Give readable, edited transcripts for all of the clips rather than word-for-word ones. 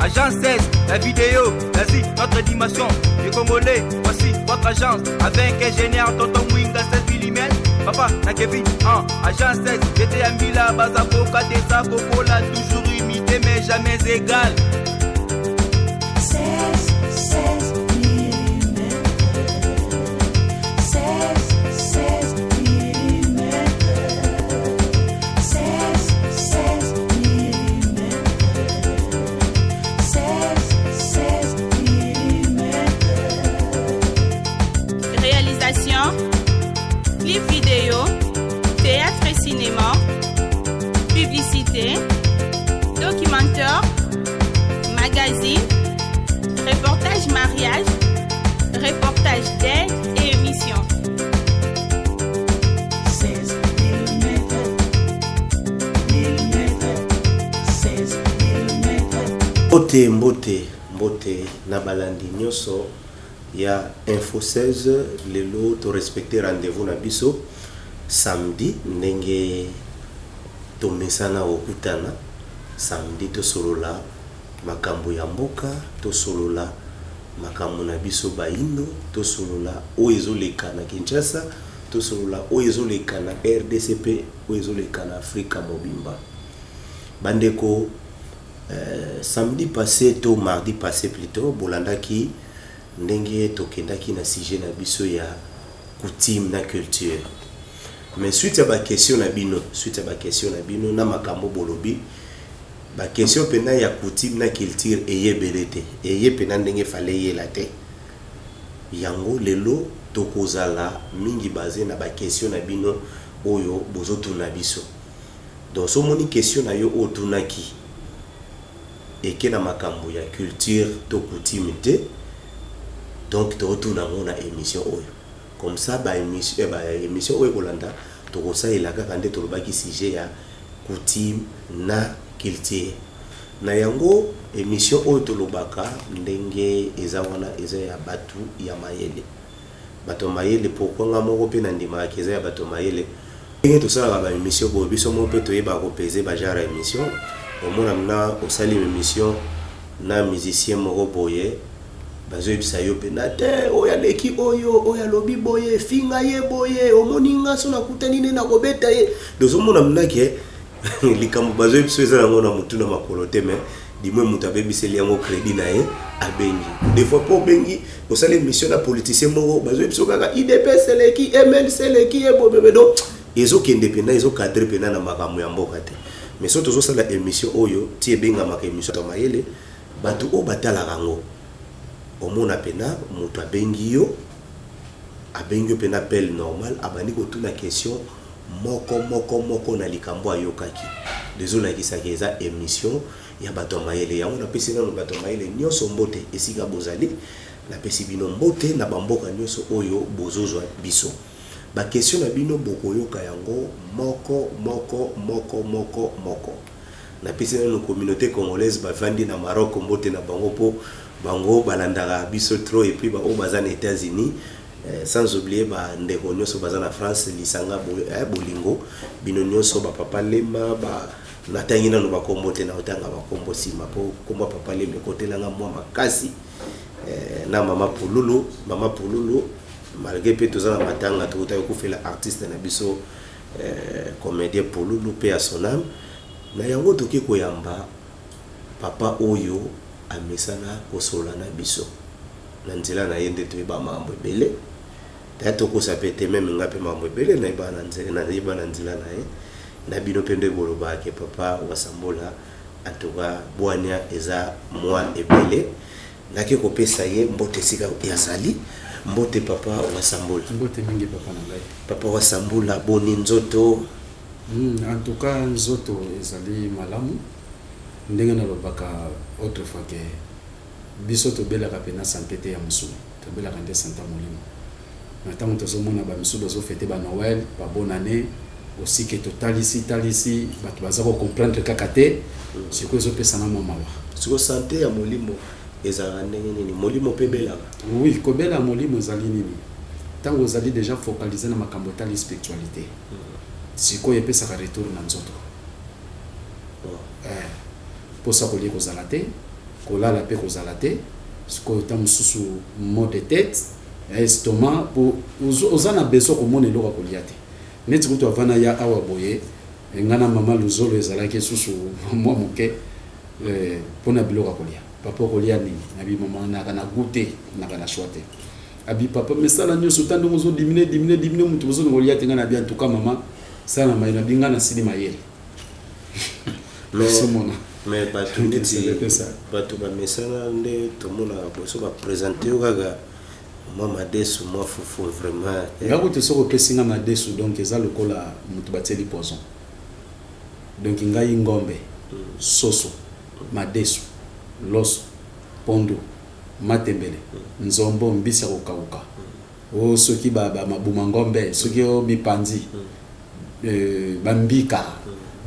Agence 16, la vidéo, l'Asie, notre dimension. Les Congolais, voici votre agence. Avec ingénieur Tonton Mwinga 16 mm. Papa, na Kevin, 1, agence 16, j'étais à Mila, Bazaboka, Desa, Kokola, toujours imité mais jamais égal. 16, 16 mm. 16, 16 mm. 16, 16 mm. 16, 16 mm. Réalisation, clip vidéo, théâtre et cinéma, publicité, documentaire, magazine, reportage mariage, reportage d'aide et émission. 16 mm. Mm. 16 mm. Mbote, mbote, mbote na balandi nyonso ya Info 16. Lelo torespecte rendez-vous na biso samedi, ndenge tomesana kokutana samedi, tosolola makambo ya mboka, tosolola makambo na biso bayindo, tosolola oyo ezoleka na Kinshasa, tosolola oyo ezoleka na RDC mpe oyo ezoleka na Afrika mobimba. Bandeko, samedi passé to mardi passé plutôt, bolandaki ndenge tokendaki na sujet na biso ya coutume na culture. Mais suite ya baquestion na bino, suite ya baquestion na bino na makambo bolobi, baquestion mpena ya coutume na culture eyebele te, eye mpena ndenge fale eyela te. Yango lelo tokozala mingi base na baquestion na bino oyo bozotuna biso. Donc so omoni question na yo oyo otunaki eke na makambo ya culture to coutume te, donc totuna yango na émission oyo. Comme ça baémission, baémission oyo ekolanda, tokosalela kaka nde tolobaki sujet ya coutume na culture. Na yango émission oyo tolobaka ndenge eza wana, eza ya bato ya mayele. Bato ya mayele, pourquoi nga moko mpe nandimaka eza ya bato ya mayele? Ndenge tosalaka baémission boye, biso moko mpe toyebaka kopese bagenre ya émission. Omona na osali émission na musicien moko boye, bazoyebisa yo mpe na te oyo aleki, oyo oyo alobi boye, finga ye boye, omoni nga so nakutani nde nakobeta ye. Tozomona mnake likambo bazoyebi eza nango na motu na makolo te, mais dimwe moto abebiseli yango crédit na ye. Abengi des fois mpo obengi, osali émission na politicien moko, bazoyebi biso kaka UDPS eleki, MLC eleki, ebobebe. Donc ezokende mpena, ezocadre mpena na makambo ya mboka te. Mais so tozosala émission oyo ti ebengamaka émission ya mayele, bato oyo batalaka yango, omona mpena moto abengi yo, abengi yo mpena appel normal, abandi kotuna question moko moko moko na likambo ayokaki, ezolakisaka eza émission ya bato ya mayele. Yango napesi nano bato ya mayele nyonso mbote esika bozali. Napesi bino mbote na bamboka nyonso oyo bozozwa biso. Baquestion na bino bokoyoka yango moko moko moko moko moko. Napesi nano communauté congolaise bavandi na Maroc mbote na bango, mpo bango balandaka biso trop, et puis baoyo baza na États-Unis, sans oublier bandeko nyonso baza na France, lisanga bolingo, bino nyonso, bapapa Lema ba natangi nano bakombo te, na otanga bakombo nsima, mpo kombo ya papa Lema ekotelanga mwa makasi, na mama Pululu. Mama Pululu, malgré mpe toza na matanga, tokotaki kokufela artiste na biso, comédien Pululu, mpe ya son âme. Na yango toki koyamba papa oyo amesana kosolola na biso na nzela na ye nde toyeba makambo ebele. Taya tokosa mpe te, même nga mpe makambo ebele nayeba na nzela, nayeba na nzela na ye na bino mpe nde bolobaka ke papa Wasambola. En tout cas bwania eza mwa ebele. Nake kopesa ye mbote esika azali. Mbote, papa Wasambola. Mbote mingi, papa na ngai. Papa Wasambola, boni nzoto? En tout cas nzoto ezali malamu. Ndenge nalobaka autrefois ke biso tobelaka mpena santé te ya mosuni, tobelaka nde santé ya molimo. Na ntango tozomona bamisusu bazofete banoël, babonne année, osike totalisi talisi, bato baza kocomprendre kaka te. Sikoyo ezopesana mwa mawa. Siko santé ya molimo ezalaka ndenge nini? Molimo mpe ebelaka? Oui, kobela ya molimo ezali nini? Ntango ozali déjà focalisé na makambo etali spiritualité, sikoyo epesaka retour na nzoto. Mposa kolia kozala te. Kolala mpe kozala te. Sikoyo ta mosusu maux de tête, estomac, po oza na besoin komona eloko ya kolia te. Neti kutu avant naya awa boye, nga na mama Luzolo ezalaki susu mwa moke mpona biloko ya kolia. Papa, okolia nini? Nabi mama, naka na goût te, naka na choix te. Abi papa, mesala nyonso ta ndenge ozodiminuer, diminuer, diminuer, moto bozolinga kolia te. Nga nabi en tout cas mama, sala na mayele. Nabi nga nasili mayele. Mais mais bato neti bato bamesana nde tomonaka boso baprésente yo kaka mwa madesu, mwa fufu, vraiment. Nga kutu soki opesi nga madesu, donc eza lokola moto batieli poison. Donc ngai ngombe, soso, madesu, loso, pondu, matembele, nzombo, mbisi ya kokauka, o soki bamabuma ngombe, soki o mipanzi, bambika.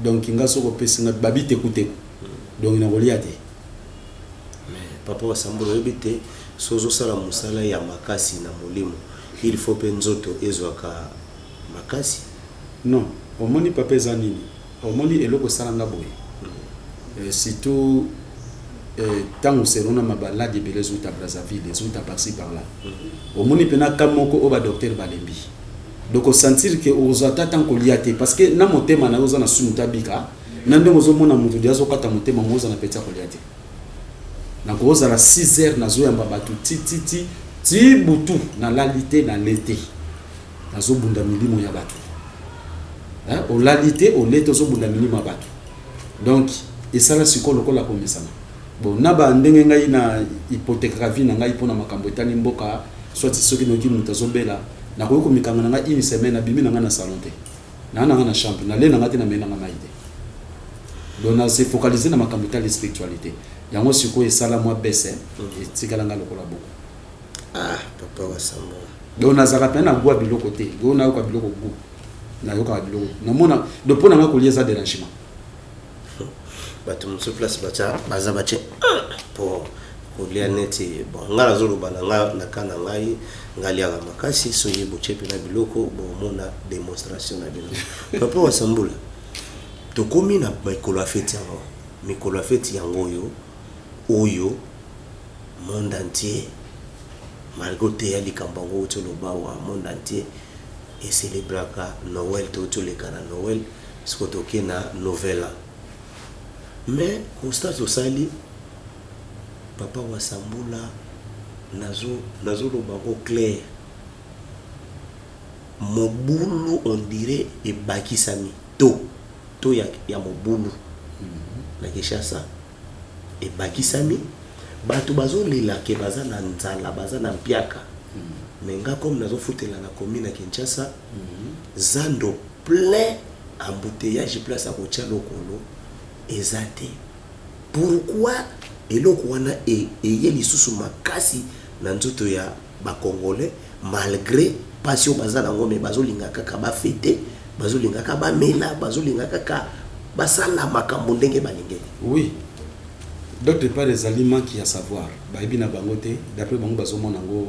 Donc nga soki opesi nga babitekuteku, donc nakolia te. Mais papa Wasambula, oyebi te, so ozosala mosala ya makasi na molimo, il faut mpe nzoto ezwaka makasi. Non, omoni papa, eza nini? Omoni eloko esalanga boye, surtout ntango selona mabaladi ebele ezouta Brazzaville, ezouta par-ci par-là. Omoni mpena ka moko oyo badocteur balembi. Donc osentir ke ozwa ata ntango kolia te, parce que na motema na yo oza na sumu tabika na ndenge ozomona motu di azokata motema mo, oza na peti ya kolia te. Nakozala 6 heures nazoyamba bato ti ti ti ti butu, nalali te, nale te, nazobunda milimo ya bato. Olali te, ole te, ozobunda milimo ya bato. Donc esala sikoyo lokola komesana. Bon, na bandenge ngai na hypothèquaka vie na ngai mpona makambo etali mboka, soit soki noki moto azobela, nakoki komikanga na ngai une semaine, abimi na ngai na salon te, naa na ngai na chambre, nale na ngai te, nameli na ngai mai te. Donc na se focaliser na makambo etali spiritualité. Yango sikoyo esala mwa bese, etikala ngai lokola boko. Ah, papa Wasambula. Donc nazalaka mpenza na goût ya biloko te. Go nayoka biloko goût, nayokaka biloko namona. Donc mpo na ngai kolia eza dérangement. Bato mosusu place batya baza batye po kolia neti bon, ngai nazoloba na ngai na ka na ngai, ngai aliaka makasi. Soki botie mpena biloko, bomona démonstration na bino. Papa Wasambula, tokomi na mikolo ya feti yango. Mikolo ya feti yango oyo oyo monde entier, malgré oteya likambo yango outi oloba wa, monde entier ecélébraka Noël. Touti oleka na Noël, siko toke na nouvel an. Mais constat tosali, papa Wasambula, nazoloba yango clair, mobulu on dirait ebakisami to ya mobulu na Kinshasa ebakisami. Bato bazolela ke baza na nzala, baza na mpiaka. Mais nga comme nazofutela na commune ya Kinshasa, zando plein embouteillage, place ya kotia lokolo eza te. Pourquoi eloko wana eye lisusu makasi na nzoto ya bacongolais, malgré mpasi oyo baza nango? Mais bazolinga kaka bafêter, bazolinga kaka bamela, bazolinga kaka basala makambo ndenge balingeli. Oui, d'autre part ezali manque ya savoir. Bayebi na bango te. D'après bango, bazomona yango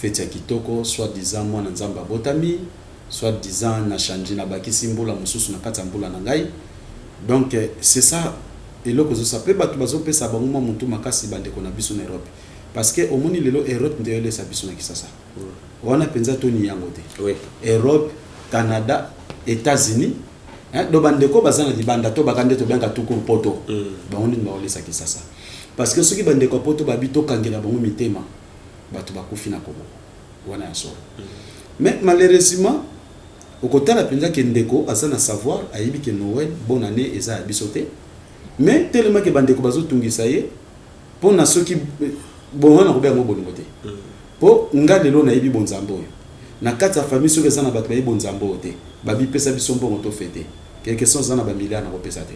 feti ya kitoko, soit disant mwana Nzambe abotami, soit disant na change, nabakisi mbula mosusu na kati ya mbula na ngai. Donc c'est ça eloko ezosa mpe bato bazopesa bango mwa motu makasi, bandeko na biso na Europe, parce que omoni lelo Europe nde oyelesa biso na Kisasa wana mpenza, toni yango te. Europe, Canada, États-Unis, hein, do bandeko baza na libanda to baka nde tobenga tukuru poto. Bango nini baolesa Kisasa? Parce que soki bandeko ya poto babi tokangela bango mitema, bato bakufi na Kongo wana ya solo. Mais malheureusement okotala mpenza ke ndeko aza na savoir, ayebi ke Noël, bonne année eza ya biso te, mais telemaki bandeko bazotungisa ye mpona soki bon wana kobenga yango bolingo te. Mpo nga lelo nayebi bonzambe oyo na kati ya famille, soki eza na bato bayebi bonzambe oyo te, babipesa biso mbongo tofêter, quelque soit eza na bamilliard, na kopesa te.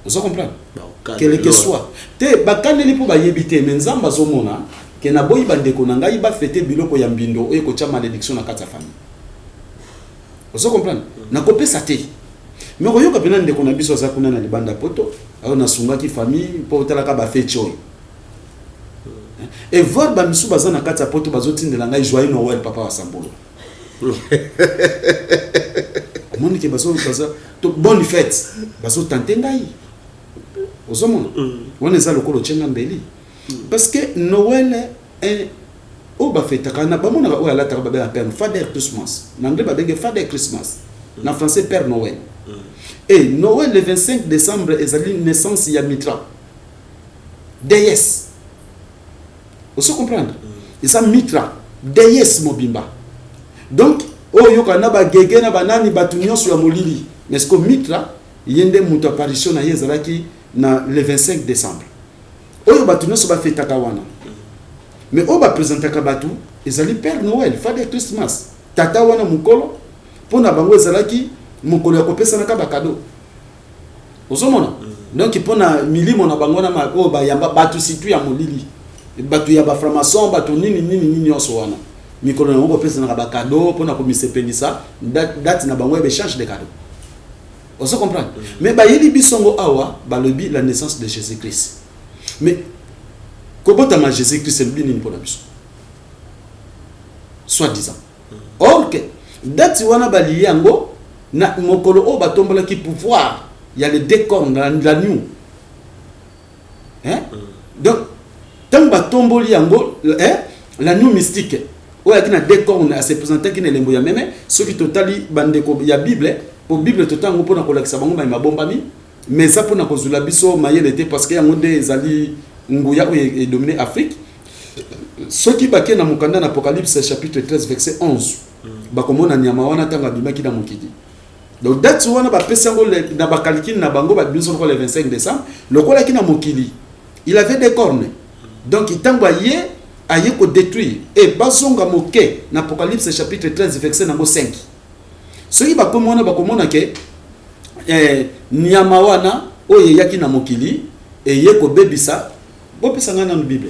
Ozo comprendre? Quelque soit te, bakaneli mpo bayebi te. Mais Nzambe azomona ke naboyi bandeko na ngai bafêter biloko ya mbindo oyo ekotya malédiction na kati ya famille. Ozo comprendre? Nakopesa te. Mais koyoka mpena ndeko na biso aza kuna na libanda poto ayo, nasungaki famille mpo otalaka bafeti oyo, et voir bamisu baza na kati ya poto bazotindela ngai joyeux Noël, papa Wasambolo. Omoni ke baza to bonne fête, bazotante ngai. Ozomona, wana eza lokola otyenga mbeli, parce que Noël oyo bafetaka na bamonaka, oyo alataka, babengaka père Father Christmas. Na anglais babenge Father Christmas, na français Père Noël. Et Noël, le 25 décembre, ezali naissance ya Mitra, déesse. Ozo comprendre? Eza Mitra, déesse mobimba. Donc oyo oyoka na bagege na banani, bato nyonso ya molili. Mais ce que Mitra, ye nde moto apparition na ye ezalaki na le 25 décembre, oyo bato nyonso bafetaka wana. Mais oyo baprésentaka bato ezali Père Noël, Father Christmas, tata wana mokolo. Mpo na bango ezalaki mokolo ya kopesanaka bacadeaux. Ozomona? Donc mpo na milimo na bango wana oyo bayamba bato, surtout ya molili, bato ya bafranc-maçon, bato nini nini nini nyonso wana, mikolo yango kopesanaka bacadeaux mpona komisepelisa, date na bango ya baéchange de cadeau. Ozo comprendre? Mais bayeli biso ngo awa, balobi la naissance de Jésus Christ. Mais kobotama Jésus Christ elobi nini mpona biso, soit disant? Or que date wana balie yango na mokolo oyo batombolaki pouvoir ya le deux cornes na l'agneau, hein? Donc ntango batomboli yango, hein? L'agneau mystique oyo ayaki na deux cornes, ase présentaki na elembo ya meme. Soki totali bandeko ya Bible, po Bible totango mpona kolakisa bango mayema bombami, mais eza mpona kozwela biso mayele te, parce que yango nde ezali nguya oyo edomine Afrique. Soki bakei na mokanda na Apocalypse chapitre 13 verset 11, bakomona nyama wana ntango abimaki na mokili. Donc date wana bapesi yango na bacalculs na bango, babimisi lokola le 25 décembre. Lokolaki na mokili, il avait des cornes. Donc ntango aye kodétruire e, bazonga moke na Apocalypse chapitre 13 verset nango 5. Soki bakomi wana, bakomona ke nyama wana oyo eyaki na mokili, eye kobebisa. Bopesa ngai nanu Bible.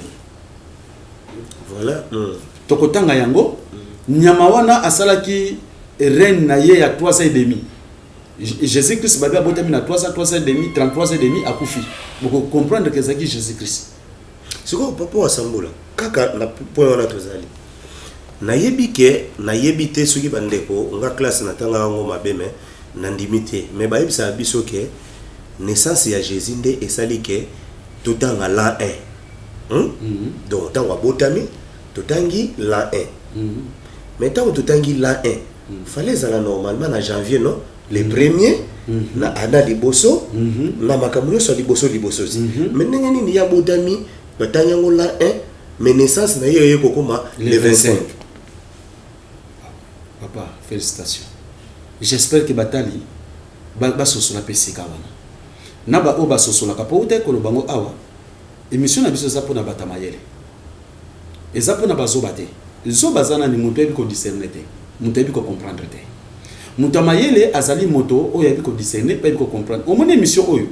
Voilà. Tokotanga yango. Nyama wana asalaki règne na ye ya 3 ans et demi. Jésus Christ, babi abotami na 3 ans, 3 ans et demi, 33 ans et demi, akufi. Bokocomprendre ke ezalaki Jésus Christ. Sikoyo, papa Wasambula, kaka na point wana tozali, nayebi ke, nayebi te soki bandeko nga classe natanga yango mabe, me nandimi te. Me bayebisaka biso ke naissance ya Jésus nde esali ke totanga l'an 1, Donc ntango abotami, totangi l'an 1. Mais ntango totangi l'an 1, fallait ezala normalement na janvier, non? Le premier na ana liboso na makambo nyonso ya liboso liboso ti. Mais ndenge nini ya botami, batangi yango l'an 1, mais naissance na ye eye kokóma le 25? Papa, félicitations. J'espère que batali basosola mpe esika wana na baoyo basosolaka, mpo uta ekoloba bango awa. Émission na biso eza mpona bato ya mayele, eza mpona bazoba te. Zoba aza nani? Moto ayebi kodiscerne te, moto ayebi kocomprendre te. Moto ya mayele azali moto oyo ayebi kodiscerne mpe ayebi kocomprendre. Omoni émission oyo,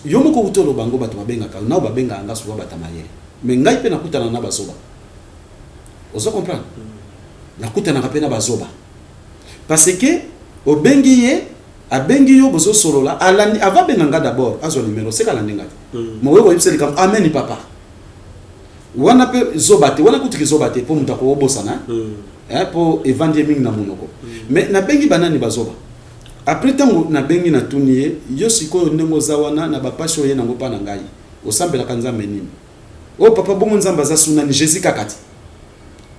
yo moko uta oloba yango, bato babengaka nao, babengaka nga souvent bato ya mayele. Mais ngai mpe nakutana na bazoba. Ozo comprendre? Nakutanaka mpe na bazoba, parce que obengi ye, abengi yo, bozosolola, alandi. Ava abenga nga d'abord, azwa numero, seka alandi nga te. Mokoki koyebisa likambo, ameni papa wana mpe zoba te, wana kutuki zoba te, mpo moto akobosana, mpo evandi ye mingi na monoko. Mais nabengi banani bazoba après. Ntango nabengi, natuni ye: yo sikoyo, ndenge oza wana na bapasi oyo ye nango mpa na ngai, osambelaka Nzambe nini? Oyo papa, bongo Nzambe aza sunani Jésus kaka te.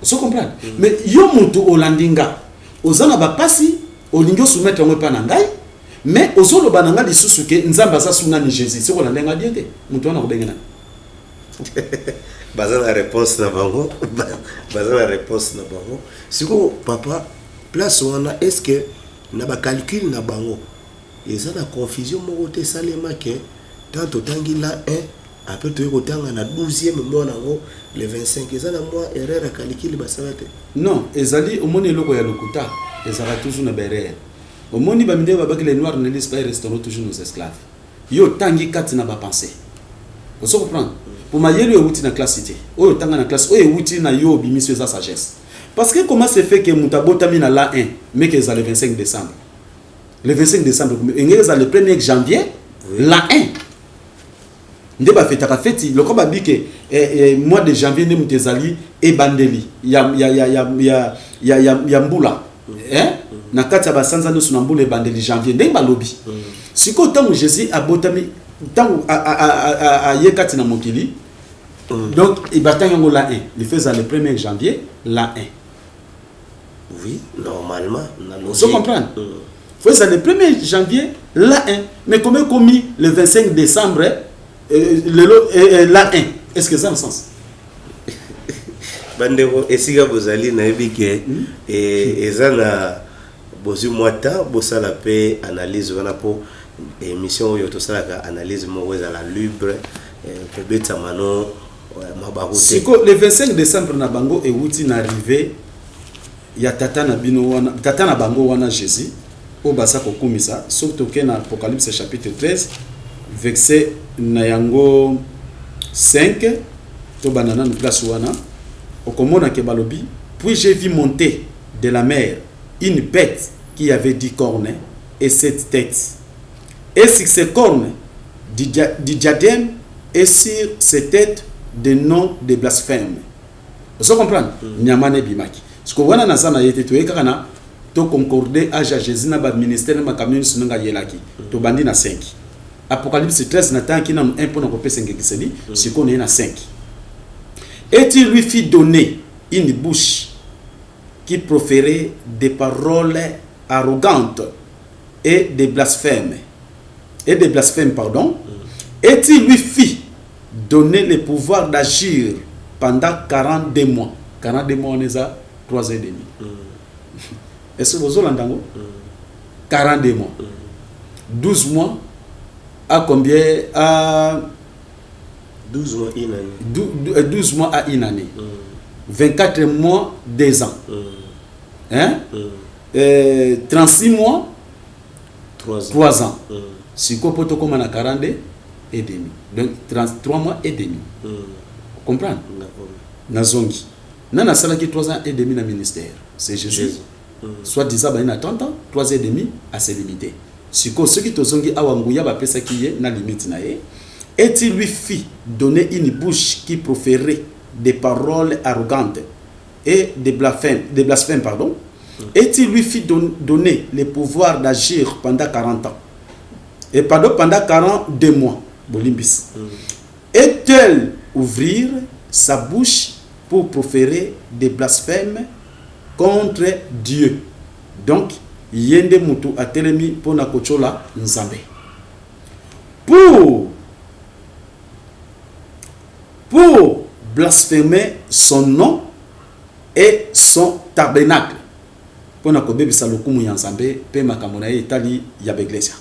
Ozo comprendre? Mais yo moto olandi nga, oza na bapasi, olingi osoumettre yango epa na ngai, mais ozoloba na nga lisusu ke Nzambe aza sunani Jésus. Soki olandi nga bien te, moto wana akobenge nani? Baza na réponse na bango, baza na réponse na bango. Sikoyo papa, place wana, est ce que na bacalculs na bango eza na confusion moko te esalema ke tant totangi la 1, après toyei kotanga na 12e mois nango le 25, eza na mwa erreur ya calcul basala te? Non, ezali. Omoni, eloko ya lokuta ezalaka toujours na baerreur. Omoni, bamindele babaki: les noirs ne lisent pas et resteront toujours nos esclaves. Yo otangi kati na bapensées. Ozo comprendre? Po mayele oyo ewuti na classe te, oyo otanga na classe, oyo ewuti na yo, obimisi, eza sagesse. Parce que comment se fait que moto abotami na la 1, mais ke eza le 25 décembre? Le 25 décembre engeki eza le 1er janvier. La 1 nde bafetaka feti lokola babike mois de janvier nde moto ezali ebandeli ya mbula, eh? Na kati ya basanza nyonso na mbula, ebandeli janvier, ndenge balobi. Sikoyo ntango Jésus abotami, Ntango aye kati na mokili, donc batangi yango la 1, il faisait le 1er janvier la 1. Oui, normalement, na logique. Ozo comprendre? Faut ça le 1er janvier la 1, mais comment ekomi le 25 décembre lelo la 1? Est ce que eza na sens? Bandeko, esika bozali, nayebi ke eza na bozwi mwa temps bosala mpe analyse wana, mpo émission oyo tosalaka analyse moko ezala libre, kobetama no mabaku te. Siko le 25 décembre na bango ewuti na arrivée ya tata na bino wana, tata na bango wana, Jésus oyo baza kokumisa. Soki tokei na Apocalypse chapitre 13, verset na yango 5, tobanda nanu place wana, okomona ke balobi: "Puis j'ai vu monter de la mer une bête qui avait 10 cornes et sept têtes, et sur ses cornes du diadème et sur ses têtes des noms de blasphème." Ozo comprendre? Nyama na ebimaki siko wana, naza na ye te. Toye kaka na toconcorde âge ya Jésus na baministère na makambo nyonso ndenge ayelaki. Tobandi na 5, Apocalypse 13. Natangi nanu 1 mpona kopesa ngekiseli. Sikoyo naye na 5: "Et il lui fit donner une bouche qui proférait des paroles arrogantes et des blasphèmes, et des blasphèmes, pardon. Et il lui fit donner le pouvoir d'agir pendant 42 mois." 42 mois, on est à 3 ans et demi. Est-ce que vous avez 42 mois? 12 mois à combien? À 12 mois, une année. 12 mois à une année. 24 mois, 2 ans. Hein? 36 mois, 3 ans. 3 ans. Sikoyo po tokóma na 42 et demi. Donc 33 mois et demi. Comprendre? D'accord. Nazongi. Nani asalaki 3 ans et demi na ministère? C'est Jésus. Jésus. Soit disant bani na 30 ans, 3 ans et demi ase limité. Sikoyo soki tozongi awa, nguya bapesaki ye na limite na ye. "Et il lui fit donner une bouche qui proférait des paroles arrogantes et des blasphèmes, pardon. Et il lui fit donner le pouvoir d'agir pendant 40 ans. Et pardon, pendant 42 mois." Bolimbis. "Et elle ouvrir sa bouche pour proférer des blasphèmes contre Dieu." Donc, ye nde mutu atelemi mpona kotyola Nzambe. Pour blasphémer son nom et son tabernacle. Mpona kobebisa lokumu ya Nzambe mpe makambo na ye etali ya baeglise.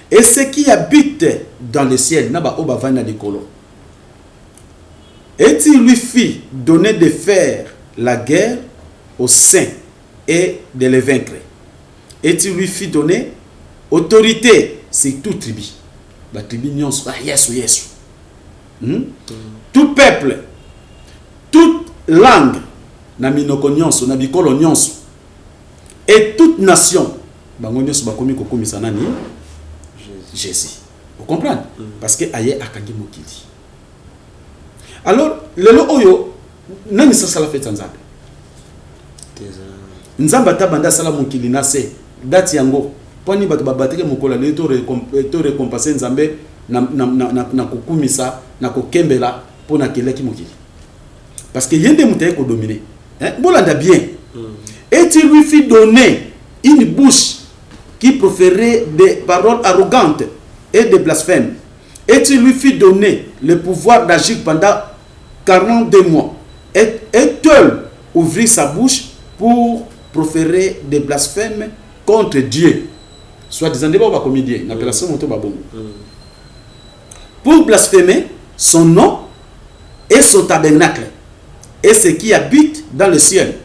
Et ceux qui habitent dans le ciel, na baoyo bavandi na likolo. "Et il lui fit donner de faire la guerre aux saints et de les vaincre. Et il lui fit donner autorité sur toute tribu." Batribu nyonso, ah, Yesu, Yesu. "Tout peuple, toute langue, na minoko nyonso, na bikolo nyonso, et toute nation." Bango nyonso bakomi kokumisa nani? Jésus. Vous comprenez? Parce que aye akangi mokili. Alors lelo oyo, nani sasala fête ya Nzambe? Nzambe ata banda asala mokili na se, date yango mponi bato babataki mokolo aleli to récompense Nzambe na kokumisa, na kokembela mpo na akelaki mokili, parce que ye nde moto aye kodomine, hein? Bolanda bien. "Et il lui fit donner une bouche qui proférait des paroles arrogantes et des blasphèmes. Et il lui fit donner le pouvoir d'agir pendant 42 mois. Et elle ouvrit sa bouche pour proférer des blasphèmes contre Dieu." Soit disant, nde bakomi Dieu, na appellation moto babongo. "Pour blasphémer son nom et son tabernacle et ceux qui habitent dans le ciel.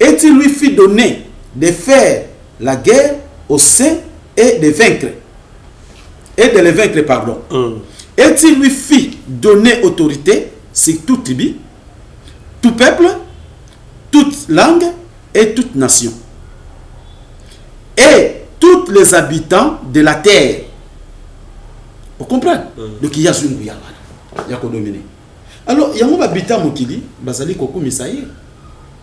Et il lui fit donner de faire la guerre aux saints et de vaincre. Et de les vaincre, pardon. Et il lui fit donner autorité sur toute tribu, tout peuple, toute langue et toute nation. Et tous les habitants de la terre." Vous comprenez? Donc il y a une nguya wana ya kodomine. Alors yango babita mokili bazali kokumisa ye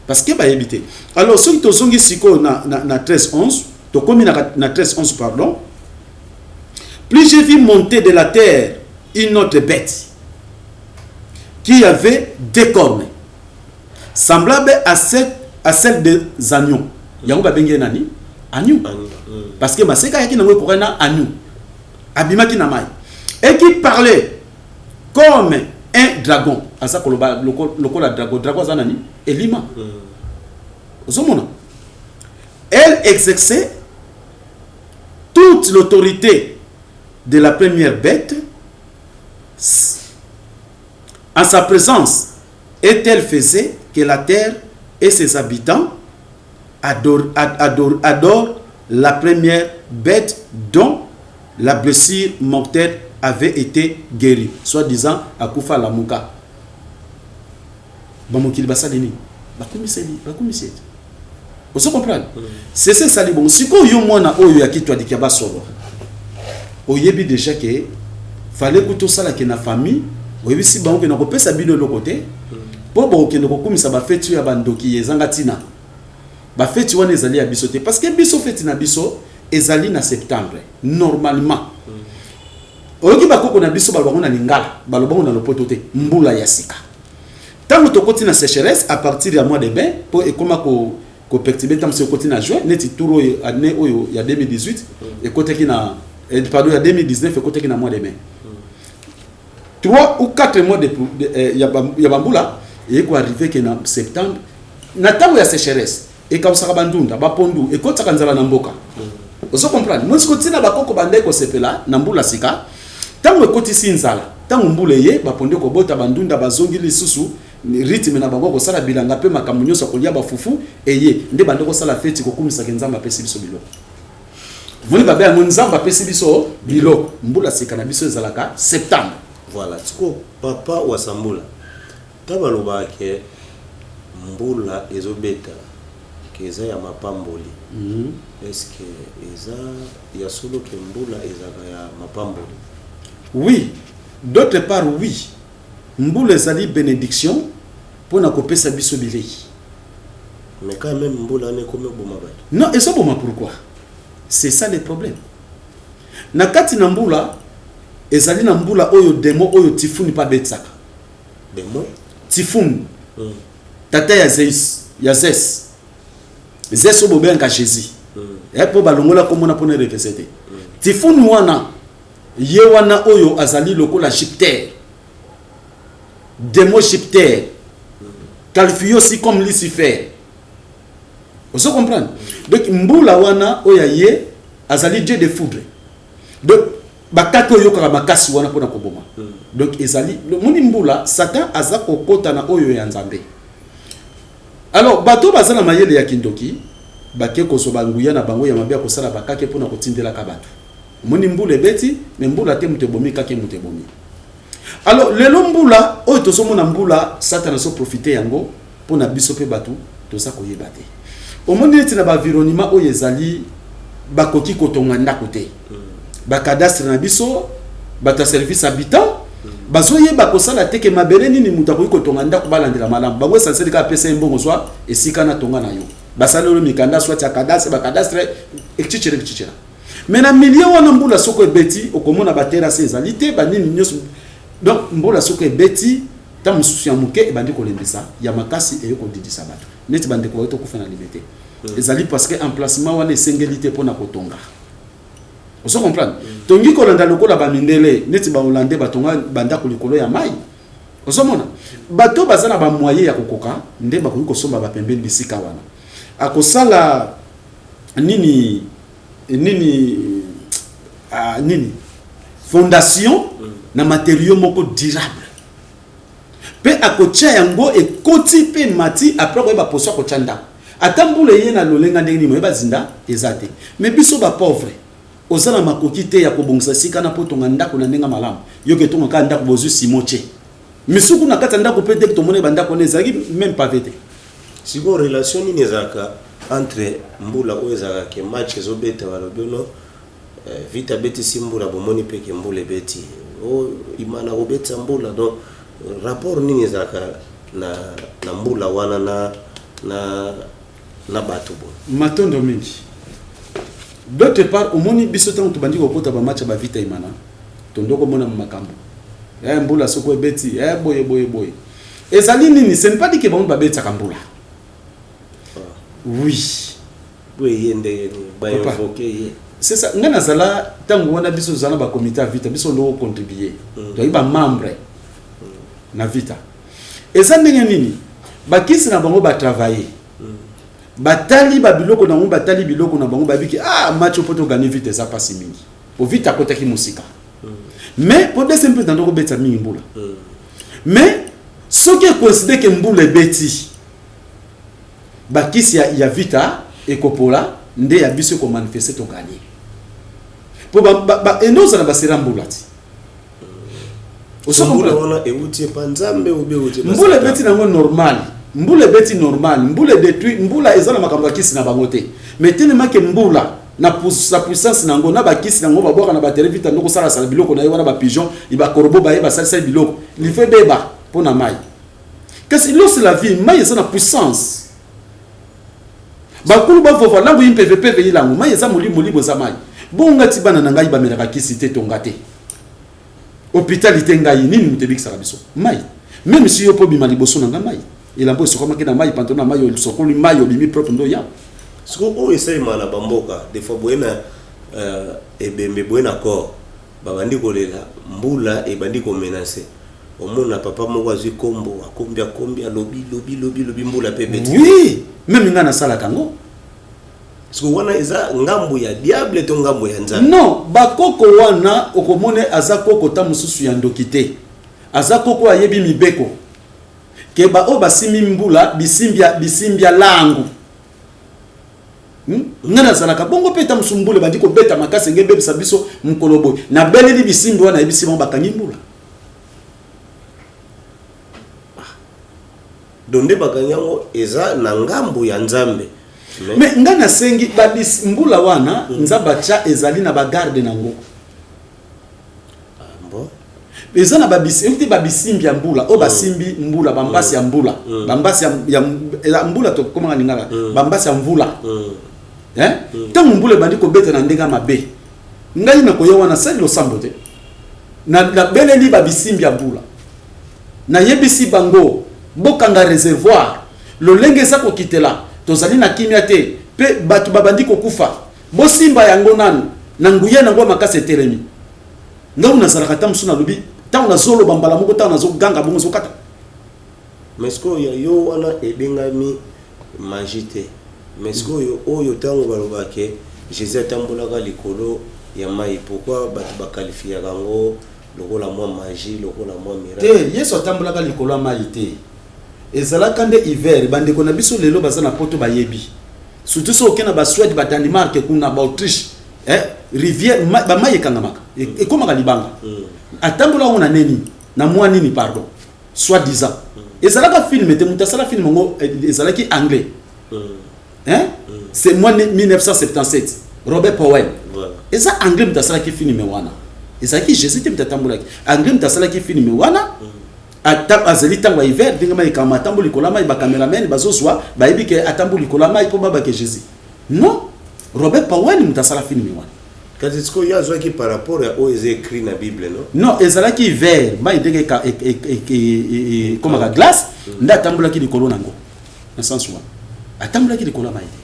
parce que bayebi te. Alors soki tozongi sikoyo na 13 11, tokomi na 13 11, pardon. Puis j'ai vu monter de la terre une autre bête qui avait deux cornes, semblable à celle des agneaux. Yango babengi ye nani? Agneau. Parce que maseka ayaki nango ekokani na agneau. Abimaki na mai. Et qui parlait comme un dragon. Aza koloba lokola dragon. Dragon aza nani? Elima. Ozomona. Elle exerçait toute l'autorité de la première bête en sa présence, et elle faisait que la terre et ses habitants adorent la première bête dont la blessure mortelle avait été guérie. Soi-disant, akufa lamuka. Bamokili basali nini? Bakumiseli, bakumisi ete. Ozo comprendre? C'est ça esali bongo. Sikoyo yo mwana oyo ya kitwadiki ya basolo, oyebi déjà ke fallait kuta osalake na famille, oyebisi bango ke na kopesa bino eloko te mpo bokokende kokumisa bafeti oyo ya bandoki ezanga ntina. Bafeti wana ezali ya biso te, parce que biso feti na biso ezali na septembre normalement. Oyoki bakoko na biso balobango na lingala, balobango na lopoto te. Mbula ya sika, ntango tokoti na sécheresse à partir ya mois de mai, mpo ekóma ko koperturber ntango mosusu ekoti na juin, neti tour oyo, année oyo ya 2018 ekotaki na pardon, ya 2019 ekotaki na mois de mai. 3 ou 4 mois ya bambula eye koarriver ke na septembre, na ntango ya sécheresse, ekausaka bandunda, bapondu, ekotisaka nzala na mboka. Ozo comprendre? Moi siko ntina bakoko bandai kosepela na mbula sika ntango ekotisi nzala. Ntango mbula eye, bapondu ekobota, bandunda bazongi lisusu rythme na bango kosala bilanga mpe makambo nyonso ya kolia, bafufu eye nde bande kosala feti, kokumisaka Nzambe apesi biso biloko. Moni babe yango, Nzambe apesi biso biloko. Mbula sika na biso ezalaka septembre. Voilà. Sikoyo papa Wasambula, ta balobaka ke mbula ezobeta ke eza ya mapamboli. Est ce que eza ya solo ke mbula ezalaka ya mapamboli? Oui, d'autre part oui. Mbula ezali bénédiction mpona kopesa biso bilei. Mais quand même mbula wana ekomi oboma bato. Non, ezoboma pourquoi? C'est ça le problème. Na kati na mbula, ezali na mbula oyo démon oyo tifuni mpe abetisaka. Démon? Tifuni. Tata ya Zeus, ya Zeus. Zeus oyo bobengaka Jésus. Mpo balongola komona mpona erevese te. Tifuni wana, ye wana oyo azali lokola Jupiter, démon Jupiter, qualifié aussi comme Lucifer. Ozo comprendre? Donc mbula wana oyo aye azali dieu de foudre. Donc bakaki oyokaka makasi wana mpona koboma. Donc ezali moni mbula, Satan aza kokota na oyo ya Nzambe. Alors bato baza na mayele ya kindoki bake kozwa banguya na bango ya mabe ya kosala bakake mpona kotindelaka bato. Omoni mbula ebeti, me mbula te moto ebomi, kake moto ebomi. Alors lelo mbula oyo tozomona, mbula Satan azoprofiter yango mpona biso mpe bato toza koyeba te. Omoni neti na baenvironnement oyo ezali bakoki kotonga ndako te, bacadastre na biso, bato ya service habitant bazoyeba kosala te ke mabele nini moto akoki kotonga ndako. Balandela malamu bango, essentiel kaka apesa ye mbongo, zwa esika na tonga na yo, basali oyo mikanda soit ya cadastre, bacadastre, etc., etc. Mais na milieu wana, mbula soko ebeti, okomona baterrasse ezali te, banini nyonso. Donc mbula soko ebeti, ntango mosusu ya moke ebandi kolembisa, ya makasi eye kodidisa bato, neti bandeko bayo tokufa na Limete. Ezali parce que emplacement wana esengeli te mpona kotonga. Ozo comprendre? Tongi kolanda lokola bamindele, neti bahollandais batonga bandako likolo ya mai. Ozomona bato baza na bamoyen ya kokoka nde bakoki kosomba bapembeni bisika wana. Akosala nini nini, nini, fondation na matériau moko durable, mpe akotia yango ekoti mpe mati. Après koyeba poso, akotia ndako, ata mbula eye na lolenga ndenge nini, moyeba zinda eza te. Mais biso bapauvre, oza na makoki te ya kobongisa esika na mpo tonga ndako na ndenge malamu. Yoki etonga kaka ndako, bozwi simo, tie misuku na kati ya ndako, mpe te tomoni bandako wana ezalaki même pavé te. Sikoyo relation nini ezalaka entre mbula oyo ezalaka ke match ezobeta, balobi ono vite abetisi mbula, bomoni mpe ke mbula ebeti, o imana kobetisa mbula? Donc rapport nini ezalaka na mbula wana na bato boye? Matondo mingi. D'autre part, omoni biso ntango tobandi kokota bamatch ya bavita imana, tondo komona makambo mbula soko ebeti, boye boye boye, ezali nini? Ce n'est pas dit que bango babetaka mbula, oui. Boye ye ndenge nini bainvoke ye? C'est ça. Ngai nazala ntango wana, biso tozala na bakomité ya vita, biso ndo kocontribue, toyaki bamembre na vita. Eza ndenge nini? Bakisi na bango batravaille, batali babiloko na bango, batali biloko na bango, babiki ah, match mpo togagner vita eza mpasi mingi, po vita akotaki mosika. Mais po deuxième mpe tando kobeta mingi mbula. Mais soki ekoincide ke mbula ebeti, bakisi ya vita ekopola, nde ya biso ekomanifeste, togagner. Po ende ozala basera mbula ti. Ozo mbula wana euti epa Nzambe obe euti epa Mbula Satan? Ebeti nango normal, mbula ebeti normal, mbula edétruit, mbula eza na makambo ya kisi na bango te. Mais telemake mbula na sa puissance nango na bakisi nango babwaka na batere, vita ndo kosalasala biloko na ye wana, bapigeon, bacorbeau baye basalisali biloko lifo ebeba mpo na mai. Kasi l'eau, c'est la vie. Mai eza na puissance. Bakulu bavova lango yi mpevepeve yilango, mai eza molimo, molimo eza mai. Bonga ti bana na ngai bamelaka kisi te, tonga te, hôpital te. Ngai nini moto ebikisaka biso? Mai. Même si yo mpo obima liboso na nga, mai, elamba esokamaki na mai, pantalon na mai, osokoli mai, obimi propre, ndo ya Sikoyo oyo esalemaka na bamboka, des fois boye na ebembe, boye na corps, babandi kolela, mbula ebandi komenacer, omona papa moko azwi kombo, akombi, akombi, alobi, lobi, lobi, lobi, mbula mpe ebeti. Oui, même ngai nasalaka yango. Sikoyo wana eza ngambo ya diable to ngambo ya Nzambe? Non, bakoko wana, okomona aza koko ta mosusu ya ndoki te, aza koko ayebi mibeko ke baoyo basimbi mbula, bisimbia, bisimbia langu. Ngai nazalaka bongo mpe. Ta mosusu mbula ebandi kobeta makasi, enge ebebisa biso mokolo boye, nabeleli bisimbi wana, nayebisi bango, bakangi mbula. Donc nde bakangi yango, eza na ngambo ya Nzambe. Mais ngai nasengi mbula wana, Nzambe atya ezali na bagarde nango. Ah, bon. Eza na babisi euti, babisimbi ya mbula oyo basimbi mbula, bambasi ya mbula, bambasi ya mbula, tokomaka lingaka bambasi ya mvula. Hein? Ntango mbula ebandi kobeta na ndenge ya mabe, ngai nakoya wana, sali losambo te, nabeleli babisimbi ya mbula, nayebisi bango bokanga réservoir, lolenge eza kokitela, tozali na kimia te mpe bato babandi kokufa, bosimba yango nanu na nguya nango ya makasi etelemi. Ngai nazalaka ta mosusu nalobi, ntango nazoloba mbala moko, ntango nazoganga bongo, ezokata. Mais sikoyo ya yo wana ebengami magie te? Mais sikoyo oyo ntango balobake Jésus atambolaka likolo ya mai, pourquoi bato baqualifiaka yango lokola mwa magie, lokola mwa miracle? Te, Yesu atambolaka likolo ya mai te, ezalaka nde hiver. Bandeko na biso lelo baza na poto bayebi, surtout soki oke na Basuède, Badanemark kuna, Baautriche, rivière bamai ekangamaka, ekomaka libanga. Atambola yango na neni, na mwa nini, pardon, soit disant ezalaka film te. Moto asala film yango ezalaki anglais, hein? C'est moi 1977, Robert Powell. Eza anglais moto asalaki film wana, ezalaki Jésus te moto atambolaki. Anglais moto asalaki film wana. Ata azali ntango ya hiver, ndenge mai ekama, atamboli likolo ya mai, bacameraman bazozwa, bayebi ke atamboli likolo ya mai mpo babake Jésus. Non, Robert Powell moto asala film wana. Kasi sikoyo ye azwaki par rapport ya oyo eza écrit na Bible, non? Non, ezalaki hiver, mai ndenge ekomaka glace, nde atambolaki likolo nango. Na sens wana atambolaki likolo ya mai te.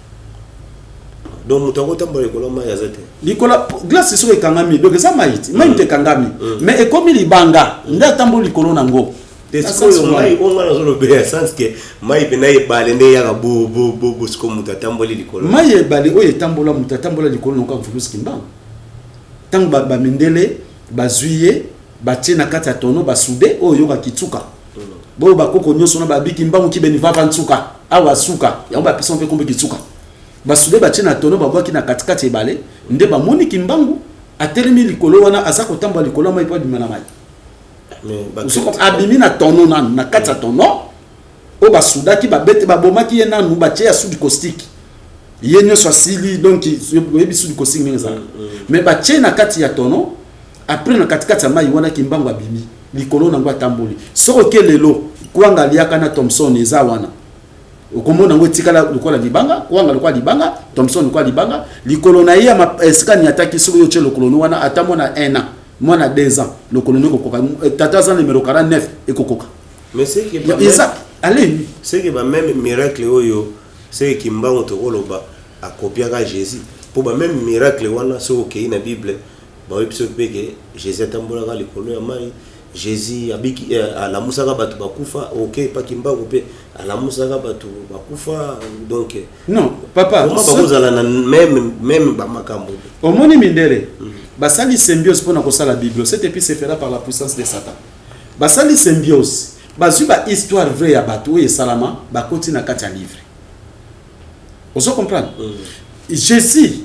Donc moto akotambola likolo ya mai aza te? Likolo glace soki ekangami, donc eza mai ti, mai moto ekangami, mais ekomi libanga, nde atamboli likolo nango. Te. Na Sikoyo sens wana. Mai oyo nga nazolobela, sens ke mai mpena ebale nde eyaka bobobobo, sikoyo moto atamboli likolo? Mai ya ebale oyo etambola, moto atambola likolo nango kaka Mfulusi Kimbangu. Ntango bamindele bazwi ye, batie na kati ya tonneau, basude oyo oyokaki tsuka boyo, bakoko nyonso na babiki mbangu kibeni vava ntsuka awa suka yango, bapesa mpe kombo kitsuka. Basude, batie na tonneau, babwaki na katikati ebale, nde bamoni Kimbangu atelemi likolo wana, aza kotambola likolo ya mai mpo abima na mai. Mais Abimi na tonneau nanu, na kati ya tonneau oyo basudaki, babete, babomaki ye nanu, batie ya soude caustique, ye nyonso asili. Donc oyebi soude caustique ndenge ezalaka. Mais batie na kati ya tonneau, après na katikati ya mai wana, Kimbangu abimi likolo nango, atamboli. Soki oke lelo, kwanga aliaka na Thomson eza wana. Okomona yango etikala lokola libanga, kwanga lokola libanga, Thomson lokola libanga. Likolo na ye ya esika niataki, soki otie lokolo no wana, ata mwana 1 an, mwana 2 ans, lokolo no ekokoka. Tata aza numéro 49, ekokoka. Mais c'est que eza allez. C'est que ba même miracle oyo, c'est que Kimbangu, tokoloba akopiaka Jésus, mpo ba même miracle wana, soki okei na Bible, bayebi biso mpe ke Jésus atambolaka likolo ya mai, Jésus abiki, alamusaka bato bakufa. Ok, epa Kimbangu mpe alamusaka bato bakufa, donc Non, papa. Comment bakozala na même bamakambo? Omoni, mindele basali symbiose mpona kosala Bible. Cet épi se fera par la puissance de Satan. Basali symbiose, bazwi bahistoire vraie ya bato oyo esalama, bakoti na kati ya livre. Ozo comprendre? Jésus,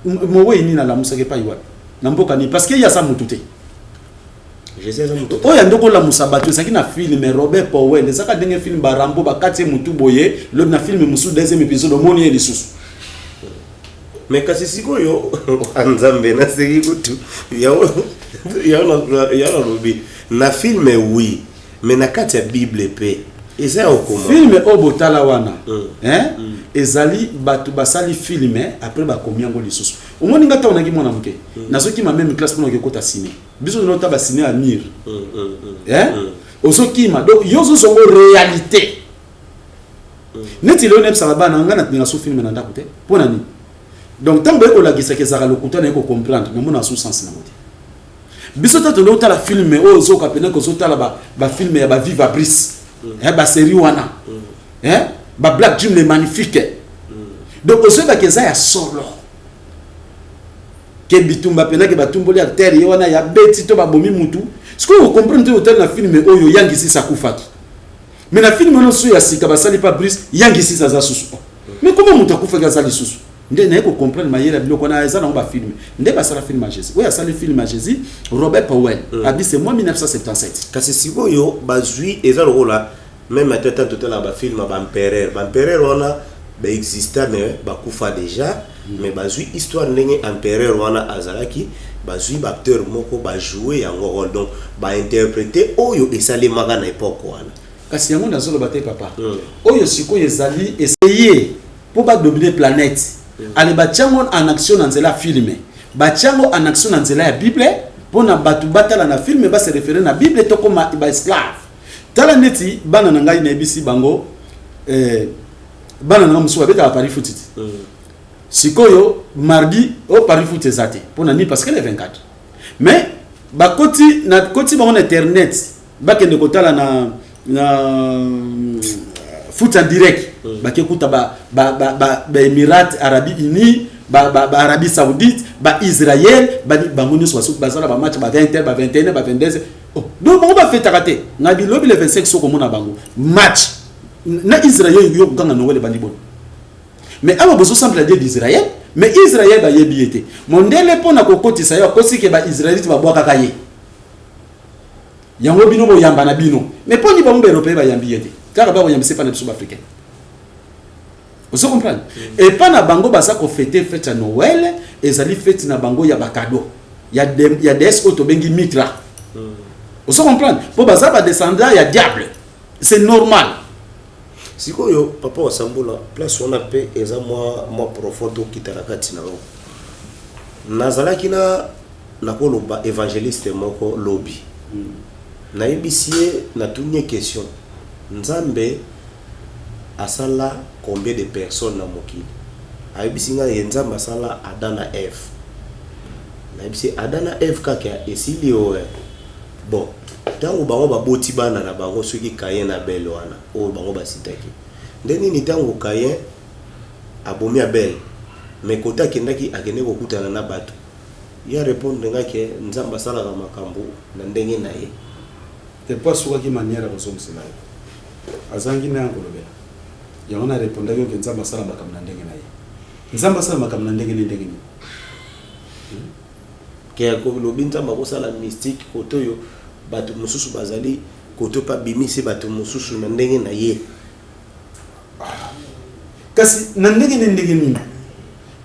mowei nini alamusaki epai wapi, na mboka nini? Parce que ye aza motu te. Jésus aza motu. Oyo ande kolamusa bato ezalaki na film Robert Powell, ezaka ndenge film barambo bakati ye motu boye. Lobi na film mosusu, deuxième épisode, omoni ye lisusu. Mais kasi sikoyo, Nzambe, naseki kutu. Yango nalobi na film, oui, mais na kati ya Bible mpe eza ya okoma. Film oyo botala wana, hein? Ezali bato basali film, après bakomi yango lisusu. Omoni, nga ntango naki mwana moke, nazokima même classe mpona okekota ciné. Biso tozota baciné ya mire, hein? Ozokima, donc yo ozozongo réalité. Neti lelo nayebisaka bana nga, natinga so film na ndako te. Mpo na nini? Donc ntango boye kolakisaka, ezalaka lokuta. Naye kocomprendre, namona su sens nango te. Biso ta tondo otala film oyo, ozoka pene kozotala bafilm ya baviva Brice, basérie wana, ba Black Jim le Magnifique. Donc ozoyebaka eza ya solo ke bitumba mpena ke batumboli acteur ye wana ya beti to babomi mutu. Sikoyo ocomprendre te. Otali na film oyo, Yangisisi akufaki, mais na film wana so ya sika basali pa Brice, Yangisisi aza susu. Mais comment moto akufaki aza lisusu? Nde naye kocomprendre mayele ya biloko wana. Eza nango bafilm nde basala film ya Jésus. Oyo asali film ya Jésus, Robert Powell, abi c'est moi 1977. Kasi sikoyo bazwi, eza lokola même ata tango totala bafilm ya baempereur, baempereur wana baexista mais bakufa déjà. Mais bazwi histoire ndenge empereur wana azalaki, bazwi baacteur moko bajoue yango rôle, donc bainterpréter oyo esalemaka na époque wana. Kasi yango nazoloba te, papa. Oyo sikoyo ezali essaye mpo badomine planète. Ale batiango en action na nzela ya film, batiango en action na nzela ya Bible, mpona bato batala na film, base référer na Bible, tokóma baesclave. Tala neti bana na ngai, nayebisi bango, bana na ngai mosusu babetaka pari foot ti. Sikoyo mardi oyo pari foot eza te. Mpona nini? Parce que le 24, mais bakoti na koti bango na internet, bakende kotala na foot en direct. Bake kuta ba Émirats Arabes Unis, ba Arabie Saoudite, ba Israël, bango nyonso bazala bamatch ba 20, ba 21, ba 22. Oh, donc bango bafetaka te. Na bilobi le 25, soki omona bango match na Israël, yo kokanga Noël ebandi boni. Mais awa bozosambela Dieu d'Israël, mais Israël bayebi ye te. Mondele mpo na kokotisa yo, akosi ke baisraélite babwakaka ye. Yango bino boyamba na bino, mais mpo ni bango baeuropéen bayambi ye te, kaka bakoyambisa epa na biso baafricain. Ozo comprendre? Epa na bango baza kofêter fête ya Noël, ezali fête na bango ya bacadeau ya déesse oyo tobengi Mitra. Ozo comprendre? Mpo baza badescendant ya diable, c'est normal. Sikoyo, papa Wasambola, place wana mpe eza mwa profond, tokita na kati na yango. Nazalaki na nakoloba évangéliste moko lobi, nayebisi ye, natuni ye question: Nzambe asala combien de personnes na mokili? Ayebisi ngai ye Nzambe asala Adam na Eve. Nayebisi ye, Adam na Eve kaka, esili oyo? Bon, ntango bango baboti bana na bango, soki Caïn na Abel wana oyo bango basitaki nde nini? Ntango Caïn abomi Abel, mais kote akendaki, akende kokutana na bato ye, arépondre nga ke Nzambe asalaka makambo na ndenge na ye. Te, po asukaki manière ya kozongisela ye, azangi nde ya kolobela yango. Na répondaki oke Nzambe asala makambo na ndenge na ye. Nzambe asala makambo na ndenge ni ndenge nini? Ke lobi Nzambe akosala mystique, kote oyo bato mosusu bazali, kote mpe abimisi bato mosusu na ndenge na ye. Kasi na ndenge ni ndenge nini?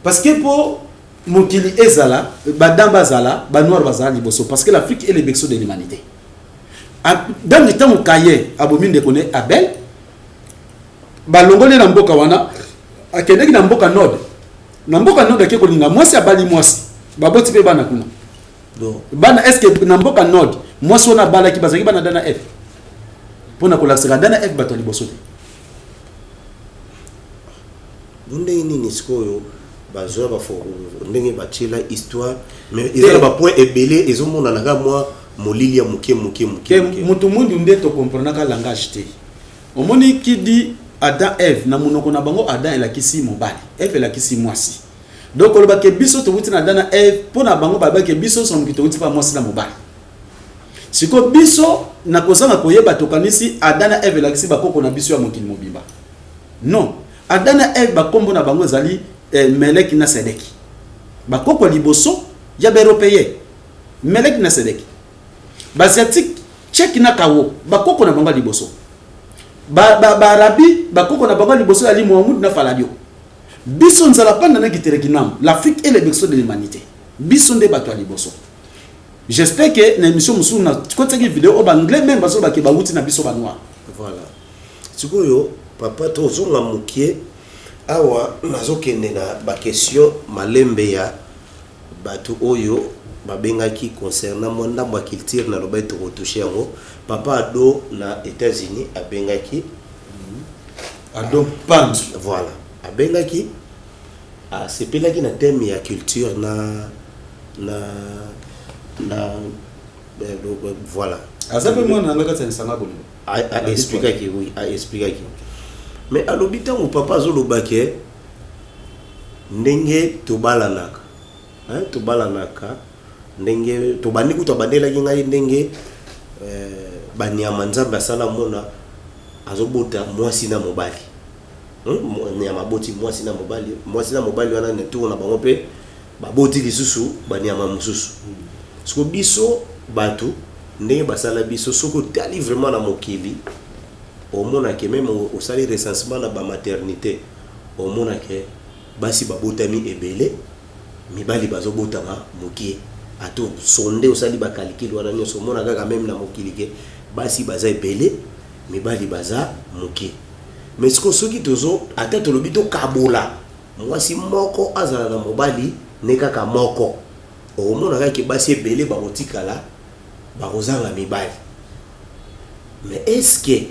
Parce que mpo mokili ezala, badam bazala, banoir bazala liboso, parce que l'Afrique est le berceau de l'humanité. Donc ntango Caïn abomi ndeko ne Abel, Balongoli na mboka wana, akendeki na mboka Nord. Na mboka Nord ake kolinga mwasi, abali mwasi, baboti mpe bana kuna. Donc Bana, est ce que na mboka Nord mwasi wana abalaki bazalaki bana Adam na Eve? Mpona kolakisaka Adam na Eve bato ya liboso te. Ndenge nini sikoyo bazwa bafo ndenge batiela histoire, mais eza na bapoint ebele ezomonana kaka mwa molili ya moke moke moke. Te. Moke. Motu mwindu nde tokomprenaka langage te. Omoni, kidi Adam Eve, na monoko na bango Adam elakisi mobali, Eve elakisi mwasi. Donc olobake biso towuti na Adam na Eve, mpo na bango balobake biso nyonso na mokili towuti mpa mwasi na mobali. Sikoyo biso na kozanga koyeba tokanisi Adam na Eve elakisi bakoko na biso ya mokili mobimba. Non, Adam na Eve, bakombo na bango ezali Meleki na Sedeki, bakoko liboso ya baeuropéen. Meleki na Sedeki, baasiatique Cheki na Kawo, bakoko na bango ya liboso. Baarabi, bakoko na bango ya liboso yali Mohamud na Faladio. Biso nzala panda na kitereki namu. L'Afrique est le berceau de l'humanité. Biso nde bato ya liboso. J'espère que na émission mosusu na kotiaki video oyo baanglais même bazolobake bawuti na biso banoir. Voilà, sikoyo papa, tozonga mokie awa. Nazokende na baquestion malembe ya bato oyo babengaki concernant mwa ndambo ya culture. Nalobaki tokotouche yango. Papa Ado na États-Unis abengaki. Ado Panzu. Voilà, abengaki, asepelaki na thème ya culture na voilà. Aza mpe mwana na ngai kati ya lisanga bolingo. Aexplikaki, oui, aexplikaki, mais alobi ntango papa azoloba ke ndenge tobalanaka, hein, tobalanaka ndenge tobandi kutu, abandelaki ngai ndenge banyama Nzambe asala, mona azobota mwasi na mobali. Nyama aboti mwasi na mobali, mwasi na mobali wana na tour na bango mpe baboti lisusu banyama mosusu. Siko biso bato, ndenge basala biso, soki otali vraiment na mokili, omonake même osali recensement na bamaternité, omonake basi babotami ebele, mibali bazobotama mokie. Ato sonde osali bacalcul wana nyonso, omona kaka même na mokili ke basi baza ebele, mibali baza mokie. Mais sikoyo soki tozo ata tolobi tokabola, mwasi moko azala na mobali ne kaka moko, okomona kaka basi ebele bakotikala bakozanga mibali. Mais est ce que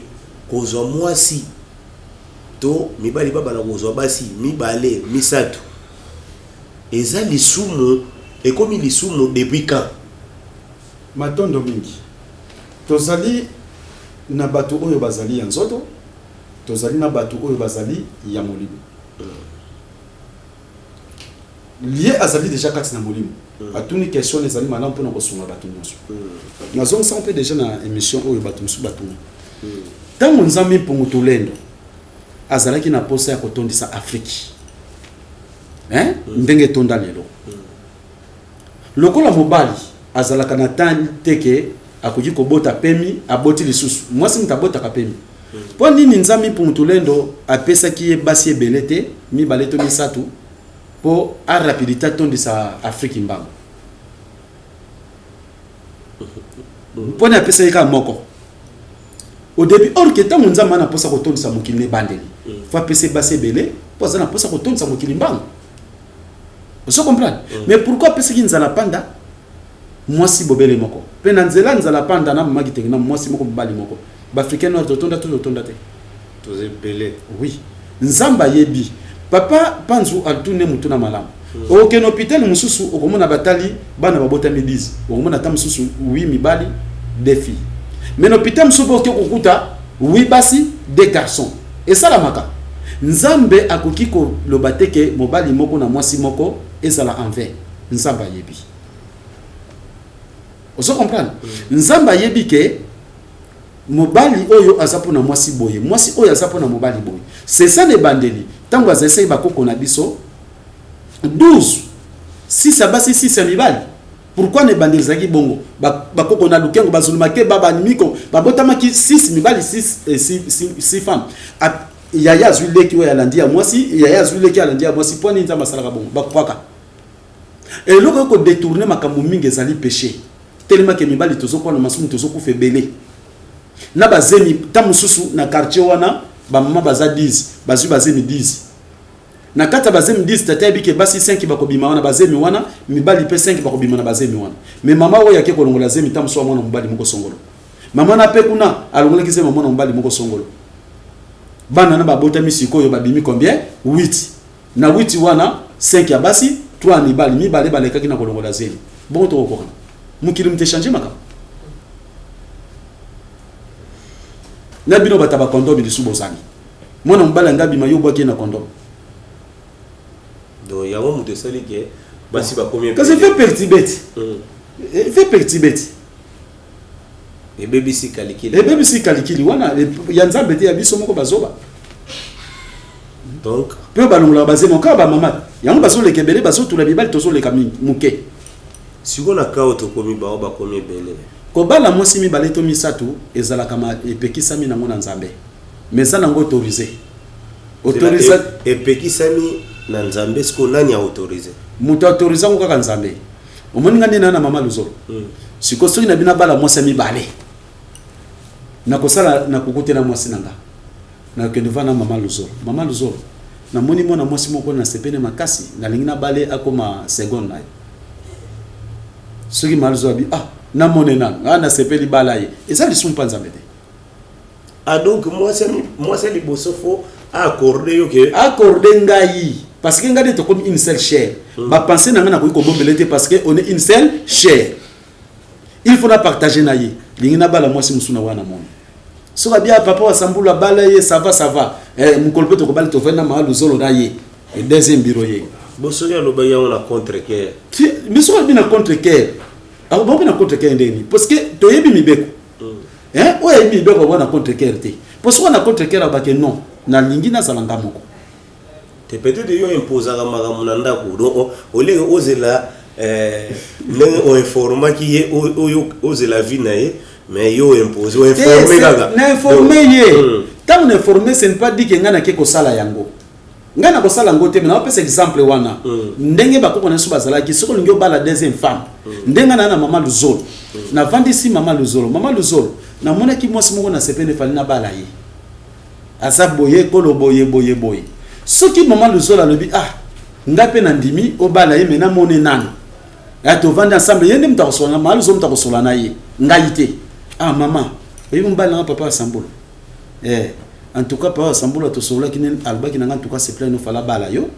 kozwa mwasi to mibali babala kozwa basi mibale, misato eza lisumu? Ekomi lisumu depuis quand? Matondo mingi. Tozali na bato oyo bazali ya nzoto, tozali na bato oyo bazali ya molimo. Lie azali déjà kati na molimo. Atuni question ezali malamu mpona kosunga bato nyonso. Nazongisa mpe déjà na émission oyo bato mosusu batuna. Ntango Nzambe Mpungu Tulendo azalaki na posa ya kotondisa Afrique, hein? Ndenge etonda lelo, lokola mobali azalaka na temps te ke akoki kobota pemi, aboti lisusu mwasi, moto abotaka pemi, mpo nini Nzambe Mpungu Tulendo apesaki ye basi ebele te, mibale to misato, mpo arapidité atondisa Afrique mbango? Mponi apesaki kaka moko au début, or ke ntango Nzambe ana mposa kotondisa mokili na ebandeli, faut apesa basi ebele mpo aza na mposa kotondisa mokili mbango. Ozo comprendre? Mais pourquoi apesaki nzala panda mwasi bobele moko, mpe na nzela nzala panda na mama Kitenge na mwasi moko, mobali moko? Baafricain noir totonda to totonda te? Toza ebele. Oui, Nzambe ayebi. Papa Panzu atune motu na malamu. Okende hôpital mosusu, okomona batali bana babotami 10, okomona ata mosusu 8 mibali, 2 filles. Mais na hôpital mosusu mpe oke kokuta 8 basi, 2 garçons. Esalamaka. Nzambe akoki koloba te ke mobali moko na mwasi moko ezala envers. Nzambe ayebi. Ozo comprendre? Nzambe ayebi ke mobali oyo aza mpona mwasi boye, mwasi oyo aza mpona mobali boye. C'est ça na ebandeli, ntango azalisaki bakoko na biso 12, 6 ya basi, 6 ya mibali. Pourquoi na ebandeli ezalaki bongo? Bakoko na lukengo bazulumake babanimiko babotamaki 6 mibali, 6 femmes. Yaya azwi leki oyo alandi ya mwasi, yaya azwi leki alandi ya mwasi. Mpo nini Nzambe asalaka bongo? Bakwaka eloko oyo kodétourner makambo mingi ezali péché. Telemaki mibali tozokwana masumu, tozokufa ebele na bazemi. Ta mosusu na quartier wana. Bamama baza 10, bazwi bazemi 10. Na kati ya bazemi 10, tata yebi ke basi 5 bakobima wana bazemi wana, mibali mpe 5 bakobima na bazemi wana. Mais mama oyo ake kolongola zemi ta mosusu ya mwana mobali moko songolo, mama na mpe kuna alongolaki zemi ya mwana mobali moko songolo. Bana na babotami sikoyo babimi combien? 8. Na 8 wana, 5 ya basi, 3 ya mibali. Mibale balekaki na kolongola zemi. Bongo tokokokana mokili moto echange makambo na bino. Bato ya bacondom lisusu bozangi mwana mobali anga abima, yo obwaki ye na condom. Donc yango moto esali ke basi bakomi kasi ebele. Fait perturber ti fait perturber ti. Ebebisi kalikili. Ebebisi kalikili wana ya Nzambe te, ya biso moko bazoba. Donc mpe balongolaka bazemi kaka bamama yango, bazoleka ebele, bazotula mibali, tozoleka mingi moke. Sikoyo na kao tokomi, bango bakomi ebele. Kobala mwasi mibale to misato ezalaka epekisami nango na Nzambe, mais eza nango autorisé, autorisé. Epekisami na Nzambe, sikoyo nani autorisé? Moto autorise yango kaka Nzambe. Omoni nga nde na mama Luzolo. Sikoyo soki na bino abala mwasi ya mibale, nakosala nakokutela mwasi na nga, nakokende va na mama Luzolo. Mama Luzolo, namoni mwana mwasi moko na sepene makasi, nalingi nabale, akoma seconde na ye. Soki mama Luzolo abi: "Ah, namone nanu, ah, nasepeli, bala ye", eza lisumu mpa Nzambe te. Ah, donc mwasi ya liboso faut accorde yo ke Accorde ngai, parce que ngai nde tokomi une seule chair. Bapense na ngai nakoki kobombela te, parce que on est une seule chair, il faut na partager na ye. Lingi nabala mwasi mosusu na wana moni, soki abia: "Papa wasambula, bala ye", ça va, ça va. Mokolo mpe tokobali, tovandi na mama Luzolo na ye. Deuxième bureau ye. Bo soki alobaki yango na contre cœur? Mais soki alobi na contre cœur, akobango mpe na contre cœur ndenge nini? Parce que toyebi mibeko. Hein? Oyo ayebi mibeko akoba na contre cœur te, po soki na contre cœur abake non, nalingi nazala nga moko. Te, peut-être yo imposaka makambo na ndako. Donc oleke ozela ndenge oinformaki ye, oyo ozela vie na ye, mais yo impose, oinforme kaka. Na informe ye. Ntango na informe, ce n'est pas dit ke ngai nake kosala yango. Ngai na kosala yango te, mais naopesa exemple wana. Ndenge bakoko na biso bazalaki, soki olingi obala deuxième femme, ndenge naa na mama Luzolo, navandisi mama Luzolo: "Mama Luzolo, namonaki mwasi moko na sepene, efali nabala ye, aza boye, ekolo boye, boye, boye." Soki mama Luzolo alobi: "Ah, ngai mpe nandimi obala ye, mais namoni nanu." Ya tovandi ensemble, ye nde moto akosola na mama Luzolo, moto akosola na ye, ngai te. "Ah mama, oyebi mobali nanga, papa Asambolo, en tout cas papa Asambolo, tosololaki, nini alobaki na nga, en tout cas c'est plein, ofala bala yo,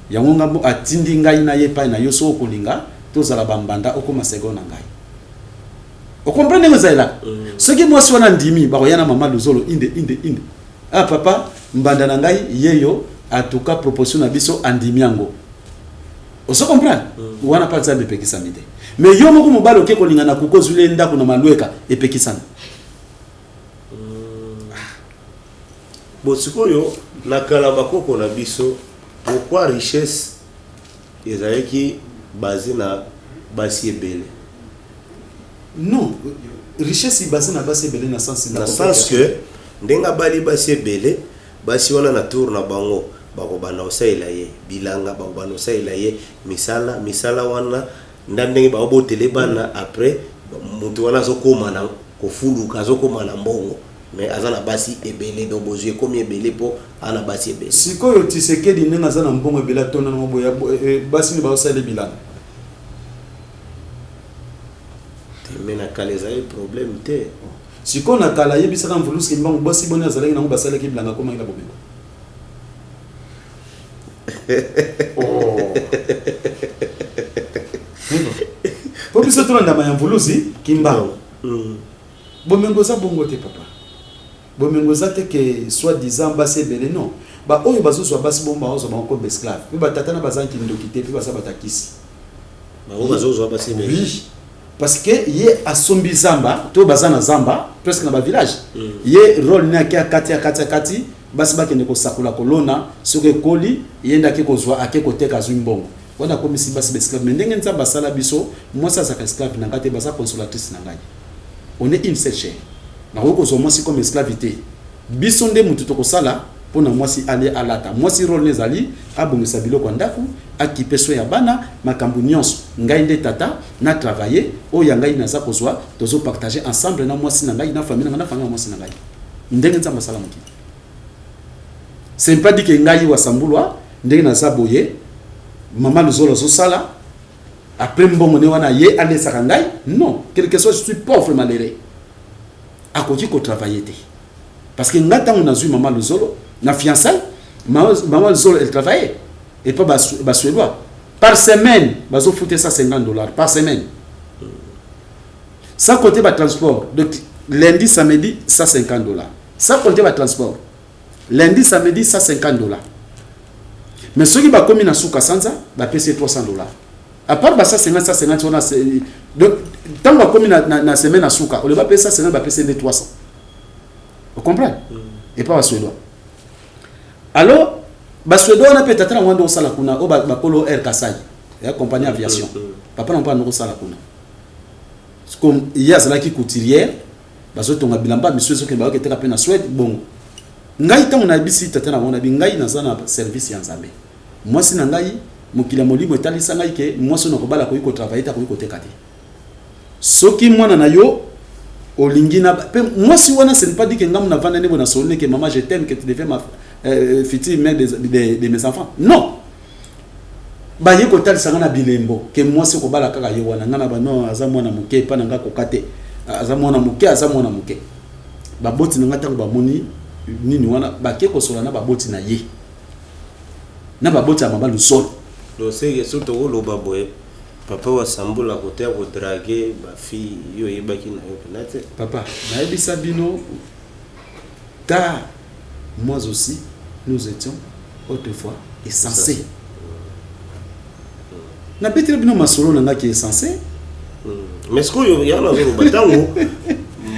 yango nga atindi ngai na ye epai na yo. Soki okolinga tozala bambanda, okóma second na ngai." Okomprendre ndenge ezalelaka? Soki mwasi wana ndimi, bakoya na mama Luzolo inde inde inde: "Ah papa, mbanda na ngai yeyo, en tout cas proposition na biso andimi yango." Ozo comprendre? Wana mpa Nzambe epekisami te. Mais yo moko mobali oke kolinga na kuko, ozwili ye ndako na malweka, epekisami. Bon, sikoyo na kala bakoko na biso, pourquoi richesse ezalaki base na basi ebele? Non, richesse base na basi ebele na sens Na sens que ndenge abali basi ebele, basi wana na tour na bango bakobanda kosalela ye bilanga, bakobanda kosalela ye misala. Misala wana nda ndenge baobotele bana. Après moto wana azokóma na kofuluka, azokóma na mbongo, mais aza na basi ebele. Donc bozwi ekomi ebele mpo aza na basi ebele. Sikoyo Tisekedi, ndenge aza na mbongo ebele, atonda nango boye, basi nde baosala bilanga. Te, mais na kala ezali problème te. Sikoyo na kala, ayebisaka Mvuluski mbango, basi boni azalaki nango basalaki bilanga, akomaki na bomengo? Oh. Po biso tolandama ya Mvuluzi Kimbangu. Bomengo eza bongo te, papa. Bomengo eza te ke soit disant basi ebele, non. Baoyo bazozwa basi bongo, bazozwa bango comme esclave, mpe batata na bazangi ndoki te, mpe baza batakisi. Bango bazozwa basi ebele. Oui, parce que ye asombi zamba to baza na zamba presque na bavillage. Ye rôle ne ake akati, akati, akati, basi bakende kosakola, kolona. Soki ekoli, ye nde ake kozwa, ake koteka, azwi mbongo wana, akomisi basi baesclave. Mais ndenge Nzambe asala biso, mwasi azalaka esclave na ngai te, baza consolatrice na ngai. On est une seule chair. Nakoki kozwa mwasi comme esclave te. Biso nde motu tokosala mpona mwasi ale alata. Mwasi rôle ne ezali abongisa biloko ya ndako, akipe so ya bana, makambo nyonso. Ngai nde tata na travaille, oyo ya ngai naza kozwa, tozopartage ensemble na mwasi na ngai, na famille na ngai, na famille ya mwasi na ngai, ndenge Nzambe asala mokili. C'est pas dit que ngai Wasambulwa ndenge naza boye, mama Luzolo azosala après mbongo ne wana ye alesaka ngai. Non, quelque soit, je suis pauvre, malheureux, akoki kotravailler te, parce que ngai ntango nazwi mama Luzolo na fiançaille, mama Luzolo, elle travaillait et pas Basuédois. Par semaine bazofute 150 $ par semaine, sans compter batransport. Donc lundi, samedi, 150 $, sans compter batransport. Lundi, samedi, 150 $. Mais soki bakomi na suka sanza, bapesi ye 300 $, à part ba 150, 150 wana. Donc ntango bakomi na semaine na suka, ole bapesi 150, bapesi nde 300. Ocomprendre? Epa Basuédois. Alors Basuédois wana mpe, tata na ngo nde kosala kuna, oyo bakolo Air Kasai ya compagnie aviation. Papa na mpo ando kosala kuna. Comme ye azalaki couturière, bazotonga bilamba misu, ezokende, bayoki eteka mpe na Suède. Bongo ngai, ntango nayebisi tata na bango, nabi ngai naza na service ya Nzambe. Mwasi na ngai, mokili ya molimo etalisa ngai ke mwasi oyo nakobala akoki kotravailler te, akoki koteka te. Soki mwana na yo olingi na mpe mwasi wana, ce n'est pas dit que ngai navanda nde boye nasoli ke mama, je t'aime, que tu deviens ma future mère de mes enfants. Non, baye kotalisa nga na bilembo ke mwasi kobala kaka ye wana. Ngai na bano, aza mwana moke, epa na ngai koka te, aza mwana moke, aza mwana moke. Baboti na ngai, ntango bamoni nini wana, bake kosola na baboti na ye, na baboti ya mama Lusolo. Donc seke soki tokoloba boye, papa Wasambula kote ya kodraguer bafille, yo oyebaki na yo mpena te? Papa, nayebisa bino, car moi aussi, nous étions autrefois insensés. Nabeteli bino masolo na ngai ki insensé. Mais sikoyo ya nazoloba, ntango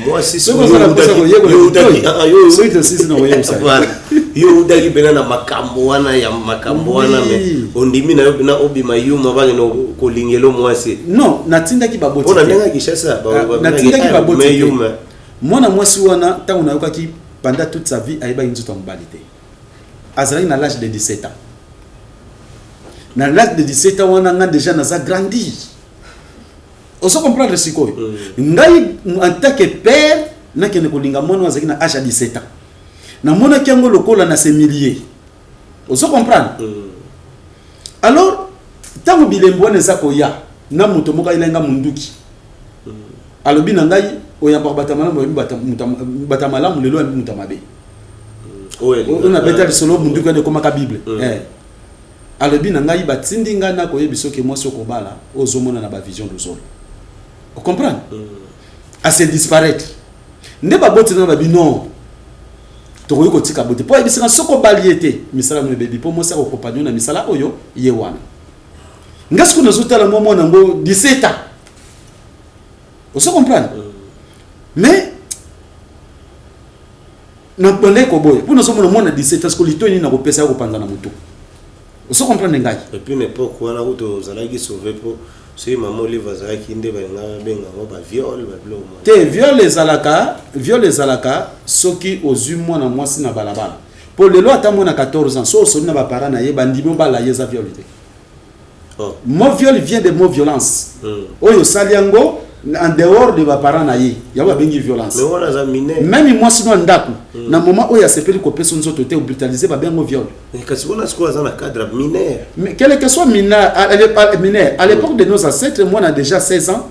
mwasi Soki oza na mposa koyekola, soki tosisi na koyebisa. Voilà. Yo outaki mpena na makambo wana ya makambo wana, me ondimi na yo mpena obima yuma, bakende kolingela mwasi? Non, natindaki baboti mpona te. Ndenge ya Kinshasa. Ah, natindaki baboti te. Yuma. Mwana mwasi wana, ntango nayokaki, pendant toute sa vie ayebaki nzoto ya mobali te. Azalaki na l'âge de 17 ans. Na l'âge de 17 ans wana, nga déjà naza grandi. Ozo comprendre? Sikoyo ngai en tant que père, nakende kolinga mwana oyo azalaki na âge ya 17 ans, namonaki yango lokola na se milie. Ozo comprendre? Alors ntango bilembo wana eza koya, na moto moko ayelenga munduki, alobi na ngai: oyambaka bato ya malamu, oyambi bato ya malamu, lelo oyambi moto ya mabe. Oyo oyo nabeta lisolo, munduki wana ekomaka Bible. Alobi na ngai, batindi ngai na koyebi soki mwasi okobala ozomona na bavision Luzolo. Ocomprendre? Ase disparaître nde baboti na babi: non, tokoki kotika bote, mpo ayebisaka soki obali ye te, misala no ebebi, mpo mwasi akokompagner na misala oyo ye wana. Nga sikoyo nazotala mwa mwana yango 17 ans, ozo comprendre? Mais nabandaki koboya, mpo nazomona mwana 17 ans, sikoyo litoi nini nakopesa ya kopanza na motu? Ozo comprendre ngai? Et puis na époque wana kutu ozalaki sauvé, mpo soki mama Olive azalaki nde balinga babenga yango baviol, babiloko mwana. Te, viol ezalaka, viol ezalaka soki ozwi mwana mwasi na balabala. Mpo lelo ata mwana 14 ans, so osoli na baparent na ye, bandimi obala ye, eza viol te. Oh. Mot viol vient de mot violence. Oyo osali yango en dehors de baparent na ye, yango babengi violence. Mais wana aza mineur. Même mwasi no ya ndako, na moment oyo asepeli kopesa nzoto te, obrutaliser, babengo viol. Mais kasi wana sikoyo aza na cadre mineur. Mais quel que soit mineur, mineur, à l'époque de nos ancêtres, mwana a déjà 16 ans,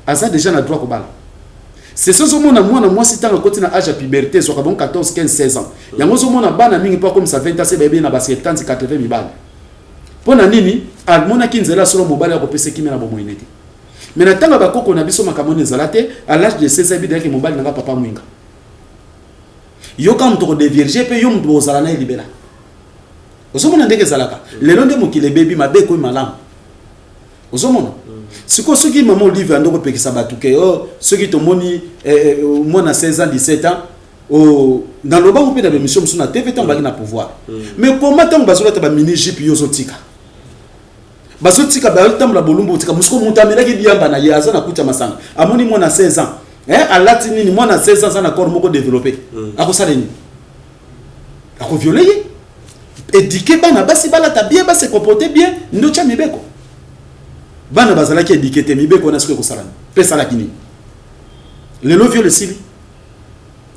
aza déjà na droit kobala. C'est so ozomona mwana mwasi, ntango akoti na âge ya puberté, ezwaka bango 14, 15, 16 ans. Yango ozomona bana mingi, mpo akomisa 20 ans, se bayebi na ba 70, 80 mibali. Mpo na nini? Amonaki nzela solo mobali akopesa kimia na bomoi nete. Mais na ntango ya bakoko na biso, makambo wana ezala te. À l'âge de 16 ans, ebidaki mobali nanga papa mwinga. Yoka, moto kodévierger mpe yo moto bozala na ye libela. Ozomona ndenge ezalaka? Lelo nde mokili ebebi, mabe ekoyi malamu. Ozomona sikoyo, soki mama Olive ando kopekisa bato ke oh, soki tomoni mwana 16 ans, 17 ans, oh, nalobango mpe na baémission mosusu na TV ntango baki na pouvoir. Mais koma ntango bazolata bamini jupe, yo ozotika, bazotika bazotambola bolumbu, otika mosiko. Moto amelaki diamba na ye, aza na kuta masanga, amoni mwana 16 ans, alati nini? Mwana 16 ans aza na corps moko développé, akosala nini? Akovioler ye. Éduquer bana basi balata bien, base comporter bien, nde otya mibeko. Bana bazalaki éduqué te. Mibeko wana sikoyo ekosala nini? Mpe esalaki nini? Lelo viol esili.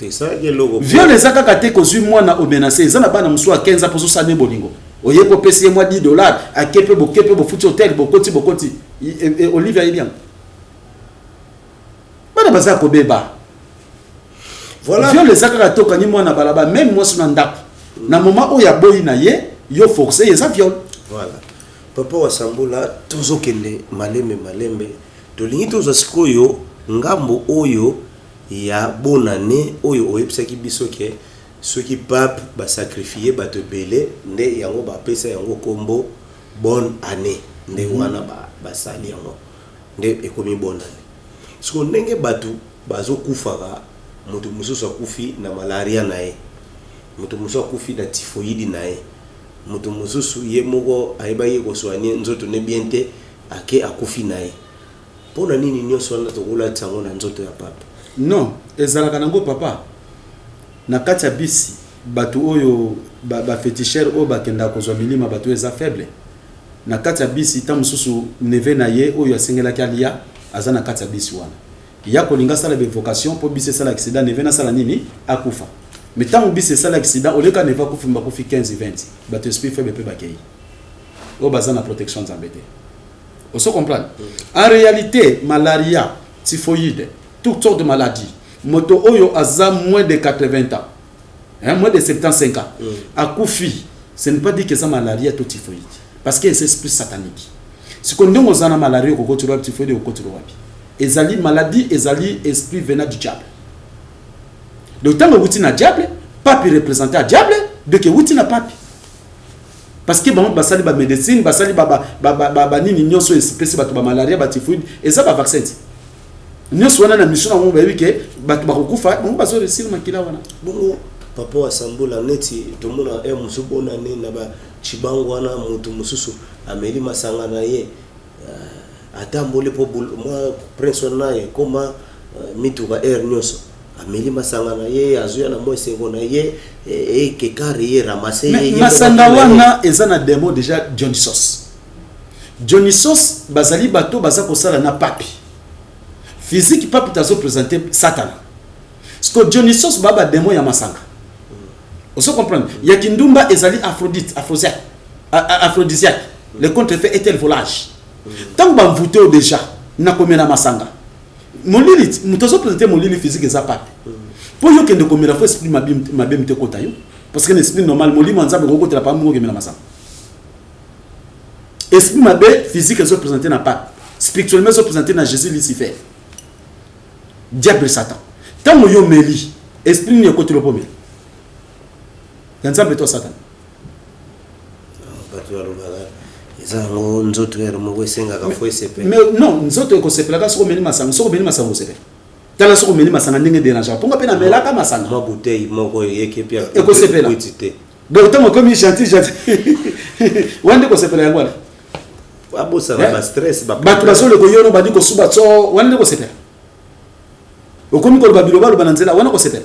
Esalaki eloko. Viol eza kaka te kozwi mwana omenace. Eza na bana mosusu ya 15 ans mpo ozosala nde bolingo, oye mpo opesi ye mwa 10 $, ake mpe boke mpe bofuti hotel, bokoti bokoti. Olivia ayebi yango, bana baza kobeba. Viol eza kaka te okangi mwana balaba, même mwasi na ndako, na moment oyo aboyi na ye, yo force, eza viol. Voilà, papa Wasambula, tozokende malembe malembe. Tolingi tozwa sikoyo ngambo oyo ya bonane oyo oyebisaki biso ke soki pape basacrifie bato ebele, nde yango bapesa yango nkombo bonne année. Nde wana basali yango nde ekomi bonne année. Sikoyo ndenge bato bazokufaka, moto mosusu akufi na malaria na ye, moto mosusu akufi na typhoïde na ye, moto mosusu ye moko ayebaki kosoigner nzoto ne bien te, ake akufi na ye. Mpo na nini nyonso wana tokolatisa yango na nzoto ya pape? Non, ezalaka nango, papa. Na kati ya bisi, bato oyo baféticheur oyo bakendaka kozwa milima, bato oyo eza faible na kati ya bisi, ta mosusu neveu na ye oyo asengelaki alia aza na kati ya bisi wana, ya kolinga asala bainvocation mpo bisi esala accident, neveu nasala nini, akufa. Mais ntango bisi esala accident, oleka neveu akufi, bakufi 15 20 bato, esprit faible mpe bakei, oyo baza na protection Nzambe te. Oso comprendre? En réalité, malaria, typhoïde, toutes sortes de maladies, moto oyo aza moins de 80 ans, hein, moins de 75 ans, akufi, ce n'est pas dit que eza malaria to typhoïde, parce que c'est esprit satanique. Siko ndenge oza na malaria, okokotela wapi? Typhoïde, okokotela wapi? Ezali maladie, ezali esprit venant du diable. Donc ntango ewuti na diable, pape représente ya diable, donc ewuti na pape, parce que bango basali bamédecine, basali banini nyonso epesi bato bamalaria, batyphoïde, eza bavaccin ti nyonso wana na mission na bango. Bayebi ke bato bakokufa, bango bazoréussir makila wana. Bongo papa Wasambula, neti tomona e mosusu bonane na bacibango wana, motu mosusu ameli masanga na ye, atamboli mpo mwa prince wana ekoma mituka aire nyonso, ameli masanga na ye, azoya na mwa esengo na ye, ekekare ye ramase ye. Masanga wana eza na démon déjà, Dionysos. Dionysos bazali bato baza kosala na papi physique. Papi tazoprésente Satana. Parce que Dionysos baa badémon ya masanga, oso comprendre, ya kindumba, ezali Aphrodite, aphrodisiaque, aphrodisiaque. Le contrefait est el volage. Ntango bamvute oyo déjà nakomela masanga, molili, moto azoprésente molili physique eza pape. Mpo yo okende komela, fo esprit mabe mite ekota yo, parce que na esprit normal, molimo ya Nzambe okokotela pa mongo okemela masanga. Esprit mabe physique ezoprésente na pape, spirituellement ezoprésente na Jésus, Lucifer, diable, Satan. Ntango yo meli, esprit nini ekotela mpo omela? Ya Nzambe to Satan? Bato balobaka eza yango nzoto ere moko esengaka fo esepela. Mais non, nzoto ekosepelaka soki omeli masanga. Soki omeli masanga, osepela. Tala, soki omeli masanga ndenge dérangeaka mponga mpe namelaka masanga. Mwa bouteille moko eyeki epi. Ekosepela. Te. Donc ntango okomi gentil gentil wana, nde kosepela yango wana. Abosana bastress. Bato bazoleka yo no bandi kosuba tso wana, nde kosepela. Okomi koloba biloba aloba na nzela wana, kosepela.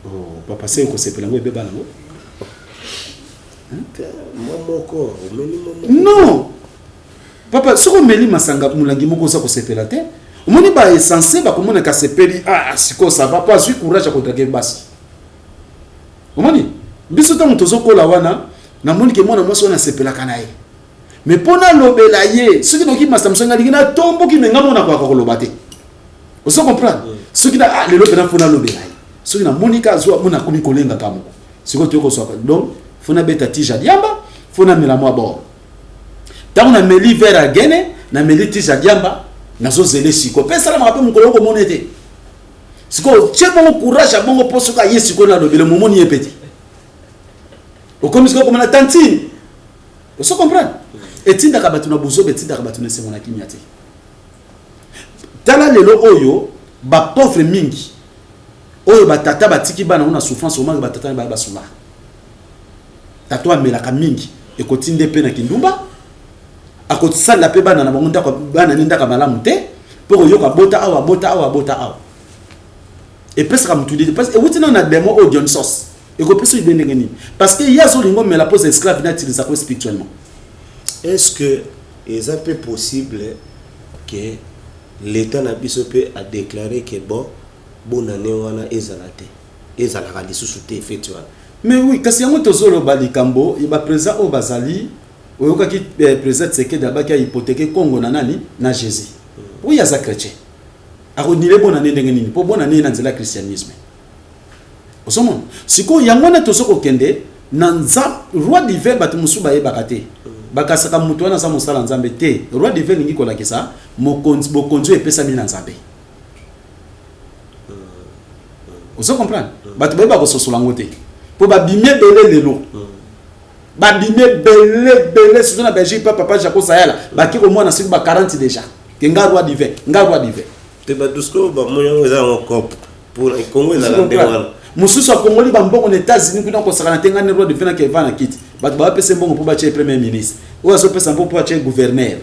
Oh, papa, se kosepela yango ebeba nango. Mwa moko omeli, mwa moko. Non, papa, soki omeli masanga molangi moko, oza kosepela te. Omoni baessence bakomonaka asepeli, ah, sikoyo ça va, po azwi courage ya kodraguer basi. Omoni biso ntango tozokola wana, namoni ke mwana mwasi wana asepelaka na ye, mais mpo nalobela ye, soki noki masa mosu alingi natomboki, me nga mona koyaka koloba te. Ozo comprendre? Soki na ah, lelo mpena mpo nalobela ye, soki namoni ka azwa mona, akomi kolengaka moko, sikoyo toyei kozwaka. Donc fo nabeta tige ya diamba, fo namela mwa bord. Ntango nameli verre ya gene, nameli tige ya diamba, nazozele sikoyo mpe esalamaka mpe mokolo okomona ete sikoyo tie bongo courage ya bongo, mpo soki aye sikoyo nalobele, momoni ye mpe te, okomi sikoyo komona tantine. Oso comprendre? Etindaka bato na buzoba, etindaka bato na esengo na kimia te. Tala lelo oyo bapauvre mingi oyo batata batiki bana ngo na souffrance. Omaki batata na baya basula, tata oyo amelaka mingi, ekotinde mpe na kindumba, akosalela mpe bana na bango ndako, bana ne ndako malamu te, mpo koyoka bota awa, bota awa, bota awa, epesaka motu idée, parce ewuti nano na démon oyo Dionysos. Ekopesa idée ndenge nini? Parce que ye azolinga omela mpo oza esclave na utilisaka spirituellement. Est ce que eza mpe possible ke l'État na biso mpe adéclaré ke bon, Bonane wana ezala te, ezalaka lisusu te feti wana. Mais oui, kasi yango tozoloba likambo ya baprésident oyo bazali. Oyokaki président Tshisekedi abaki ahypothéquer Congo na nani? Na Jésus. Oyo aza chrétien, akonile bonane ndenge nini? Mpo bonane na nzela ya christianisme. Ozomona sikoyo, yango wana toza kokende na roi divin. Bato mosusu bayebaka te, bakasaka moto wana aza mosala Nzambe te. Roi divin elingi kolakisa mokonzi, bokonzi oyo epesami na Nzambe. Ozo comprendre? Bato bayeba kososola yango te, mpo babimi ebele lelo, babimi ebele ebele, surtout na Belgique. Mpe papa Jaco Sayala baki komona soki ba 40 déjà ke nga roi divin, nga roi divin. Te, bato sikoyo bamoni yango eza yango cope pour Congo, ezala ndenge wana. Mosusu akongoli bambongo na États-Unis kuna, kosakana te, nga nde roi divin. Akeva na kiti, bato bapesa mbongo mpo batie premier ministre, oyo azopesa mpo mpo atie gouverneur.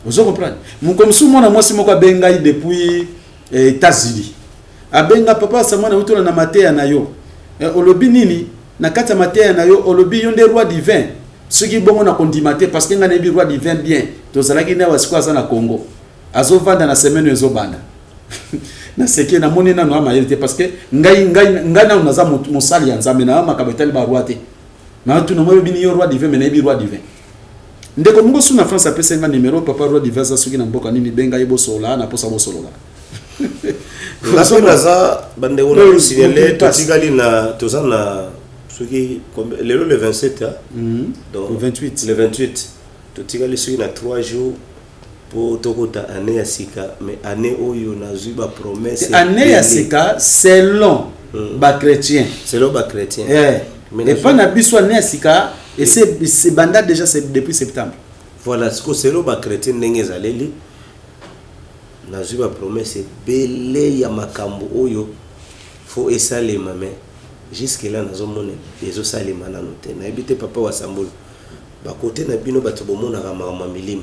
Ozo comprendre? Moko mosusu, mwana mwasi moko abengai depuis États-Unis, abenga: "Papa Samwana, utola na mateya na yo. Olobi nini na kati ya mateya na yo? Olobi yo nde roi divin. Soki bongo, na kondima te, parce que ngai nayebi roi divin bien. Tozalaki nde awa, sikoyo aza na Congo, azovanda na semaine oyo ezobanda." Naseki, namoni nano amayele te, parce que ngai nano naza mosali ya Nzambe na makambo etali baroi te. Natuna mo oyebini yo roi divin, mais nayebi roi divin. Ndeko moko su na France apesi nga numéro: "Papa, roi divin aza soki na mboka nini, benga ye, bosolola na posa bosolola." Nga mpe naza bandeko na kosignaler, totikali na, toza na soki lelo le 27, hein? Donc, le 28. Le 28, totikali soki na 3 jours mpo tokota année ya sika. Mais année oyo nazwi bapromesse. Année ya sika selon bachrétien. Selon bachrétien. Eh. Epai na biso, année ya sika ese ebanda déjà, c'est depuis septembre. Voilà, siko selon bachrétien ndenge ezaleli, nazwi bapromesse ebele ya makambo oyo fo esalema, mais jusque là nazomona ezosalema nano te. Nayebi te, papa Wasambolo, bakote na bino bato bomonaka makambo ya milimo,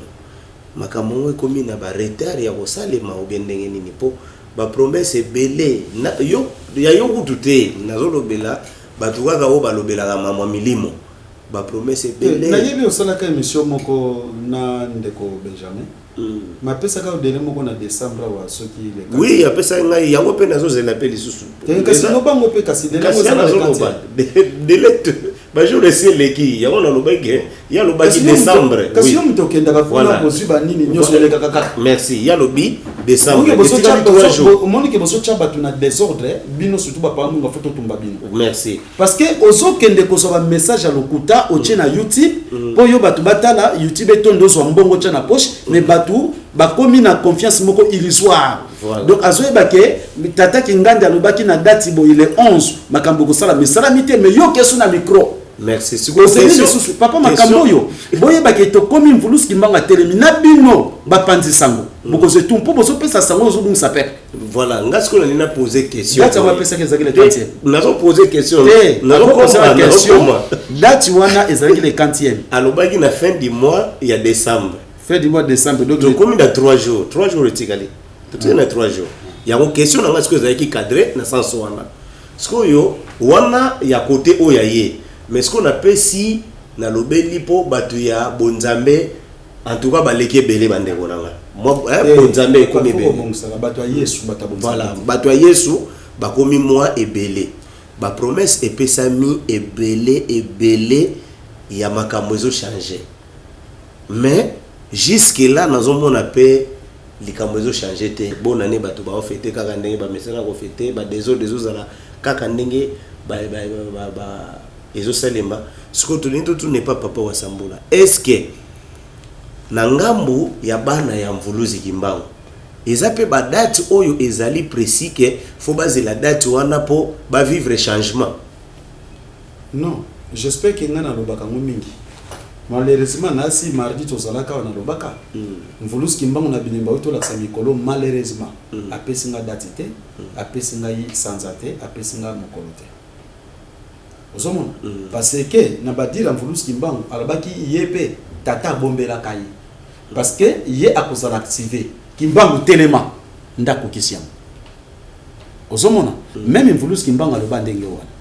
makambo yango ekomi na baretard ya kosalema obie ndenge nini? Mpo bapromesse ebele yo, ya yo kutu te, nazolobela bato kaka oyo balobelaka makambo ya milimo, bapromesse ebele. Nayebi osalaka émission moko na ndeko Benjamin. Mapesaka yo délai moko na décembre awa, soki le Oui, apesaki ngai yango mpe nazozela mpe lisusu. Te, kasi lobango mpe, kasi délai kasi yango ya ezala le nazoloba délai, bajour esi eleki. Yango nalobaki, ye alobaki Kasi yo décembre. Kasi yo moto okendaka kuna, kozwi banini nyonso elekaka kaka. Merci. Ye alobi décembre, etikali 3 jours. Omonike bozotya bato na désordre, bino surtout bapapa Ngunga, fo totumba bino. Merci. Parce que ozokende kozwa bamessage ya lokuta, otie na YouTube mpo yo bato batala YouTube, etondo, ozwa mbongo, otya na poche, mais bato bakomi na confiance moko illusoire. Donc azoyeba ke tata Kingandi alobaki na date boye, le 11, makambo ekosala, esalami te, mais yo keso na micro. Merci. Ozeli lisusu, papa, makambo oyo boyebaki, tokomi mvulusi Kimbangu atelemi na bino, bapanzi sango, bokozwa etu mpo bozopesa sango, ozobungisa peuple. Voilà, nga sikoyo nalingi napose question. Date yango apesaki ezalaki le 30e. Nazopose question. Te, nazokoma. Question. Nazokoma. Date wana ezalaki le 40e. Alobaki na fin du mois ya décembre. Fin du mois de décembre, donc tokomi na 3 jours, 3 jours etikali, totikali na 3 jours. Yango question na nga sikoyo ezalaki cadre na sens wana. Sikoyo wana ya kote oyo ya ye, mais sikoyo napesi, nalobeli mpo bato ya bonzambe, en tout cas baleki ebele, bandeko na nga. Bonzambe ekomi ebele. Kobongisaka bato ya Yesu, bato ya bonzambe. Voilà, bato ya Yesu bakomi mwa ebele, bapromesse epesami ebele ebele ya makambo ezochange, mais jusque là nazomona mpe likambo ezochange te. Bonane, bato baofete kaka ndenge bamesana kofete, badésordre ezozala kaka ndenge ezosalema. Sikoyo tolingi totuna epa papa Wasambula: est ce que na ngambu ya bana ya Mvuluzi Kimbangu eza mpe badate oyo ezali précis ke fo bazela date wana mpo bavivre changement? Non, j'espère ke ngai nalobaka yango mingi. Malheureusement, nasi mardi tozalaka awa, nalobaka Mvulusi Kimbangu na bilemba oyo tolakisa mikolo. Malheureusement, apesi nga date te, apesi ngai sanza te, apesi ngai mokolo te. Ozomona, parce que na badira Mvulusi Kimbangu alobaki ye mpe tata abombelaka ye, parce que ye akozala active. Kimbangu telema nde akokisi yango. Ozomona, même Mvulusi Kimbangu aloba ndenge wana.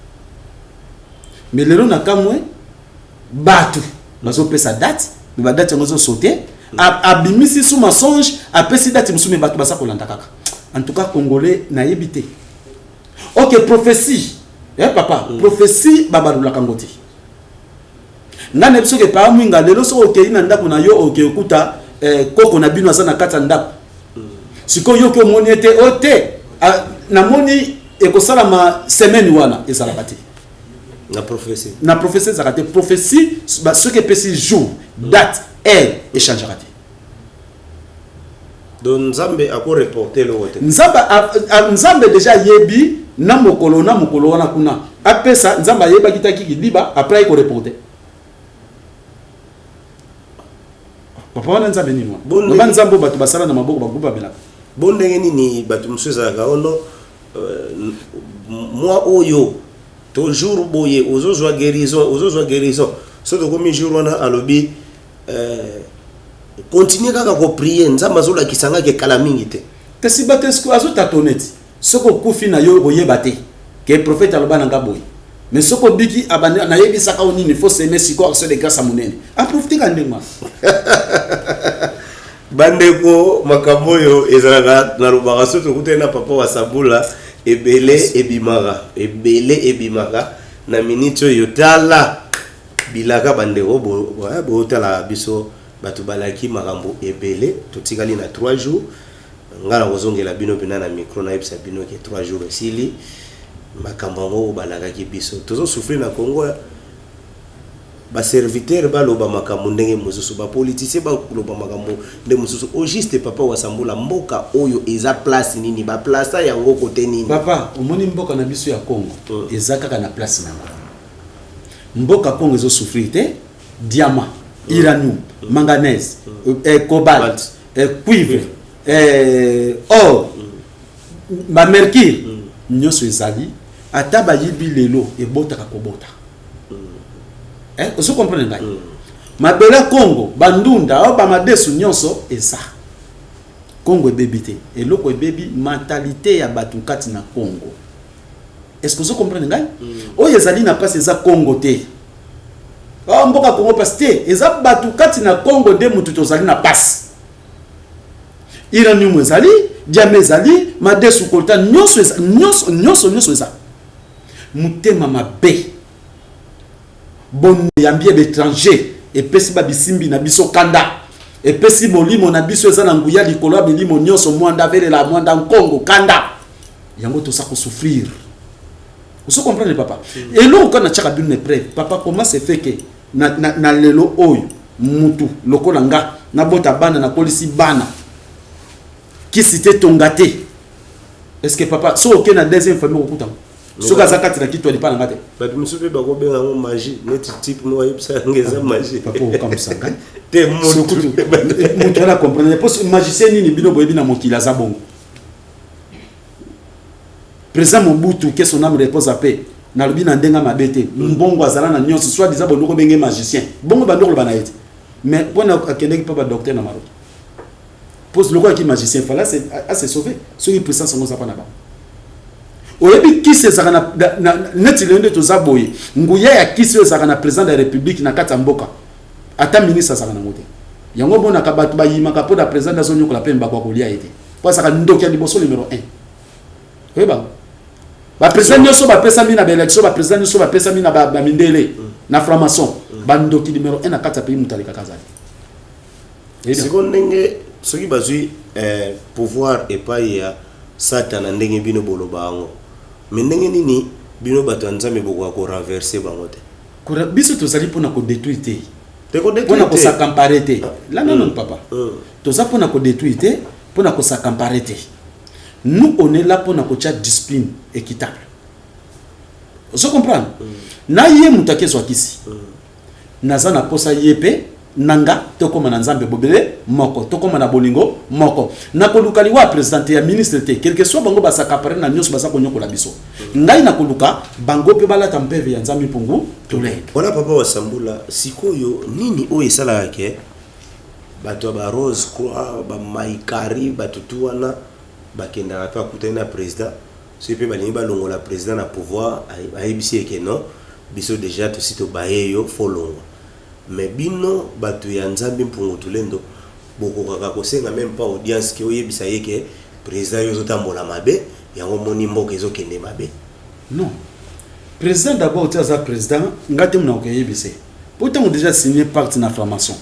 Mais lelo na kamwe, bato bazopesa date, mais badate yango ezosaute. Abimisi su mensonge, apesi date mosusu, mais bato baza kolanda kaka. En tout cas, Congolais, nayebi te. Ok, prophétie, eh papa, prophétie babalolaka yango te. Ngai nayebi soki epaya mwinga lelo, soki okei na ndako na yo, okei okuta koko na bino aza na kati ya ndako. Sikoyo yoki omoni ete o te, namoni ekosalama semaine wana, ezalaka te. Na prophétie? Na prophétie ezalaka te. Prophétie, soki epesi jour, date, heure, echangeaka te. Donc Nzambe akoreporte eloko te? Nzambe, Nzambe déjà ayebi na mokolo, na mokolo wana kuna apesa. Nzambe ayebaki taki kidiba, après ayi koreporte. Papa, wana Nzambe nini wana? Bon, loba Nzambe oyo bato basala na maboko, bagubamelaka. Bo ndenge nini bato mosusu ezalaka ono mwa oyo to jour boye ozozwa guérison, ozozwa guérison, so tokomi jour wana alobi continue kaka koprier, Nzambe azolakisa nga ke kala mingi te? Kasi bato eske azotatone ti soki okufi na yo, okoyeba te ke prophète aloba na nga boye. Mais soki obiki, nayebisaka yo nini, faut semer sikoyo action de grâce ya monene, aprofite ka ndenge wana. Bandeko, makambo oyo ezalaka, nalobaka so tokutani na papa wa Sabula, ebele ebimaka, ebele ebimaka na miniti oyo. Tala bilaka, bandeko, botala biso bato balaki makambo ebele. Totikali na 3 jours. Nga na kozongela bino mpena na micro, nayebisa bino ke 3 jours esili, makambo yango oyo balakaki biso, tozosouffrir na Congo. Baserviteur baloba makambo ndenge mosusu, bapoliticien baloba makambo nde mosusu. Au juste, papa Wasambula, mboka oyo eza place nini? Baplaça yango kote nini? Papa, omoni mboka na biso ya Congo eza kaka na place nango. Mboka Congo ezosouffrir te. Diamant, uranium, manganèse, cobalt, cuivre, or, bamercure, nyonso ezali. Ata bayibi lelo, ebotaka kobota. Ozo comprendre ngai? Mabele ya Congo, bandunda oyo, bamadesu, nyonso eza. Congo ebebi te. Eloko ebebi, mentalité ya bato kati na Congo. Est ce que ozo comprendre ngai? Oyo ezali na mpasi eza Congo te. Oh, mboka Congo mpasi te, eza bato kati na Congo nde motu tozali na mpasi. Uranium ezali, diamant ezali, madesu, coltan, nyonso eza, nyonso, nyonso, nyonso eza. Motema mabe, boyambi ya baétranger epesi babisimbi na biso kanda, epesi molimo na biso eza na nguya likolo ya milimo nyonso, mwanda velela, mwanda nkongo, kanda yango toza kosouffrir. Ozo comprendre, papa? Eloko kaka natiaka bino na épreuve, papa, comment se fait que na lelo oyo mutu lokola nga nabota bana, nakolisi bana, kisi te, tonga te? Est ce que, papa, soki okei na deuxième famille, okokutanga soki aza kati na kitu alipa na nga te? Bato mosusu mpe bakobenga yango magie, neti type moko ayebisa yango eza magie. Papa, okamwisa ngai. Te, motu. Moto wana comprendre po magicien nini bino boyebi na mokili aza bongo? Président Mobutu, que son âme repose en paix, nalobi na ndenge mabe te, mbongo azala na nyonso, soit disant bondoko obenge magicien, bongo bandoko loba na ye te. Mais mpona akendeki mpa badocteur na Maroc, po lokola ki magicien, fallait ase sauver. Soki puissance yango oza mpa na bango, oyebi kisi ezalaka na neti lelo nde toza boye, nguya ya kisi oyo ezalaka na président de la République na kati ya mboka, ata ministre azalaka nango te. Yango omonaka bato bayimaka mpo na président azonyokola mpe mbako ya kolia ye te, po azalaka ndoki ya liboso numéro 1. Oyeba, baprésident nyonso bapesami na baélection, baprésident nyonso bapesami na bamindele, na franc-maçon, bandoki numéro 1 na kati ya pays, moto alekaka azali. Sikoyo ndenge soki bazwi pouvoir epai ya Satana, ndenge bino boloba yango, me ndenge nini bino bato ya Nzambe bokoka korenverser bango te? Biso tozali mpona kodétruire te, mpona kos'accaparer te. La nano, papa, toza mpona kodétruire te, mpona kos'accaparer te. Nous, on est là mpona kotia discipline équitable. Ozo comprendre? Na ye moto akezwa kisi, naza na posa ye mpe na nga tokóma na Nzambe bobele moko, tokóma na bolingo moko. Nakoluka liwa ya président te, ya ministre te, quelque soit bango bas'accaparer na nyonso, baza konyokola biso. Ngai nakoluka bango mpe balata mpeve ya Nzambe mpungu tolenge. Wana, papa Wasambula, sikoyo nini oyo esalaka ke bato ya barose croix, bamaikari, bato tu wana bakendaka mpe akutani na président, soki mpe balingi balongola président na pouvoir, ayebisi eke non, biso déjà tosi tobaye yo, fo longwa. Mais bino bato ya Nzambe mpungu tulendo bokokaka kosenga même pas audience ke oyebisa ye ke président, yo ozotambola mabe? Yango moni mboka ezokende mabe. Non, président d'abord ti aza président, nga te mona koyebisa po ntango déjà signé pacte na franc-maçon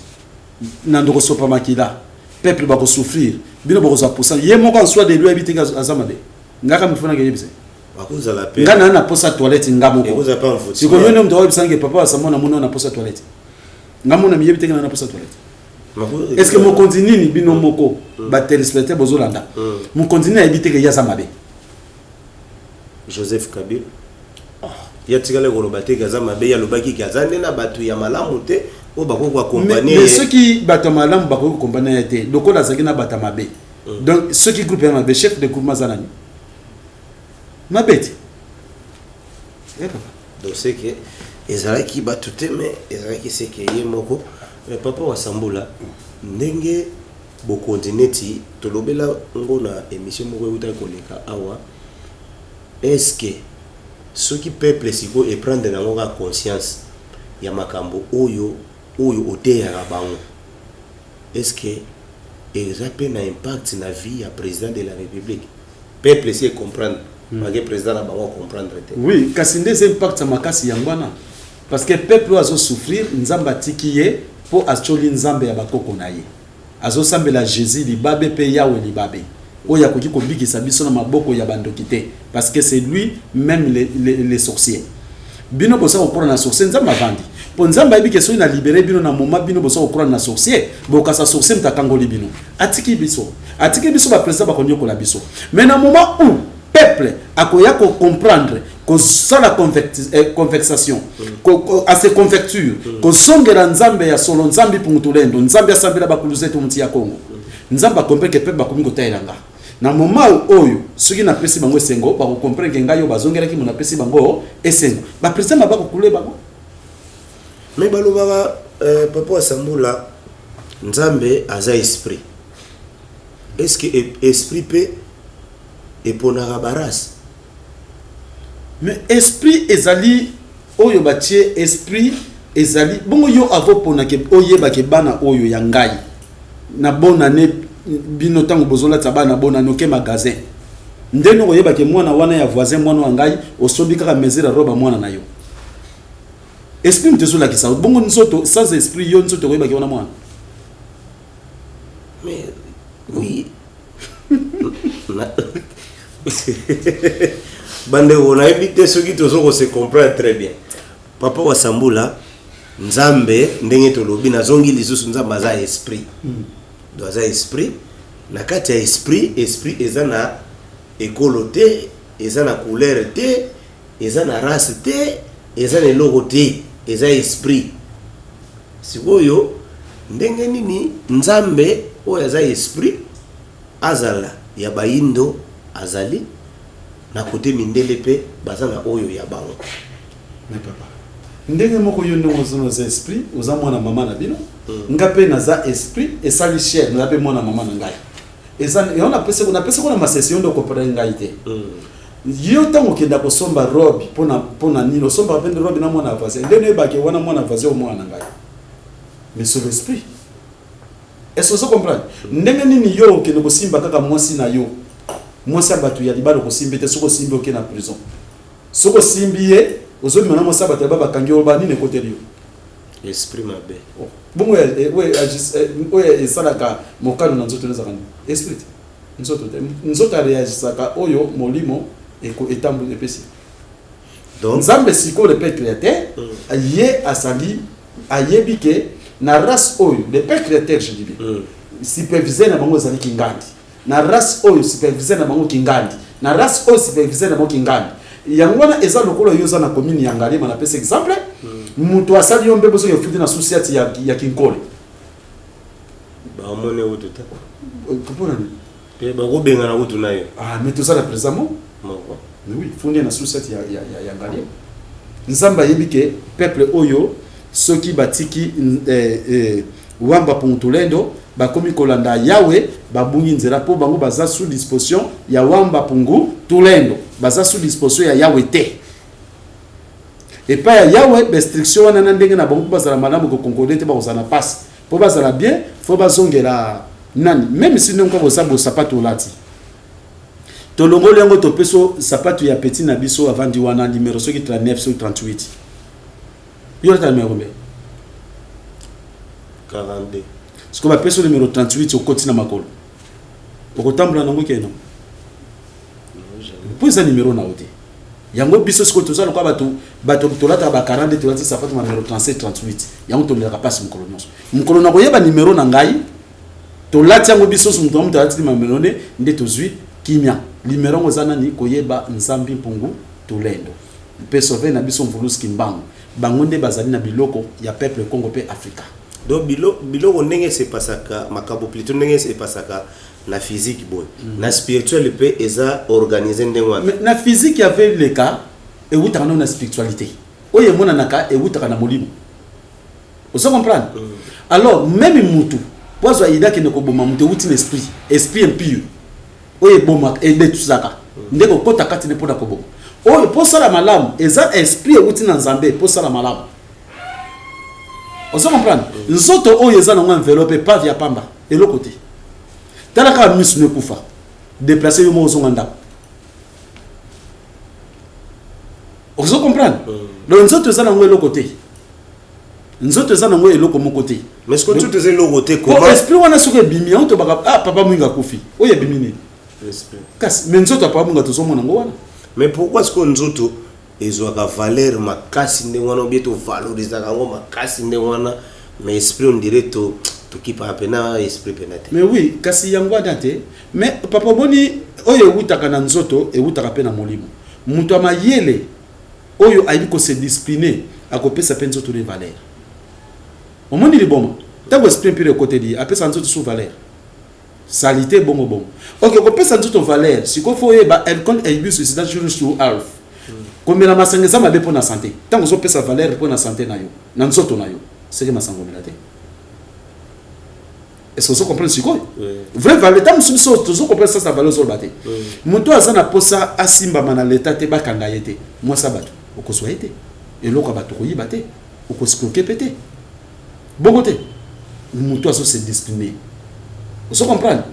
na ndoko sopa makila, peuple bakosouffrir, bino bokozwa posa ye moko en soi de lui ayebi te aza mabe. Nga kaka mifona koyebisa. Bakozala pe. Nga na posa toilette nga moko. Ekozala pe envoûtement. Sikoyo yo nde moto akoyebisange papa asamo na moni na posa toilette, nga mona miyebi te nga na posa toilette. Est ce que mokonzi nini, bino moko batéléspectateur bozolanda, mokonzi nini ayebi te ke ye aza mabe? Joseph Kabila ye atikali koloba te ke aza mabe. Ye alobaki ke aza nde na bato ya malamu te oyo bakoki koaccompagner Mais ye. Soki bato ya malamu bakoki koaccompagner ye te, lokola azalaki na bato ya mabe, donc soki groupe ya mabe, chef de groupement aza nani? Mabe te. Eh, papa. Donc c'est que ezalaki bato te, mais ezalaki seke ye moko. Mais papa Wasambula, ndenge bokonzi neti tolobela ngo na émission moko eutaki koleka awa, est ce que soki peuple sikoyo eprendre nango kaka conscience ya makambo oyo oteyaka bango, est ce que eza mpe na impact na vie ya président de la République? Peuple esi ecomprendre make président na bango acomprendre te. Oui, kasi nde eza impact ya makasi yango wana, parce que peuple oyo azosouffrir, Nzambe atiki ye mpo atioli Nzambe ya bakoko na ye, azosambela Jésus libabe mpe Yawe libabe oyo akoki kobikisa biso na maboko ya bandoki te, parce que c'est lui même les sorciers. Bino boza kokura na sorcier, Nzambe avandi mpo Nzambe ayebi ke soki na libérer bino na moma bino boza kokura na sorcier, bokasa sorcier moto akangoli bino. Atiki biso, atiki biso, baprésident bakonyokola biso. Mais na moment où peuple akoya kocomprendre, kosala conversation, ase convertir, kozongela Nzambe ya solo, Nzambe Pungutulendo, Nzambe asambela bakuluze to muti ya Kongo, Nzambe acomprendre ke peuple bakomi kotalela nga. Na moment oyo soki napesi bango esengo, bakocomprendre ke ngai oyo bazongelaki mo napesi bango esengo, baprésident ma bakokule bango. Mais balobaka, papa Asambula, Nzambe aza esprit. Est ce que esprit mpe eponaka barace? Mais esprit ezali oyo batie, esprit ezali bongo. Yo avoponake, oyebake bana oyo ya ngai na bonane. Bino ntango bozolatisa bana bonane, oke magasin, ndenge oyebake mwana wana ya voisin, mwana wa ngai, osombi kaka mesure ya robe ya mwana na yo. Esprit moto ezolakisa bongo. Nzoto sans esprit, yo nzoto okoyebaki wana mwana? Mais oui, bandeko, nayebi te soki tozo kose comprendre très bien. Papa Wasambula, Nzambe, ndenge tolobi, nazongi lisusu, Nzambe aza esprit. Donc aza esprit, na kati ya esprit, esprit eza na ekolo te, eza na couleur te, eza na race te, eza na eloko te, eza esprit. Sikoyo ndenge nini Nzambe oyo aza esprit azala ya bayindo, azali na kote mindele mpe baza na oyo ya bango? Mais papa, ndenge moko yo ndenge oza, oza esprit, oza mwana mama na bino. Nga mpe naza esprit esali chair, naza mpe mwana mama na ngai. Eza yango napesi ko na masese. Yo nde okomprendre ngai te. Yo ntango okenda kosomba robe, mpona nini osombaka mpe robe na mwana voisin? Ndenge oyebake wana mwana voisin o mwana na ngai? Mais sur l'esprit, est ce que ozo comprendre ndenge nini yo okende kosimba kaka mwasi na yo, mwasi ya bato ya libala okosimbi te? Soki osimbi, oke na prison. Soki osimbi ye, ozobima na mwasi ya bato ya ba, bakangi yo, banini ekoteli yo? Esprit mabe. Oh, bongo oyo esalaka mokano na nzoto ezalaka nini? Esprit te, nzoto te. Nzoto areagisaka oyo molimo etambu epesi. Donc Nzambe sikoyo, le père créateur, ye asali, ayebi ke na race oyo, le père créateur, je dis bien, superviseur na bango ezali kingandi. Na race oyo, superviseur na bango kingandi. Na race oyo, superviseur na bango kingandi. Yango wana eza lokola yo oza na commune ya Ngaliema, napesa exemple, moto asali yo mbebo, soki efuti na susiati ya Kinkole. Bamone kutu te. Mpona nini? Mpe bakobengana kutu na yo. Ah, mais toza na président mo moko. Mais oui, fundi na susiati ya Ngaliema. Nzambe ayebi ke peuple oyo soki batiki Wamba Pungutulendo, bakomi kolanda Yawe, babungi nzela, mpo bango baza sous disposition ya Wamba Pungu Tulendo, baza sous disposition ya Yawe te. Epai ya Yawe, bainstruction wana na ndenge na bango mpo bazala malamu koconcorde te, bakozala na mpasi. Mpo bazala bien, fo bazongela nani? Même si ndenge kaka oza bosapato olati. Tolongoli yango, topesi yo sapatu ya petit na biso avandi wana, numero soki 39, soki 38. Yo olata numero combien? 42. Sikoyo bapesi yo numero 38, okoti na makolo, okotambola nango keno mpo eza numero na yo te. Yango biso sikoyo toza lokola bato tolataka ba 42, tolati sapatu ma numero 37, 38. Yango tolelaka mpasi mokolo nyonso. Mokolo na koyeba numero na ngai, tolati yango biso nyonso, moto na moto alati numero ne, nde tozwi kimia. Numero yango eza nani? Koyeba Nzambi Mpungu Tulendo mpe sauveur na biso Mvuluzi Kimbangu. Bango nde bazali na biloko ya peuple Congo mpe Afrika. Donc biloko ndenge sepasaka, makambo plutôt ndenge sepasaka na physique boye, na spirituel mpe eza organisé ndenge wana? Mais na physique ya leka ewutaka nano na spiritualité. Oyo emonanaka ewutaka na molimo, ozo comprendre? Alors même mutu po azwa ida akende koboma mutu, ewuti na esprit, esprit impur oyo ebomaka, edétruisaka, nde kokɔta kati ne mpona koboma. Oyo mpo osala malamu eza esprit ewuti na Nzambe mpo osala malamu, ozo comprendre? Nzoto oyo eza nango enveloppe, épave ya pamba, eloko te. Tala kaka misu no ekufa, déplace yo moko, ozonga ndako, ozo comprendre? Donc nzoto eza nango eloko te, nzoto eza nango eloko moko te. Mais ce que tout eza eloko te, po comment esprit wana soki ebimi, yango tobaka: "Ah, papa Mwinga akufi." Oyo ebimi nini? Esprit. Kasi mais nzoto ya papa Mwinga tozomona yango wana. Mais pourquoi ce que nzoto ezwaka valeur makasi ndenge wana, obie tovalorisaka yango makasi ndenge wana, mais esprit, on dirait to tokipaka pena esprit pena te? Mais oui, kasi yango wana te. Mais papa, omoni, oyo ewutaka na nzoto ewutaka mpe na molimo. Moto ya mayele oyo ayebi kose discipliner akopesa mpe nzoto ne valeur. Omoni liboma, ntango esprit impur ekoteli ye, apesa nzoto su valeur, salité, bongo bongo. Ok, kopesa nzoto valeur sikoyo, faut oyeba alcool eyebi suicide jour sur alf. Komela masanga eza mabe mpo na santé. Ntango ozopesa valeur mpo na santé na yo, na nzoto na yo, seke masanga omela te. Est ce que ozo comprendre sikoyo? Vrai valeur, ntango mosusu biso tozo comprendre sasa valeur ozoloba te. Moto aza na posa asimbama na leta te, bakanga ye te, mwasi ya bato okozwa ye te, eloko ya bato koyiba te, okoescroquer mpe te, bongo te. Moto azo se discipliner, ozo comprendre?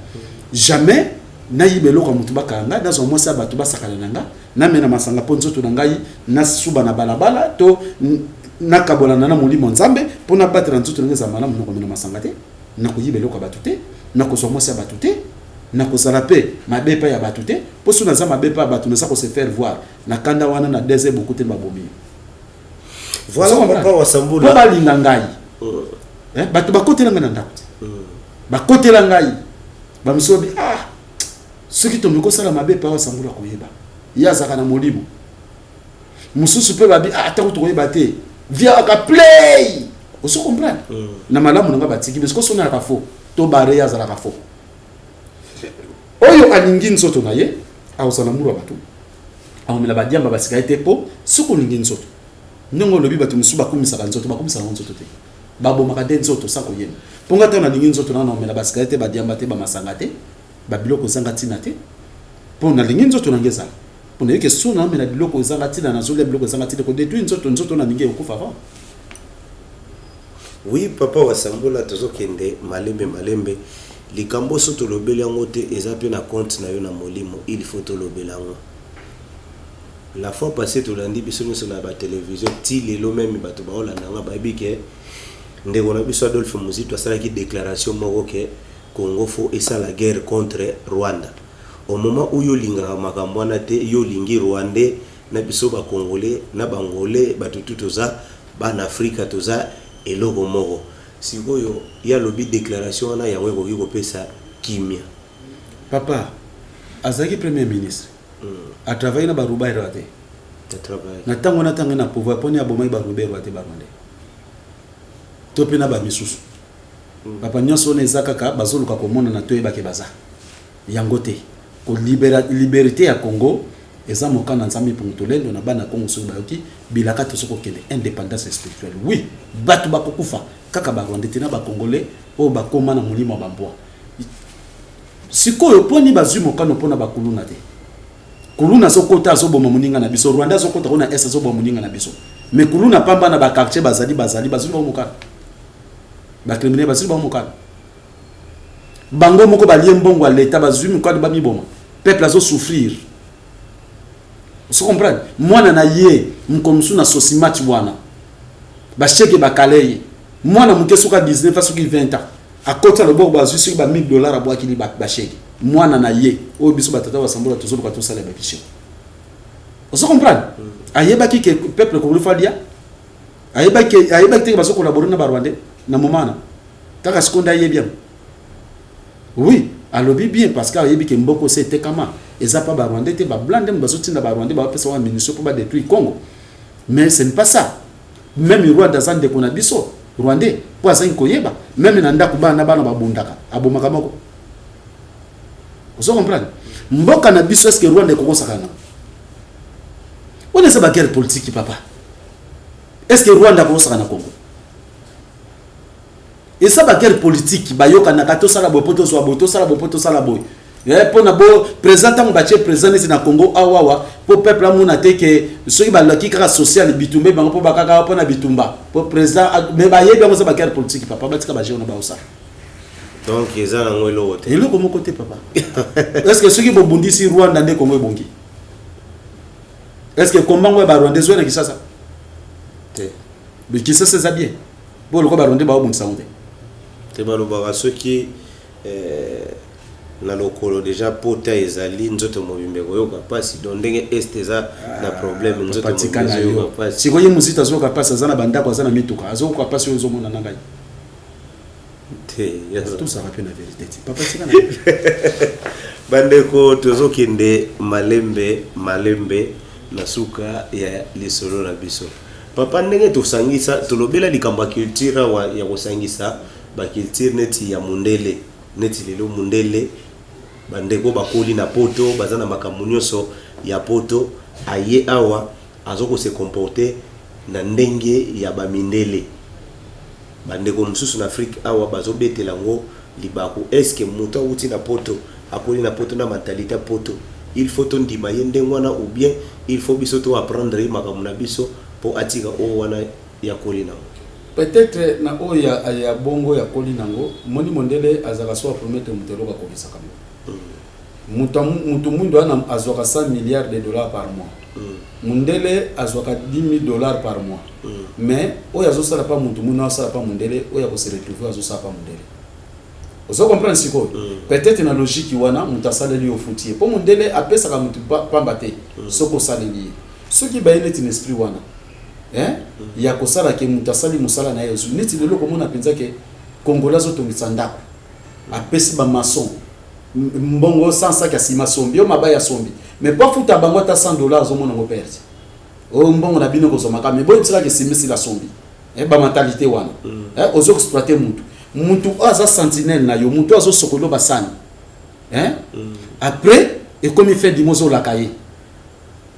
Jamais nayiba eloko ya motu, bakanga ngai, nazwa mwasi ya bato, basakana na nga, namela masanga mpo nzoto na ngai, nasuba na balabala to nakabolana na molimo Nzambe. Mpo nabatela nzoto na ngai eza malamu, nakomela masanga te, nakoyiba eloko ya bato te, nakozwa mwasi ya bato te, nakozala mpe mabe epai ya bato te. Mpo so naza mabe epai ya bato, naza kose faire voir na kanda wana, na dese boku te, babomi yo. Voilà, papa mpo Wasambula. Balinga ngai. Eh, bato bakotela ngai na ndako te, bakotela ngai, bamiso babi: "Ah, soki tomeki kosala mabe epai Wasambula, koyeba ye azalaka na molimo mosusu." Mpe babi: "Ah, ntango tokoyeba te, viaka play." Ozo comprendre? Na malamu na ngai batiki, mais sikoyo sonalaka faux to bare, ye azalaka faux. Oyo alingi nzoto na ye akozala muru ya bato, akomela badiamba, basika ye te. Mpo soki olingi nzoto, ndenge olobi, bato mosusu bakumisaka nzoto, bakumisaka yango nzoto te, babomaka nde nzoto sans koyeba. Mpo nga ntango nalingi nzoto na naomela basika ye te, badiamba te, bamasanga te, babiloko ezanga ntina te, mpo nalingi nzoto nange ezala. Mpo nayebi ke so naomela biloko ezanga ntina, nazolia biloko ezanga ntina, kodétruire nzoto, nzoto nalingi ekokufa avant. Oui, papa Wasambula, tozokende malembe malembe. Likambo so tolobeli yango te, eza mpe na compte na yo na molimo, il faut tolobela yango. La fois passée tolandi biso nyonso na batelevizio, ti lelo même bato baolanda nga bayebi ke ndeko na biso Adolphe Muzito asalaki déclaration moko ke Congo faut esala guerre contre Rwanda. Au moment où yo olingaka makambo wana te, yo olingi Rwandais na biso Bacongolais na Bangolais, bato tu toza bana Afrika, toza eloko moko. Sikoyo ye alobi déclaration wana, yango ekoki kopesa kimia? Papa azalaki premier ministre, atravaille na baruberwa te. Atravaille. Na ntango wana, ntango ye na pouvoir, mponi abomaki baruberwa te, Barwandais to mpe na bamisusu? Papa, nyonso wana eza kaka bazoluka komonana, toyebake baza yango te. Kolibera liberté ya Congo eza mokanda na Nzambe mpongo tolendo na bana Congo. Soki bayoki bilaka, tozo kokende indépendance spirituelle. Oui, bato bakokufa kaka Barwandais te, na Bacongolais oyo bakóma na molimo ya bambwa. Sikoyo mponi bazwi mokano mpona bakuluna te? Kuluna azokota, azoboma moninga na biso. Rwanda azokota kuna est, azoboma moninga na biso. Mais kuluna pamba na baquartier bazali bazwi bango mokano, bacriminel bazwi bango mokano, bango moko balie mbongo ya leta, bazwi mokano bamiboma. Peuple azo souffrir. Ozo comprendre? Mwana na ye mokolo mosusu na Sosimat wana basheke bakale ye mwana moke soki a 19 soki 20 ans akoti na loboko, bazwi soki ba 1000 $ abwakili basheke mwana na ye oyo biso batata basambola tozoluka tosala babision. Ozo comprendre? Ayebaki ke peuple congolais faut alia, ayebaki te ke bazocollaborer na Barwandais na moment wana. Kaka sikoyo nde ayebi yango. Oui, alobi bien parce que ayebi ke mboko se etekama, eza pa Barwandais te, bablanc nde bazotinda Barwandais, bapesa wana munition mpo badétruire Congo. Mais ce n'est pas ça. Même Rwanda aza ndeko na biso, Rwandais mpo azangi koyeba. Même na ndako, bana na bana babundaka, abomaka moko. Ozo comprendre? Mboka na biso, est-ce que Rwanda ekokosaka na wana? Eza baguerre politique, papa. Est ce que Rwanda akokosaka na Congo? Eza baguerre politique. Bayokanaka: tosala boye mpo tozwa boye, tosala boye mpo tosala boye. Mpona bo président, ntango batie président neti na Congo awawa, mpo peuple amona te ke soki balaki kaka social bitumba bango mpo bakaka mpona bitumba mpo président. Mais bayebi yango, eza baguerre politique, papa. Batika bajeu na baosala. Donc eza nango eloko te? Eloko moko te, papa. Est ce que soki bobundisi Rwanda nde Congo ebongi? Est ce que kombango ya Barwanda ezwa na Kinshasa? Te. Kinshasa eza bien mpo lokola Barwandais baobundisa yango te. Te, balobaka soki na lokolo déjà pota ezali, nzoto mobimba ekoyoka mpasi. Donc ndenge Est eza na problème, nzoto mobimba ezoyoka mpasi. Sikoyo ye mozito azoyoka mpasi, aza na bandako, aza na mituka, azoyoka mpasi oyo ozomona na ngai? Te. Tozalaka mpe na vérité te, papa, tika na. Bandeko, tozokende malembe malembe na suka ya lisolo na biso. Papa, ndenge tosangisa, tolobela likambo ya culture awa, ya kosangisa baculture neti ya mundele, neti lelo mundele, bandeko bakoli na Poto, baza na makambo nyonso ya Poto, aye awa azokose comporter na ndenge ya bamindele. Bandeko mosusu na Afrique awa bazobetela yango libaku. Est-ce moto awuti na Poto, akoli na Poto, na mentalité ya Poto, il faut tondima ye ndenge wana ou bien il faut biso to apprendre ye makambo na biso mpo atika oyo wana ya koli nango? Peut-être na oyo ya bongo ya koli nango. Moni, mondele azalaka so apromettre moto eloko, akokisaka ngo. Moto mwindu wana azwaka 100 milliards de dollars par mois, mundele azwaka 10 000 $ par mois. Mais oyo azosala pa motu mwindu, azosala pa mundele, oyo akose retrouver azosala pa mundele. Ozo comprendre sikoyo? Peut-être na logique wana, moto asaleli yo, futi ye, mpo mondele apesaka motu pamba te. Soki osaleli ye, soki baye neti na esprit wana, hein? Ya kosala ke moto asali mosala na ye, ozwi. Neti lelo komona mpenza ke Congolais azotongisa ndako, apesi bamaçon mbongo 100 sac ya nsima, asombi yo mabaya, asombi, mais po afuta bango ata 100 $, azomona yango perte. Oyo mbongo na bino kozwamaka, mais boyebisaka nsima esila asombi. Bamentalité wana, ozo exploiter mutu. Mutu oyo aza sentinelle na yo, mutu oyo azosokola basani, après ekomi fin du mois, ozolaka ye,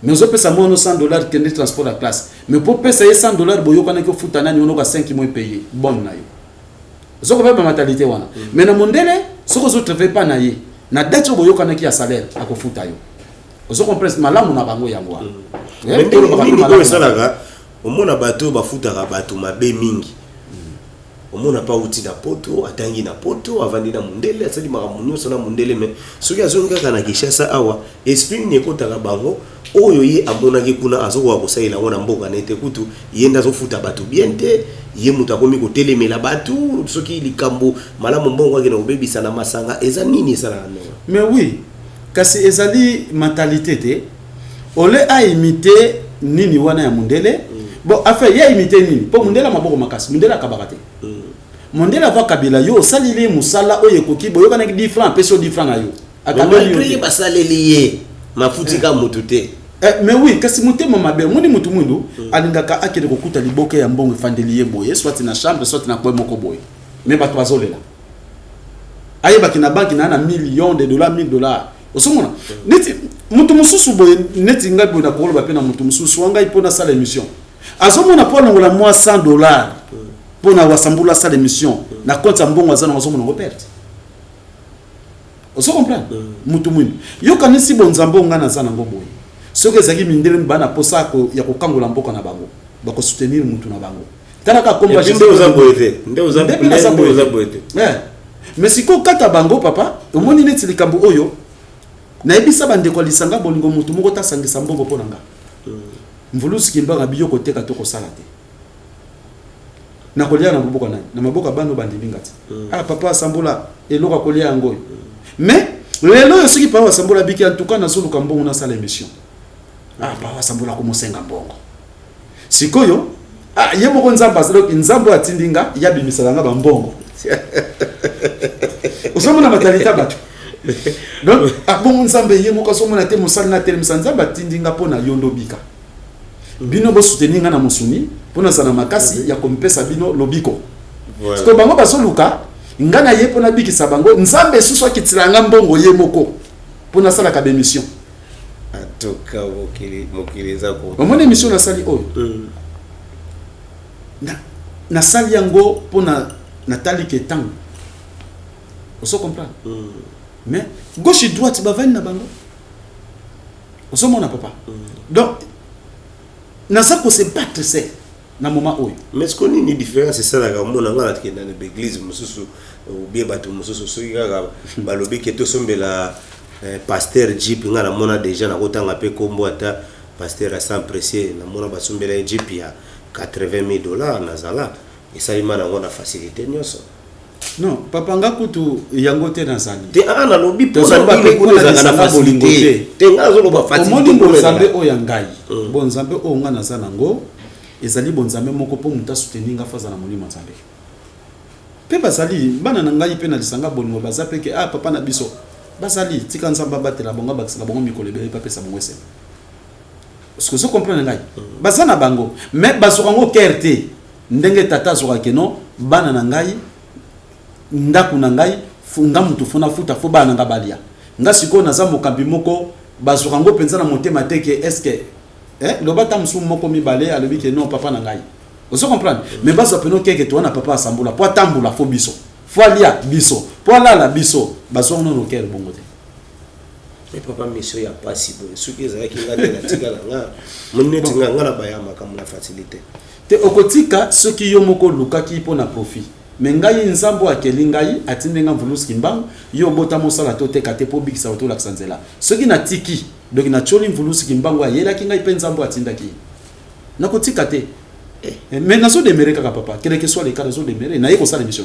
mais ozopesa mwana 100 $, kende transport ya classe. Mais po pesa ye 100 $, boyokanaki ofuta nani onoka 5 mois payé bonne na yo. Ozokopa bamentalité wana. Mais na mondele, soki ozotravaille pa na ye na date oyo boyokanaki ya salaire, akofuta yo. Ozocomprendre? Malamu na bango yango wana. Nini oyo esalaka omona bato oyo bafutaka bato mabe mingi? Omona mpa auti na Poto, atangi na Poto, avandi na mondele, asali makambo nyonso na mondele, mais soki azongi kaka na Kinshasa awa, esprit nini ekotaka bango oyo ye amonaki kuna azokoka kosalela yango na mboka na ye te? Kutu ye nde azofuta bato bien te, ye moto akomi kotelemela bato. Soki likambo malamu, mbongo akende kobebisa na masanga. Eza nini esalaka ndenge? Mais oui, kasi ezali mentalité te. Ole aimite nini wana ya mondele. Bon, enfin ye aimite nini? Mpo mondele ya maboko makasi, mondele akabaka te. Mondele ava kabila yo, osalili ye mosala oyo ekoki, boyokanaki 10 franc, apesi yo 10 franc na yo. Akabeli ye, basaleli ye, mafuti ka motu te. Mais oui, kasi motema mabe. Omoni, motu mwindu alingaka akende kokuta liboke ya mbongo efandeli ye boye, soit na chambre, soit na coin moko boye, mais bato bazolela. Ayebaki na banki na million de dollars, 1000 $. Ozomona neti moto mosusu boye, neti ngai boye, nakokoloba mpe na moto mosusu wa ngai mpo nasala émission, azomona mpo alongola mwa 100 $ mpo na Wasambula asala émission na compte ya mbongo aza nango, azomona ngo perte. Ozo comprendre? Mutu mwindu, yokanisi bonzambe oyo ngai naza nango boye, soki ezalaki mindele baa na posa ya kokangola mboka na bango, bakosoutenir mutu na bango. Talaka komba. Nde oza boye te, nde oza boye te. Mais sikoyo kata bango, papa, omoni neti likambo oyo. Nayebisa bandeko ya lisanga bolingo, motu moko tasangisa mbongo mpo na nga. Mvuluzi Kimbangu abi yo koteka to kosala te. Nakolia na maboko nani? Na maboko ya bana oyo bandimi nga ti. Ah papa asambola eloko ya kolia yango oyo. Mais lelo oyo soki papa asambola abiki, en tout cas nazoluka mbongo nasala émission. Ah papa asambola komosenga mbongo. Sikoyo ah, ye moko Nzambe azali, Nzambe oyo atindi nga, ye abimisaka nga bambongo. Ozomona matalita bato. Donc ah, bongo Nzambe ye moko azomona te mosali na atelemisa. Nzambe atindi nga mpo na yo ndobika. Bino bosoutenir nga na mosuni mpo nazala makasi ya kompesa bino lobiko. Voilà. Sikoyo bango bazoluka nga na ye mpo nabikisa bango. Nzambe susu akitila nga mbongo ye moko mpo nasalaka bémission. En tout cas mokili, mokili eza ko. Omoni émission nasali oyo, nasali yango mpo na natali ke ntango ozo comprendre. Mais gauche droite bavandi na bango, ozomona papa. Donc naza kose battre se na moment oyo. Mais siko nini différence esalaka? Omona nga nakenda na baeglise mosusu ou bien bato mosusu, soki kaka balobi ke tosombela pasteur jeep, nga namona déjà, nakotanga mpe nkombo ata pasteur ya Sans Precieux, namona basombela ye jeep ya 80 000 $. Nazala esalima nango na facilité nyonso. Non papa, nga kutu yango te nazali. Te, aa nalobi mpona Tozoloba nini mpe kuna mpona ezalaka na lisanga bolingo facilité te. te? Nga nazoloba facilité Omoni kuna bonzambe ezalaka. oyo ya ngai, bonzambe oyo nga naza nango ezali bonzambe moko mpo moto asoutenir nga, fo aza na molimo ya Nzambe. Mpe bazali bana na ngai mpe na lisanga bolingo, baza mpe ke ah papa na biso bazali. Tika Nzambe abatela bango, abakisela bango mikolo ebele mpe apesa bango esengo. Parce que ozo comprendre ngai, baza na bango, mais bazwaka yango cœur te ndenge tata azwaka keno bana na ngai, ndako na ngai, nga mutu fo nafuta, fo bana na nga balia. Nga sikoyo naza mokambi moko, bazwaka yango mpenza na motema te ke est ce que loba ata mosusu moko mibale alobi ke non papa na ngai, ozo comprendre. Mais bazwa peno keke to wana papa asambola po atambola fo biso, fo alia biso, po alala biso, bazwa nano kere bongo te. Mais papa, mission ya pasi boye, soki ezalaki nga nde natikala nga moni neti nga, nga na baya makambo na facilité. Te, okotika soki yo moko olukaki mpo na profit. Me ngai, Nzambe oyo akeli ngai atindi nga Mvuluzi Kimbangu, yo obota mosala to teka te mpo obikisa to olakisa nzela. Soki natiki, donc natioli Mvuluzi Kimbangu oyo ayelaki ngai mpe Nzambe oyo atindaki ye. Nakotika te. Mais nazodemere kaka papa, quel que soit le cas, nazodemere naye kosala émission.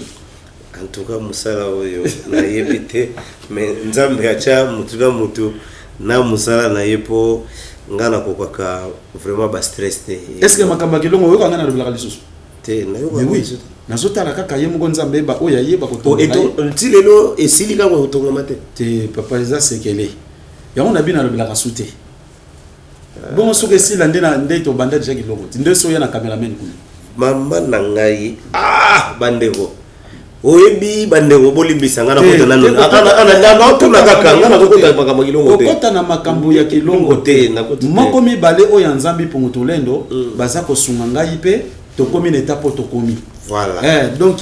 En tout cas mosala oyo nayebi te, mais Nzambe atya mutu na mutu na mosala na ye, mpo nga nakokaka vraiment bastress te. Est ce que makambo ya kilongo oyoka ngai nalobelaka lisusu? Te, nayoka. Mais oui, nazotala kaka ye moko Nzambe yeba oyo ayeba kotonga ye. Nti lelo esili kaka kotongama te? Te papa, eza sekele yango na bino alobelaka su te. Bongo soki esila nde nde tobanda deja kiloko ti nde so oya na cameraman kuna. Mama na ngai, ah bandeko, oyebi bandeko, bolimbisa nga, nakota nano naotuna kaka, nga nakokota makambo ya kilongo te. Kokota na makambo ya kilongo te. Nakoti te. Moko mibale oyo ya Nzambe mpongo tolendo baza kosunga ngai mpe tokomi na étape oyo tokomi. Voilà. Donc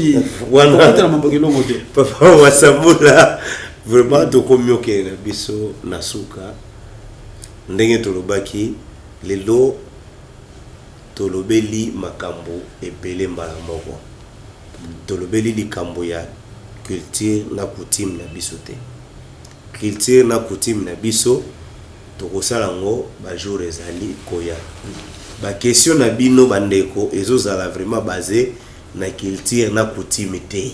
Wana. kokota na mambo ya kilongo te. Papa Wasambula, vraiment tokomi okende na biso na suka. Ndenge tolobaki, lelo tolobeli makambo ebele mbala moko. Tolobeli likambo ya culture na coutume na biso te. Culture na coutume na biso, tokosala yango bajour ezali koya. Baquestion na bino bandeko ezozala vraiment base na culture na coutume te.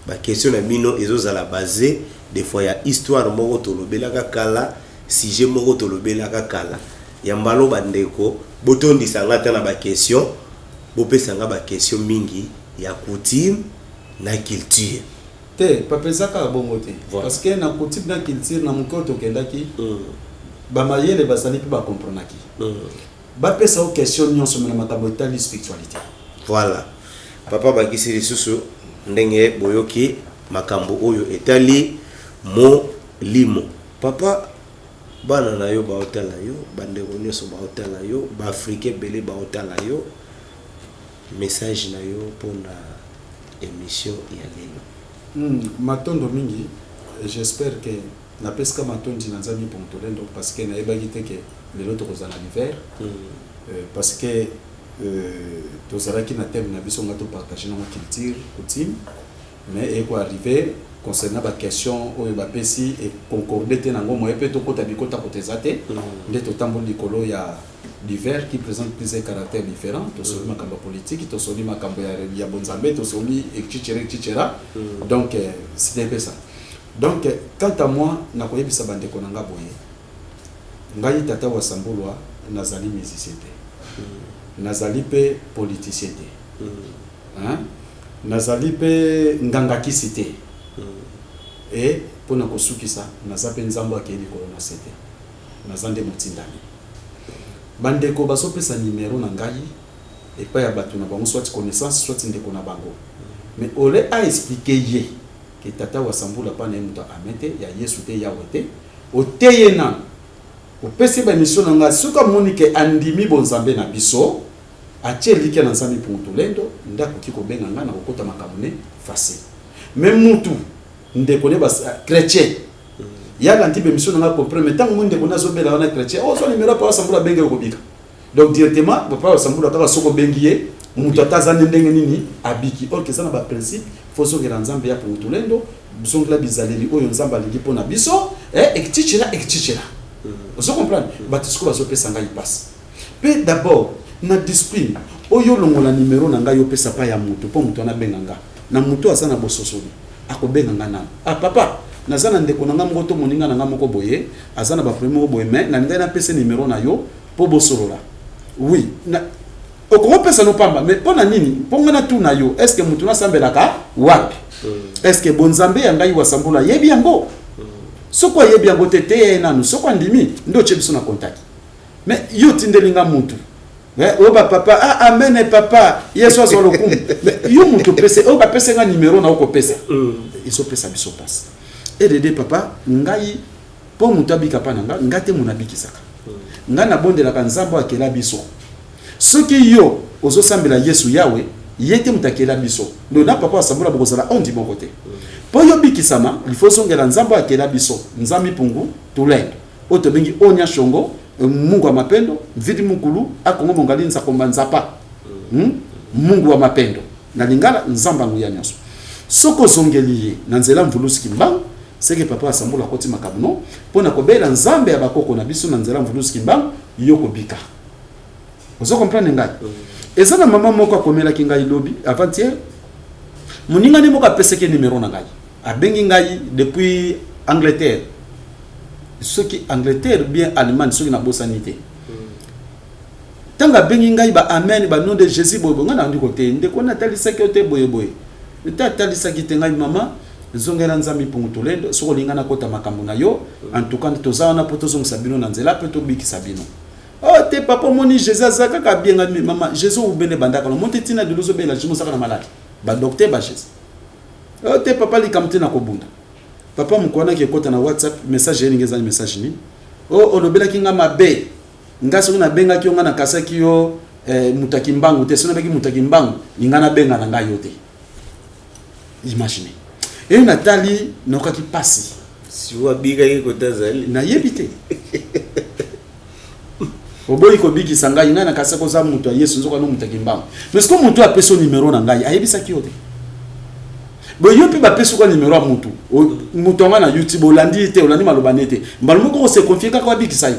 Baquestion na bino ezozala base des fois ya histoire moko tolobelaka kala, sujet moko tolobelaka kala ya mbalo. Bandeko, botondisa nga ata na baquestion, bopesa nga baquestion mingi ya coutume na culture. Te papa, eza kaka bongo te. Voilà. Parce que na coutume na culture na moke oyo tokendaki, bamayele bazali mpe bakomprenaki. Bapesa yo question nyonso, me na makambo etali spiritualité. Voilà, papa bakisi lisusu ndenge boyoki makambo oyo etali molimo. Papa, bana na yo baotala yo, bandeko nyonso baotala yo, baafricain ebele baotala yo. Message na yo mpona émission ya lelo? Matondo mingi. J'espère que napesika matondi na Nzambe mpongo tolendo, parce que nayebaki te ke lelo tokozala na l'hiver. Parce que tozalaki na thème na biso nga topartage nango culture coutume, mais ekoarrive. Concernant baquestion oyo bapesi econcorde te nango, moye mpe tokota bikota kota eza te. Nde totamboli likolo ya divers qui présente plusieurs caractères différents. Tosoli makambo ya politique, tosoli makambo ya bonzambe, tosoli etc etc. Donc c'était un peu ça. Donc quant à moi, nakoyebisa bandeko na nga boye: ngai tata wa Sambulwa, nazali musicien te, nazali mpe politicien te, hein? Nazali mpe ngangakisi te. E mpona kosukisa, naza mpe Nzambe akei likolo na se te, naza nde motindami. Bandeko bazopesa nimero na ngai epai ya bato na bango, soit connaissance, soit ndeko na bango, mais ole aexpliquer ye ke tata wa Sambula mpa na ye moto amen te, ya Yesu te, Yawe te. Oteye nano, opesi bamission na ngai. Soki amoni ke andimi bonzambe na biso, atie elikya na Nzambe mpungu tolendo, nde akoki kobenga ngai na kokota makambo ne facile. Mais mutu ndeko ne bas chrétien yaka nti bemission na ngai comprendre, mais ntango moi ndeko ne azobela wana chrétien, ozwa numéro papa Sambula, abenge, okobika. Donc directement papa Sambula, kaka soki obengi ye, moto ata aza nde ndenge nini abiki. Or ke eza na baprincipe, fo ozongela Nzambe ya mpungu tolendo, zongela bizaleli oyo Nzambe alingi mpo na biso, etc etc. Ozo comprendre? Bato sikoyo bazopesa ngai mpasi mpe d'abord na discipline oyo olongola nimero na ngai, opesa pa ya moto, mpo moto wana abenga nga. Na moto aza na bososoli, akobenga nga nano: "Ah papa, naza na ndeko na nga moko to moninga na nga moko boye, aza na baproblème moko boye, mais nalingai napesa nimero na yo mpo bosolola." Oui, na okokopesa no pamba, mais mpo na nini? Mpo nga natuna yo: est ce que motu nasambelaka wapi? Est ce que bonzambe ya ngai Wasambula ayebi yango? Soki ayebi yango te, te ye nanu. Soki andimi, nde otie biso na contact. Mais yo otindeli nga mutu, oyo bapapa: "Ah, amen papa, Yesu azwa lokumu." Mais yo mutu opese, oyo bapese nga nimero na okopesa, ezopesa biso mpasi. Edd papa, ngai mpo moto abika mpa na nga, nga te moto abikisaka. Ngai nabondelaka Nzambe oyo akela biso. Soki yo ozosambela Yesu Yawe, ye te moto akela biso. Donc na papa asambola, bokozala ondi moko te. Mpo yo bikisama, il faut ozongela Nzambe oyo akela biso, Nzambe mpungu tulendo, oyo tobengi Onya Shongo, Mungu wa mapendo, Mvidi Mukulu akongo mongali nzakomba nzapa, Mungu wa mapendo na lingala, Nzambe anguya nyonso. Soki ozongeli ye na nzela mvulusi Kimbangu, seke papa asambola akoti makambo no mpo na kobela Nzambe ya bakoko na biso na nzela mvulusi Kimbangu, yo kobika. Ozo comprendre ngai? Eza na mama moko akomelaki ngai lobi, avant-hier. Moninga nde moko apesaki nimero na ngai, abengi ngai depuis Angleterre, soki Angleterre bien Allemagne, soki nabosani te. Ntango abengi ngai, ba amen, ba nom de Jésus, boyeboye. Ngai nandi kote ndeko natalisaki yo te, boyeboye te, atalisaki te. Ngai: "Mama, zongela Nzambe mpungu tolendo. Soki olinga nakota makambo na yo, en tout cas toza wana mpo tozongisa bino na nzela mpe tobikisa bino." "Oh te papa, omoni, Jésus aza kaka bien." Ngai: "Mama, Jésus obene bandaka no te, ntina lelo ozobela Jésus, ozaka na maladi, badocteur ba Jésus." "Oh te papa, likambo te, na kobunda." Papa, moko wanaki ekota na WhatsApp message, elingi ezali message nini? "O olobelaki nga mabe. Nga soki nabengaki yo, nga nakasaki yo, moto akimbangu te. Soki nabengaki moto akimbangu, linga nabenga na ngai yo te." Imagine, eyo natali, nayokaki mpasi. Si wabikaki kota azali. Nayebi te. Oboyi kobikisa ngai, ngai nakasaki oza moto ya Yesu, nzoka no moto akimbangu. Mais siko moto apesi yo nimero na ngai, ayebisaki yo te boye. Yo mpe bapesi kwa nimero ya motu, moto yango na YouTube, olandi ye te, olandi maloba ne te, mbala moko ose confier kaka wabikisa ye.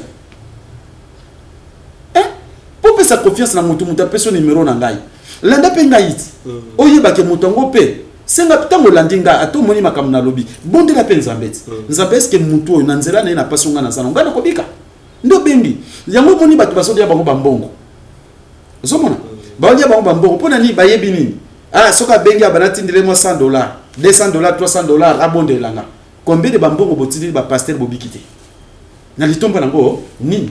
Mpo opesa confiance na motu, moto apesi yo nimero na ngai, landa mpe ngai ti oyebake moto yango. Mpe senga, ntango olandi ngai, ata omoni makambo nalobi, bondela mpe Nzambe ti: "Nzambe, eske motu oyo na nzela na ye napasi ngai, naza na ngai, nakobika?" Nde obengi yango. Omoni bato bazolia bango bambongo, ozomona baolia bango bambongo mpo na nini? Bayebi nini? Ah, soki abengi, abana tindele mwa $100, $200, $300, abondelanga. Combien de bambongo botindeli bapasteur, bobiki te? Na litomba nango nini?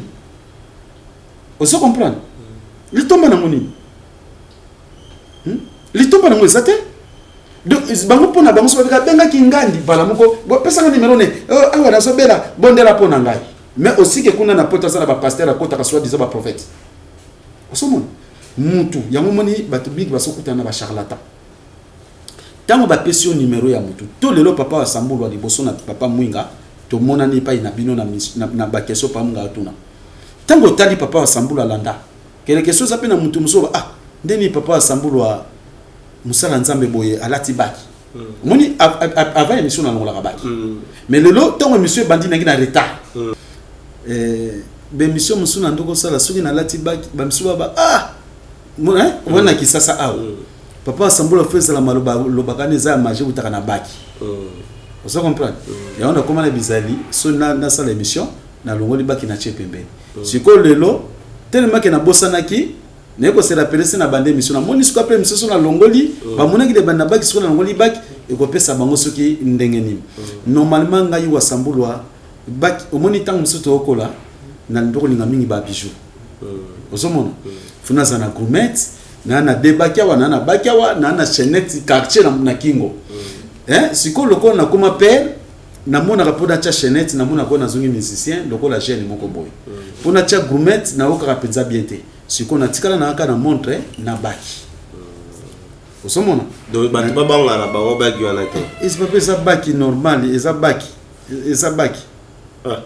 Ozo comprendre? Litomba nango nini? Litomba nango eza te. Donc bango, mpo na bango, so babika abengaki ngandi mbala moko, bopesanga nimero ne, "Oh, awa nazobela, bondela mpo na ngai." Mais osike kuna na poto, aza na bapasteur, akotaka soi disant baprophète. Osomona mutu yango, omoni bato mingi bazokutana na bacharlatan. Ntango bapesi yo nimero ya mutu to lelo, papa wa Sambulwa liboso na papa Mwinga, tomonani epai na bino na baquestion papa Mwinga atuna. Ntango otali papa wa Sambulwa, alanda kele question eza mpe na mutu mosusu: "Ah, ndeni papa wa Sambulwa, mosala Nzambe boye, alati baki?" Omoni, avant émission nalongolaka baki, mais lelo ntango émission ebandi, nangi na retard. Baémission mosusu na ndoko osala, soki nalati baki, bamisusu baba: "Ah, wana Kisasa awa, papa Asambula, fo ezala maloba lobaka wana eza ya magie, utaka na baki." Oza comprendre? Yango nakóma na bizali so nasala émission, nalongoli baki, na tie pembeni. Sikoyo lelo telemaki, nabosanaki, naye kose rappeler se na bande émission. Namoni sikoyo après émission, so nalongoli, bamonaki de banda baki. Sikoyo nalongoli baki, ekopesa bango soki ndenge nini. Normalement ngai Wasambulwa baki, omoni, ntango mosusu tookola na kolinga mingi babijou, ozomona, fo naza na gourmette, naa na de baki awa, naa na baki awa, naa na chaînette Cartier na kingo. Sikoyo lokola nakóma père, namonaka mpo natya chaînette, namonaka oyo nazongi musicien lokola jeune moko boye. Mpo natya gourmette, nayokaka mpenza bien te. Sikoyo natikala na kaka na montre na baki, ozomona. Donc bato babangana na bango baki wana te? Eza mpe, eza baki normal, eza baki, eza baki. Ah,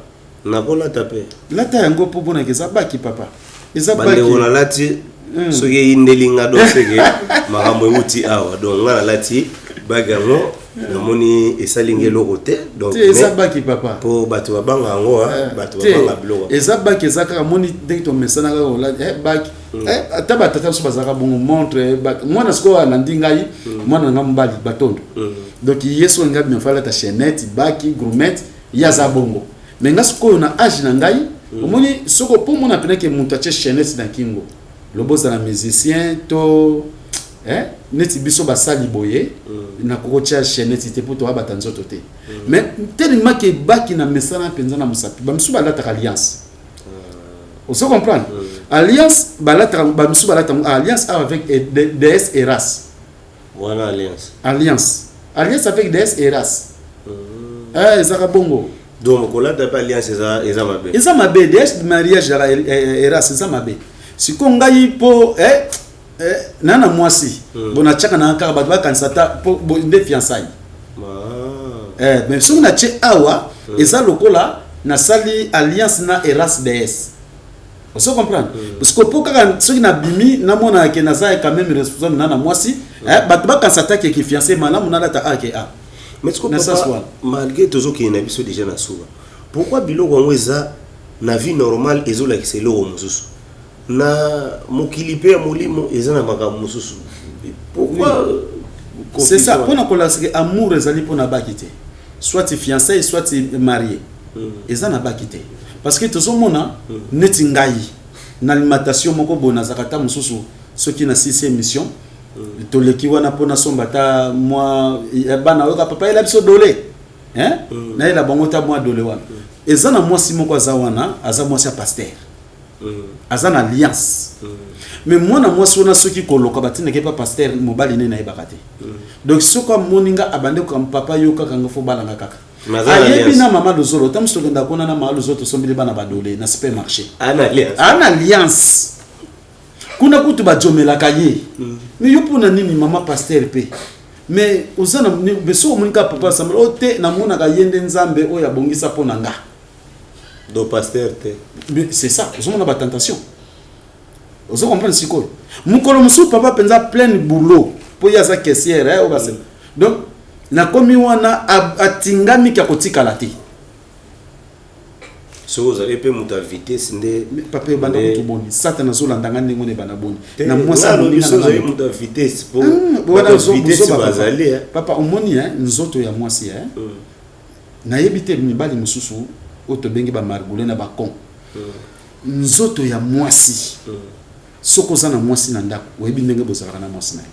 nakolata mpe. Lata yango mpo monaka eza baki, papa, eza baki. Bandeko, nalati. Soki eyindeli nga, donc seke makambo euti awa. Donc nga nalati baki yango, namoni esalingi eloko te, donc Te, eza baki, papa. Mpo bato babanga yango, ah, bato Te, babanga biloko. Eza baki, eza kaka moni ndenge tomesana kaka kolata baki. Ata batata biso bazalaka bongo, montre, baki. Mwana sikoyo alandi ngai, mwana na nga mobali batondo. Donc ye soki ngai bima, alata chaînette, baki, gourmette, ye aza bongo. Mais nga sikoyo na age na ngai, omoni, soko mpo mona penake moto atie chaînette na kingo, lobo ozala musicien to neti biso basali boye, nakokotia chaînette te mpo toabata nzoto te. Mais tellement ke baki na mesana mpenza na mosapi, bamisusu balataka alliance, ozo comprendre? Alliance balataka, bamisusu balataka alliance awa avec déesse Eras. Wana alliance? Alliance, alliance avec déesse Eras. Ezaka bongo. Donc kolata mpe alliance eza mabe? Eza mabe. Déesse mariage yaka Eras, eza mabe. Sikoyo ngai mpo na mwasi bo natiaka na kaka bato bakanisa ta mpo nde fiançailles. Mais soki natie awa, eza lokola nasali alliance na Eras déesse, ozo comprendre? Parce que mpo kaka soki nabimi, namonaka ke naza quand même responsable na mwasi, bato bakanisa ta ke fiancé malamu nalata a ke a Mais sikoyo Na sens papa, wana. Malgré tozokende na biso déjà na suka, pourquoi biloko yango eza na vie normale ezolakisa eloko mosusu, na mokili mpe ya molimo eza na makambo mosusu? Pourquoi? C'est ça, mpona kolakisa ke amour ezali mpona baki te, soit fiancé, soit marié, eza na baki te. Parce que tozomona neti ngai na alimentation moko boye, nazalaka ta mosusu soki nasisi émission, toleki wana mpo nasomba ata mwa bana oyoka papa yela biso dole, hein? Nayela bango ta mwa dole wana. Eza na mwasi moko aza wana, aza mwasi ya pasteur, aza na alliance. Mais mwana mwasi wana, soki koloka batindaki epa pasteur, mobali nde nayebaka te. Donc soki amoni nga, abandi kokamba: "Papa, yo kaka nga fo balanga kaka." Mais aza na Ayebi alliance. na mama Lozolo. Ta mosu tokenda kuna na mama Lozolo, tosombeli bana badole na supermarché. Ana alliance. Ana alliance kuna, kutu bajomelaka ye. Mais yo mpona nini, mama pasteur mpe? Mais oza na mais soki omoni kaka papa asambela oyo te, namonaka ye nde Nzambe oyo abongisa mpo na nga. Do pasteur te. Mais c'est ça, ozomona batentation, ozo comprendre? Sikoyo mokolo mosusu papa mpenza plein boulot, mpo ye aza caissière, oyo base. Donc nakomi wana, atingamiki, akotikala te. Soki ozali mpe moto ya vitesse nde. Mais papa, ebanda kutu boni, Satan azolanda nga ndenge wana, ebanda boni Te, na mwasi nga alobi amoninga so na ozali nga. moto ya vitesse po Wana bato ya vitesse buzoba, papa. bazali, eh. Papa, omoni, nzoto ya mwasi, nayebi te mibali mosusu oyo tobengi bamargule na bacon. Nzoto ya mwasi, soki oza na mwasi na ndako, oyebi ndenge bozalaka na mwasi na yo.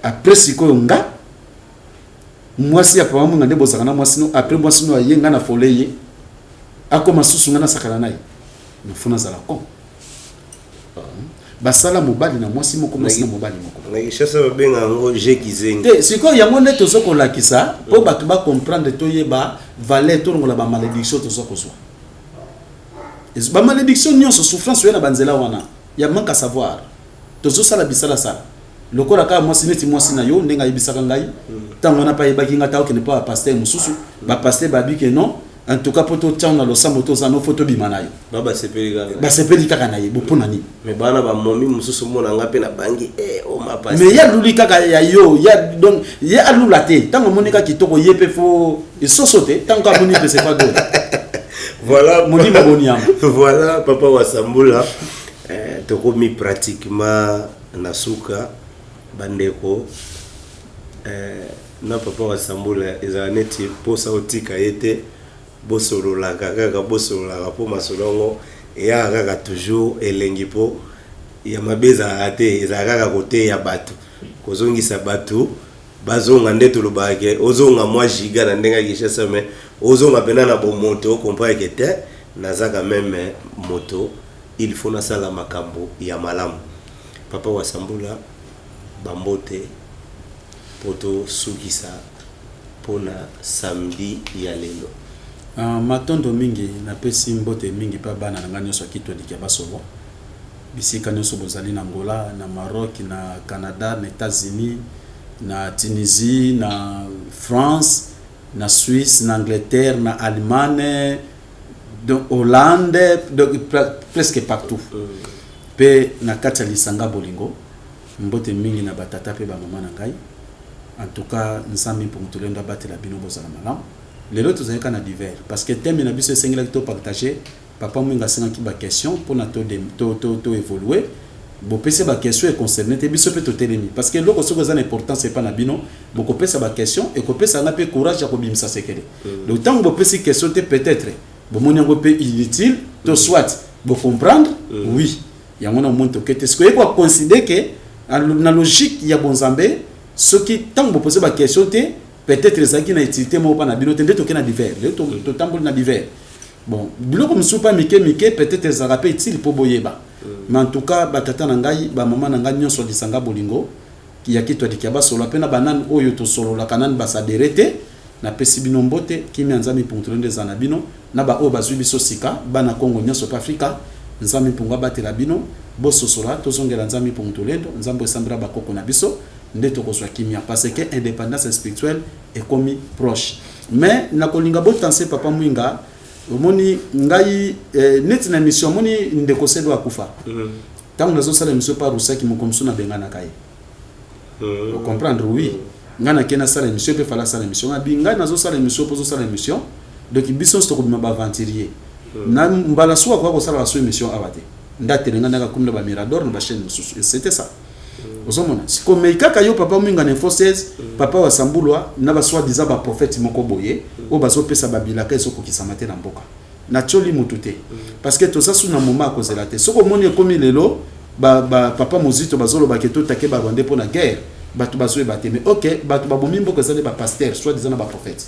Après sikoyo nga mwasi ya papa monga nde bozalaka na mwasi no. Après mwasi no aye, nga na fole ye, akoma susu nga nasakana na ye, nafo nazala con. Basala mobali na mwasi moko, mwasi na mobali moko. Na Kinshasa babenga yango je kizengi. Te, sikoyo yango nde toza kolakisa mpo bato bacomprendre, toyeba valeur, tolongola bamalédiction toza kozwa. Bamalédiction nyonso, souffrance oyo na banzela wana ya manque à savoir, tozosala bisalasala lokola kaka mwasi neti mwasi na yo ndenge ayebisaka ngai ntango wana mpe ayebaki ngai ta okende mpo bapasteur mosusu, bapasteur babi ke non. En tout cas, mpo totia na losambo, toza no, fo tobima na yo. Ba basepeli kaka. Basepeli kaka na ye bo, mpo na nini? Mais bana bamomi mosusu, mona nga mpe na bangi eh, o mapasi. Mais ye aluli kaka ya yo ya, donc ye alula te. Ntango amoni kaka kitoko, ye mpe fo esoso te. Ntango amoni mpe c'est pas drôle. Voilà. Molimo boniama. Voilà, papa Wasambula, eh, tokomi pratiquement na suka, bandeko. Eh, na papa Wasambula ezala neti mposa otika ye te, bosololaka kaka, bosololaka, mpo masolo yango eyaka kaka toujours elengi, mpo ya mabe ezalaka te, ezalaka kaka koteya bato, kozongisa bato bazonga nde tolobaka ke ozonga mwa giga na ndenge ya Kinshasa, mais ozonga mpena na bomoto, ocomprendre ke te, naza quand même moto, il faut nasala makambo ya malamu. Papa Wasambula, bambote mpo tosukisa mpona samedi ya lelo. Matondo mingi, napesi mbote mingi mpe bana na ngai nyonso akitoliki ya basolo, bisika nyonso bozali, na Angola, na Maroc, na Canada, na États-Unis, na Tunisie, na France, na Suisse, na Angleterre, na Allemagne, donc Hollande, donc presque partout. Mpe na kati ya lisanga bolingo, mbote mingi na batata mpe bamama na ngai. En tout cas, Nzambe mpongo tolendo abatela bino, bozala malamu. Lelo tozali kaka na divers parce que thème na biso esengelaki topartage. Papa Mwinga asengaki baquestion mpona to évolue. Bopesi baquestion econcerne te biso mpe totelemi, parce que eloko soki eza na importance epa na bino, bokopesa baquestion, ekopesa nga mpe courage ya kobimisa sekele. Donc ntango bopesi question te, peut-être bomoni yango mpe inutile to soit bocomprendre. Oui, yango na omoni toke te. Sikoyo ekoa considérer ke na logique ya bonzambe, soki ntango bopose baquestion te, peut-être ezalaki na utilité moko mpa na bino te. Nde toke na divers lelo, totamboli na divers. Bon, biloko mosusu mpa mike mike, peut-être ezalaka mpe utile mpo boyeba. Mais en tout cas, batata na ngai, bamama na ngai nyonso, lisanga bolingo ya kitwadiki ya basolola mpe na banani oyo tosololaka nani basadere te, napesi bino mbote. Kimia Nzambe mpungu nde eza na bino, na baoyo bazwi biso sika, bana Kongo nyonso mpe Afrika. Nzambe mpungu abatela bino. Bososola, tozongela Nzambe mpungu tolendo, Nzambe esambela bakoko na biso, nde tokozwa kimia, parce que indépendance spirituelle ekomi proche. Mais nakolinga botanse papa Mwinga, omoni ngai neti na émission, omoni ndeko Sedo akufa. Ntango nazosala émission pa Rusaki, moko mosusu nabenganaka ye. Ocomprendre? Oui, ngai nakei nasala émission mpe fala asala émission, ngabi ngai nazosala émission mpo ozosala émission, donc biso nyonso tokobima baaventurier. Na mbala suka akoka kosala baso émission awa te, nde atelenga ndenge akomi na bamirador na bachaîne mosusu, et c'était ça. Ozomona siko, mais kaka yo papa Mwinga na Info 16, papa Wasambulwa na basoi-disant baprophète moko boye oyo bazopesa babilaka ezokokisama te na mboka. Natioli mutu te, parce que toza su na moment ya kozela te. Soki omoni ekomi lelo ba papa Mozito bazolobaka totake barwandais mpo na guerre, bato bazoyeba te. Mais ok, bato babomi mboka eza nde bapasteur soi-disant na baprophète,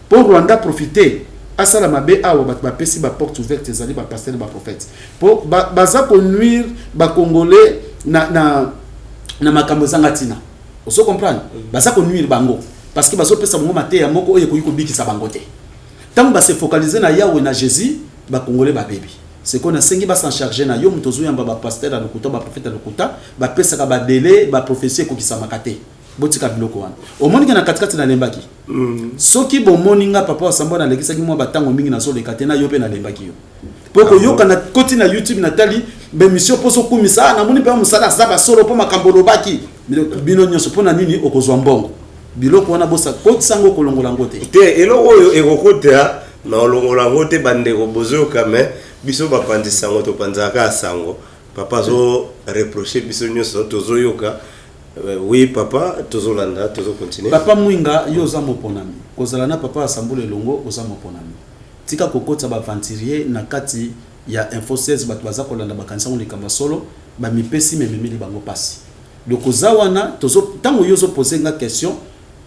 mpo Rwanda profite asala mabe awa. Bato bapesi baporte ouverte ezali bapasteur na baprophète, mpo baza konuire bacongolais na makambo ezanga ntina. Ozo comprendre? Baza konuire bango parce que bazopesa bango mateya moko oyo ekoki kobikisa bango te. Ntango base focaliser na Yawe na Jésus, bacongolais babebi. Sikoyo nasengi basan charge na yo, moto ozoyamba bapasteur ya lokuta, baprophète ya lokuta, bapesaka badélai, baprophétie ekokisamaka te. Botika biloko wana. Omoni ke na katikati nalembaki. Soki bomoni nga papa Wasambo nalekisaki mwa batango mingi, nazoleka te na yo mpe nalembaki yo, mpo koyoka na koti na YouTube, natali bémission mpo ozokumisa. Ah, namoni mpe mosala aza basolo mpo makambo olobaki bino nyonso. Mpo na nini okozwa mbongo? Biloko wana bosa kotisa yango, kolongola yango te. Te, eloko oyo ekokota na olongola yango te. Bandeko bozoyoka, me biso bapanzi sango, topanzaka kaka sango. Papa azo reproche biso nyonso tozoyoka. Oui papa, tozolanda, tozocontinue. Papa Mwinga, yo oza moponami kozala na papa Asambula elongo, oza moponami. Tika kokotisa baaventurier na kati ya Info 16. Bato baza kolanda, bakanisa ngo likambo ya solo, bamipesi mememeli bango mpasi. Donc oza wana, ntango yo ozopose nga question,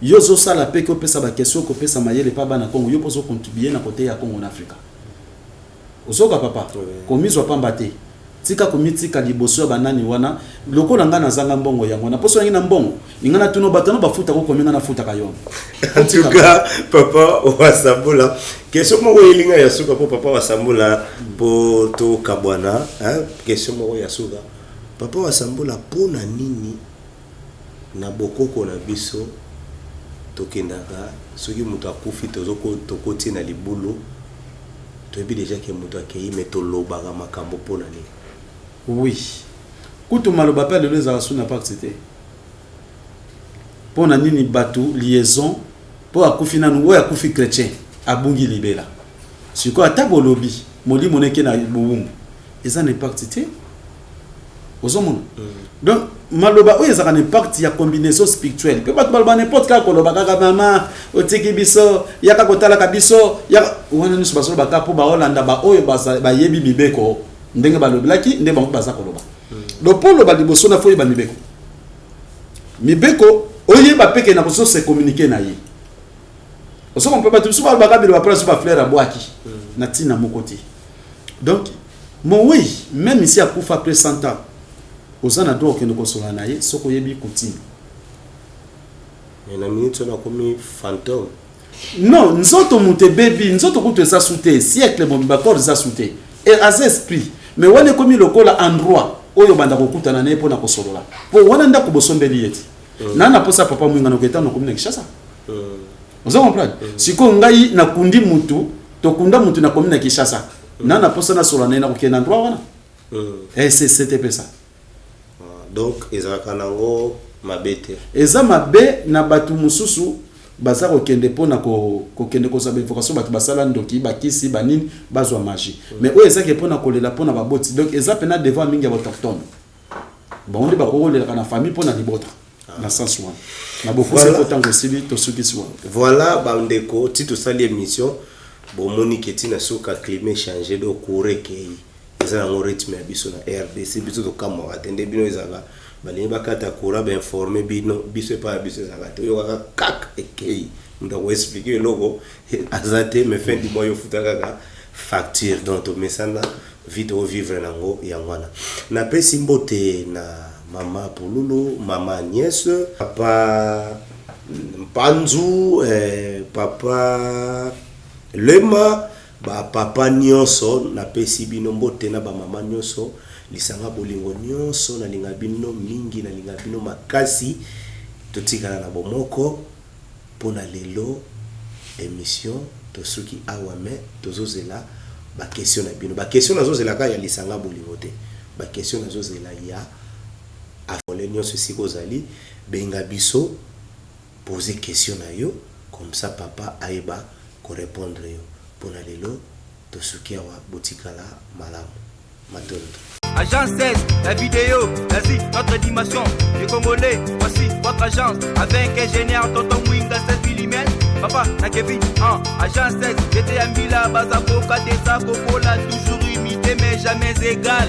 yo ozosala mpe ke opesa baquestion, kopesa mayele mpa bana Kongo, yo mpo ozocontribue na kote ya Kongo na Afrika. Ozoka papa, komizwa pamba te. Tika komitika liboso ya banani wana lokola ngai nazanga mbongo yango wana. Mposo yangi na mbongo ninga natuna bato wana bafutaka okomi, ngai nafutaka yo. En tout cas, papa Wasambula, question moko elinga ya suka mpo papa Wasambula, mpo tokabwana, hein? Question moko ya suka, papa Wasambula: mpo na nini na bokoko na biso? Tokendaka soki moto akufi, tokoti na libulu, toyebi déjà ke moto akei, mais tolobaka makambo mpona nini? Oui, kutu maloba mpe lelo ezalaka su na parti te. Mpo na nini? Bato liaison mpo akufi nanu, oyo akufi chrétien abungi libela. Sikoyo ata bolobi molimo neke na bowumbu, eza na impact te. Ozomona? Donc maloba oyo ezalaka na impact ya combinaison spirituelle. Mpe bato baloba n'importe, kaka koloba kaka: "Mama otiki biso, yaka kotalaka biso, yaka." Wana nyonso bazoloba kaka mpo baolanda baoyo bayebi mibeko. Ndenge balobelaki nde bango baza koloba. Donc mpo oloba liboso na, faut oyeba mibeko. Mibeko oyeba mpe ke na kozo se communiquer na ye. Osoko mpe bato mosusu balobaka biloba mpona so bafleur abwaki na ntina moko te. Donc mowei, même ici akufa après 100 ans, oza na droit okende kosola na ye soki oyebi coutume. Mais na minute oyo nakomi fantôme. Non, nzoto moto ebebi, nzoto kutu eza su te. Siècle mobimba corps eza su te. Aza esprit, mais wana ekomi lokola endroit oyo banda kokutana na ye mpona kosolola, mpo wana ndako bosombeli ye ti na posa papa Mwinga noketa nokomi na Kinshasa. Oza comprendre? Sikoyo ngai nakundi mutu, tokunda mutu, nakomi na Kinshasa, na posa nasola na ye, nakokende na endroit wana. C'était mpe ça. Ah, donc ezalaka nango mabe te? Eza mabe na bato mosusu baza kokende mpona kokende kozwa bainvocation. Bato basala ndoki, bakisi, banini, bazwa magie. Mais oyo ezaki mpona kolela mpona baboti, donc eza mpena devoir mingi ya baautochtone. Bango nde bakoki kolelaka na famille mpona libota na sens wana. Na bofusi Voilà. mpo ntango esili, tosukisi wana. Voilà, bandeko, ti tosali émission, bomoni ke ntina suka climat change, donc courant ekei. Eza nango rythme ya biso na RDC. Biso tokamwaka te nde bino ezalaka balingi bakata courant, bainforme bino. Biso epai ya biso ezalaka te. Oyokaka kaka ekei, moto akoexpliquer eloko aza te. Mais fin du mois yofuta kaka facture. Donc tomesana vie tovivre nango yango wana. Napesi mbote na mama Pululu, mama Agnès, papa Mpanzu, papa Lema, bapapa nyonso, napesi bino mbote na bamama nyonso, lisanga bolingo nyonso. Nalinga bino mingi, nalinga bino makasi. Totikala na bomoko. Mpona lelo émission tosuki awa, mais tozozela baquestion na bino. Baquestion nazozela kaka ya lisanga bolingo te, baquestion nazozela ya afole nyonso. Esika ozali, benga biso, pose question na yo, comme ça papa ayeba korépondre yo. Mpona lelo tosuki awa. Botikala malamu, matondo. Agence 16, la vidéo, l'Asie, notre dimension. Les Congolais, voici votre agence. Avec ingénieur Tonton Mwinga 16 mm. Papa, na Kevin, 1. Agence 16, j'étais à Mbila, Bazaboka, Tesa, Kokola, toujours imité, mais jamais égal.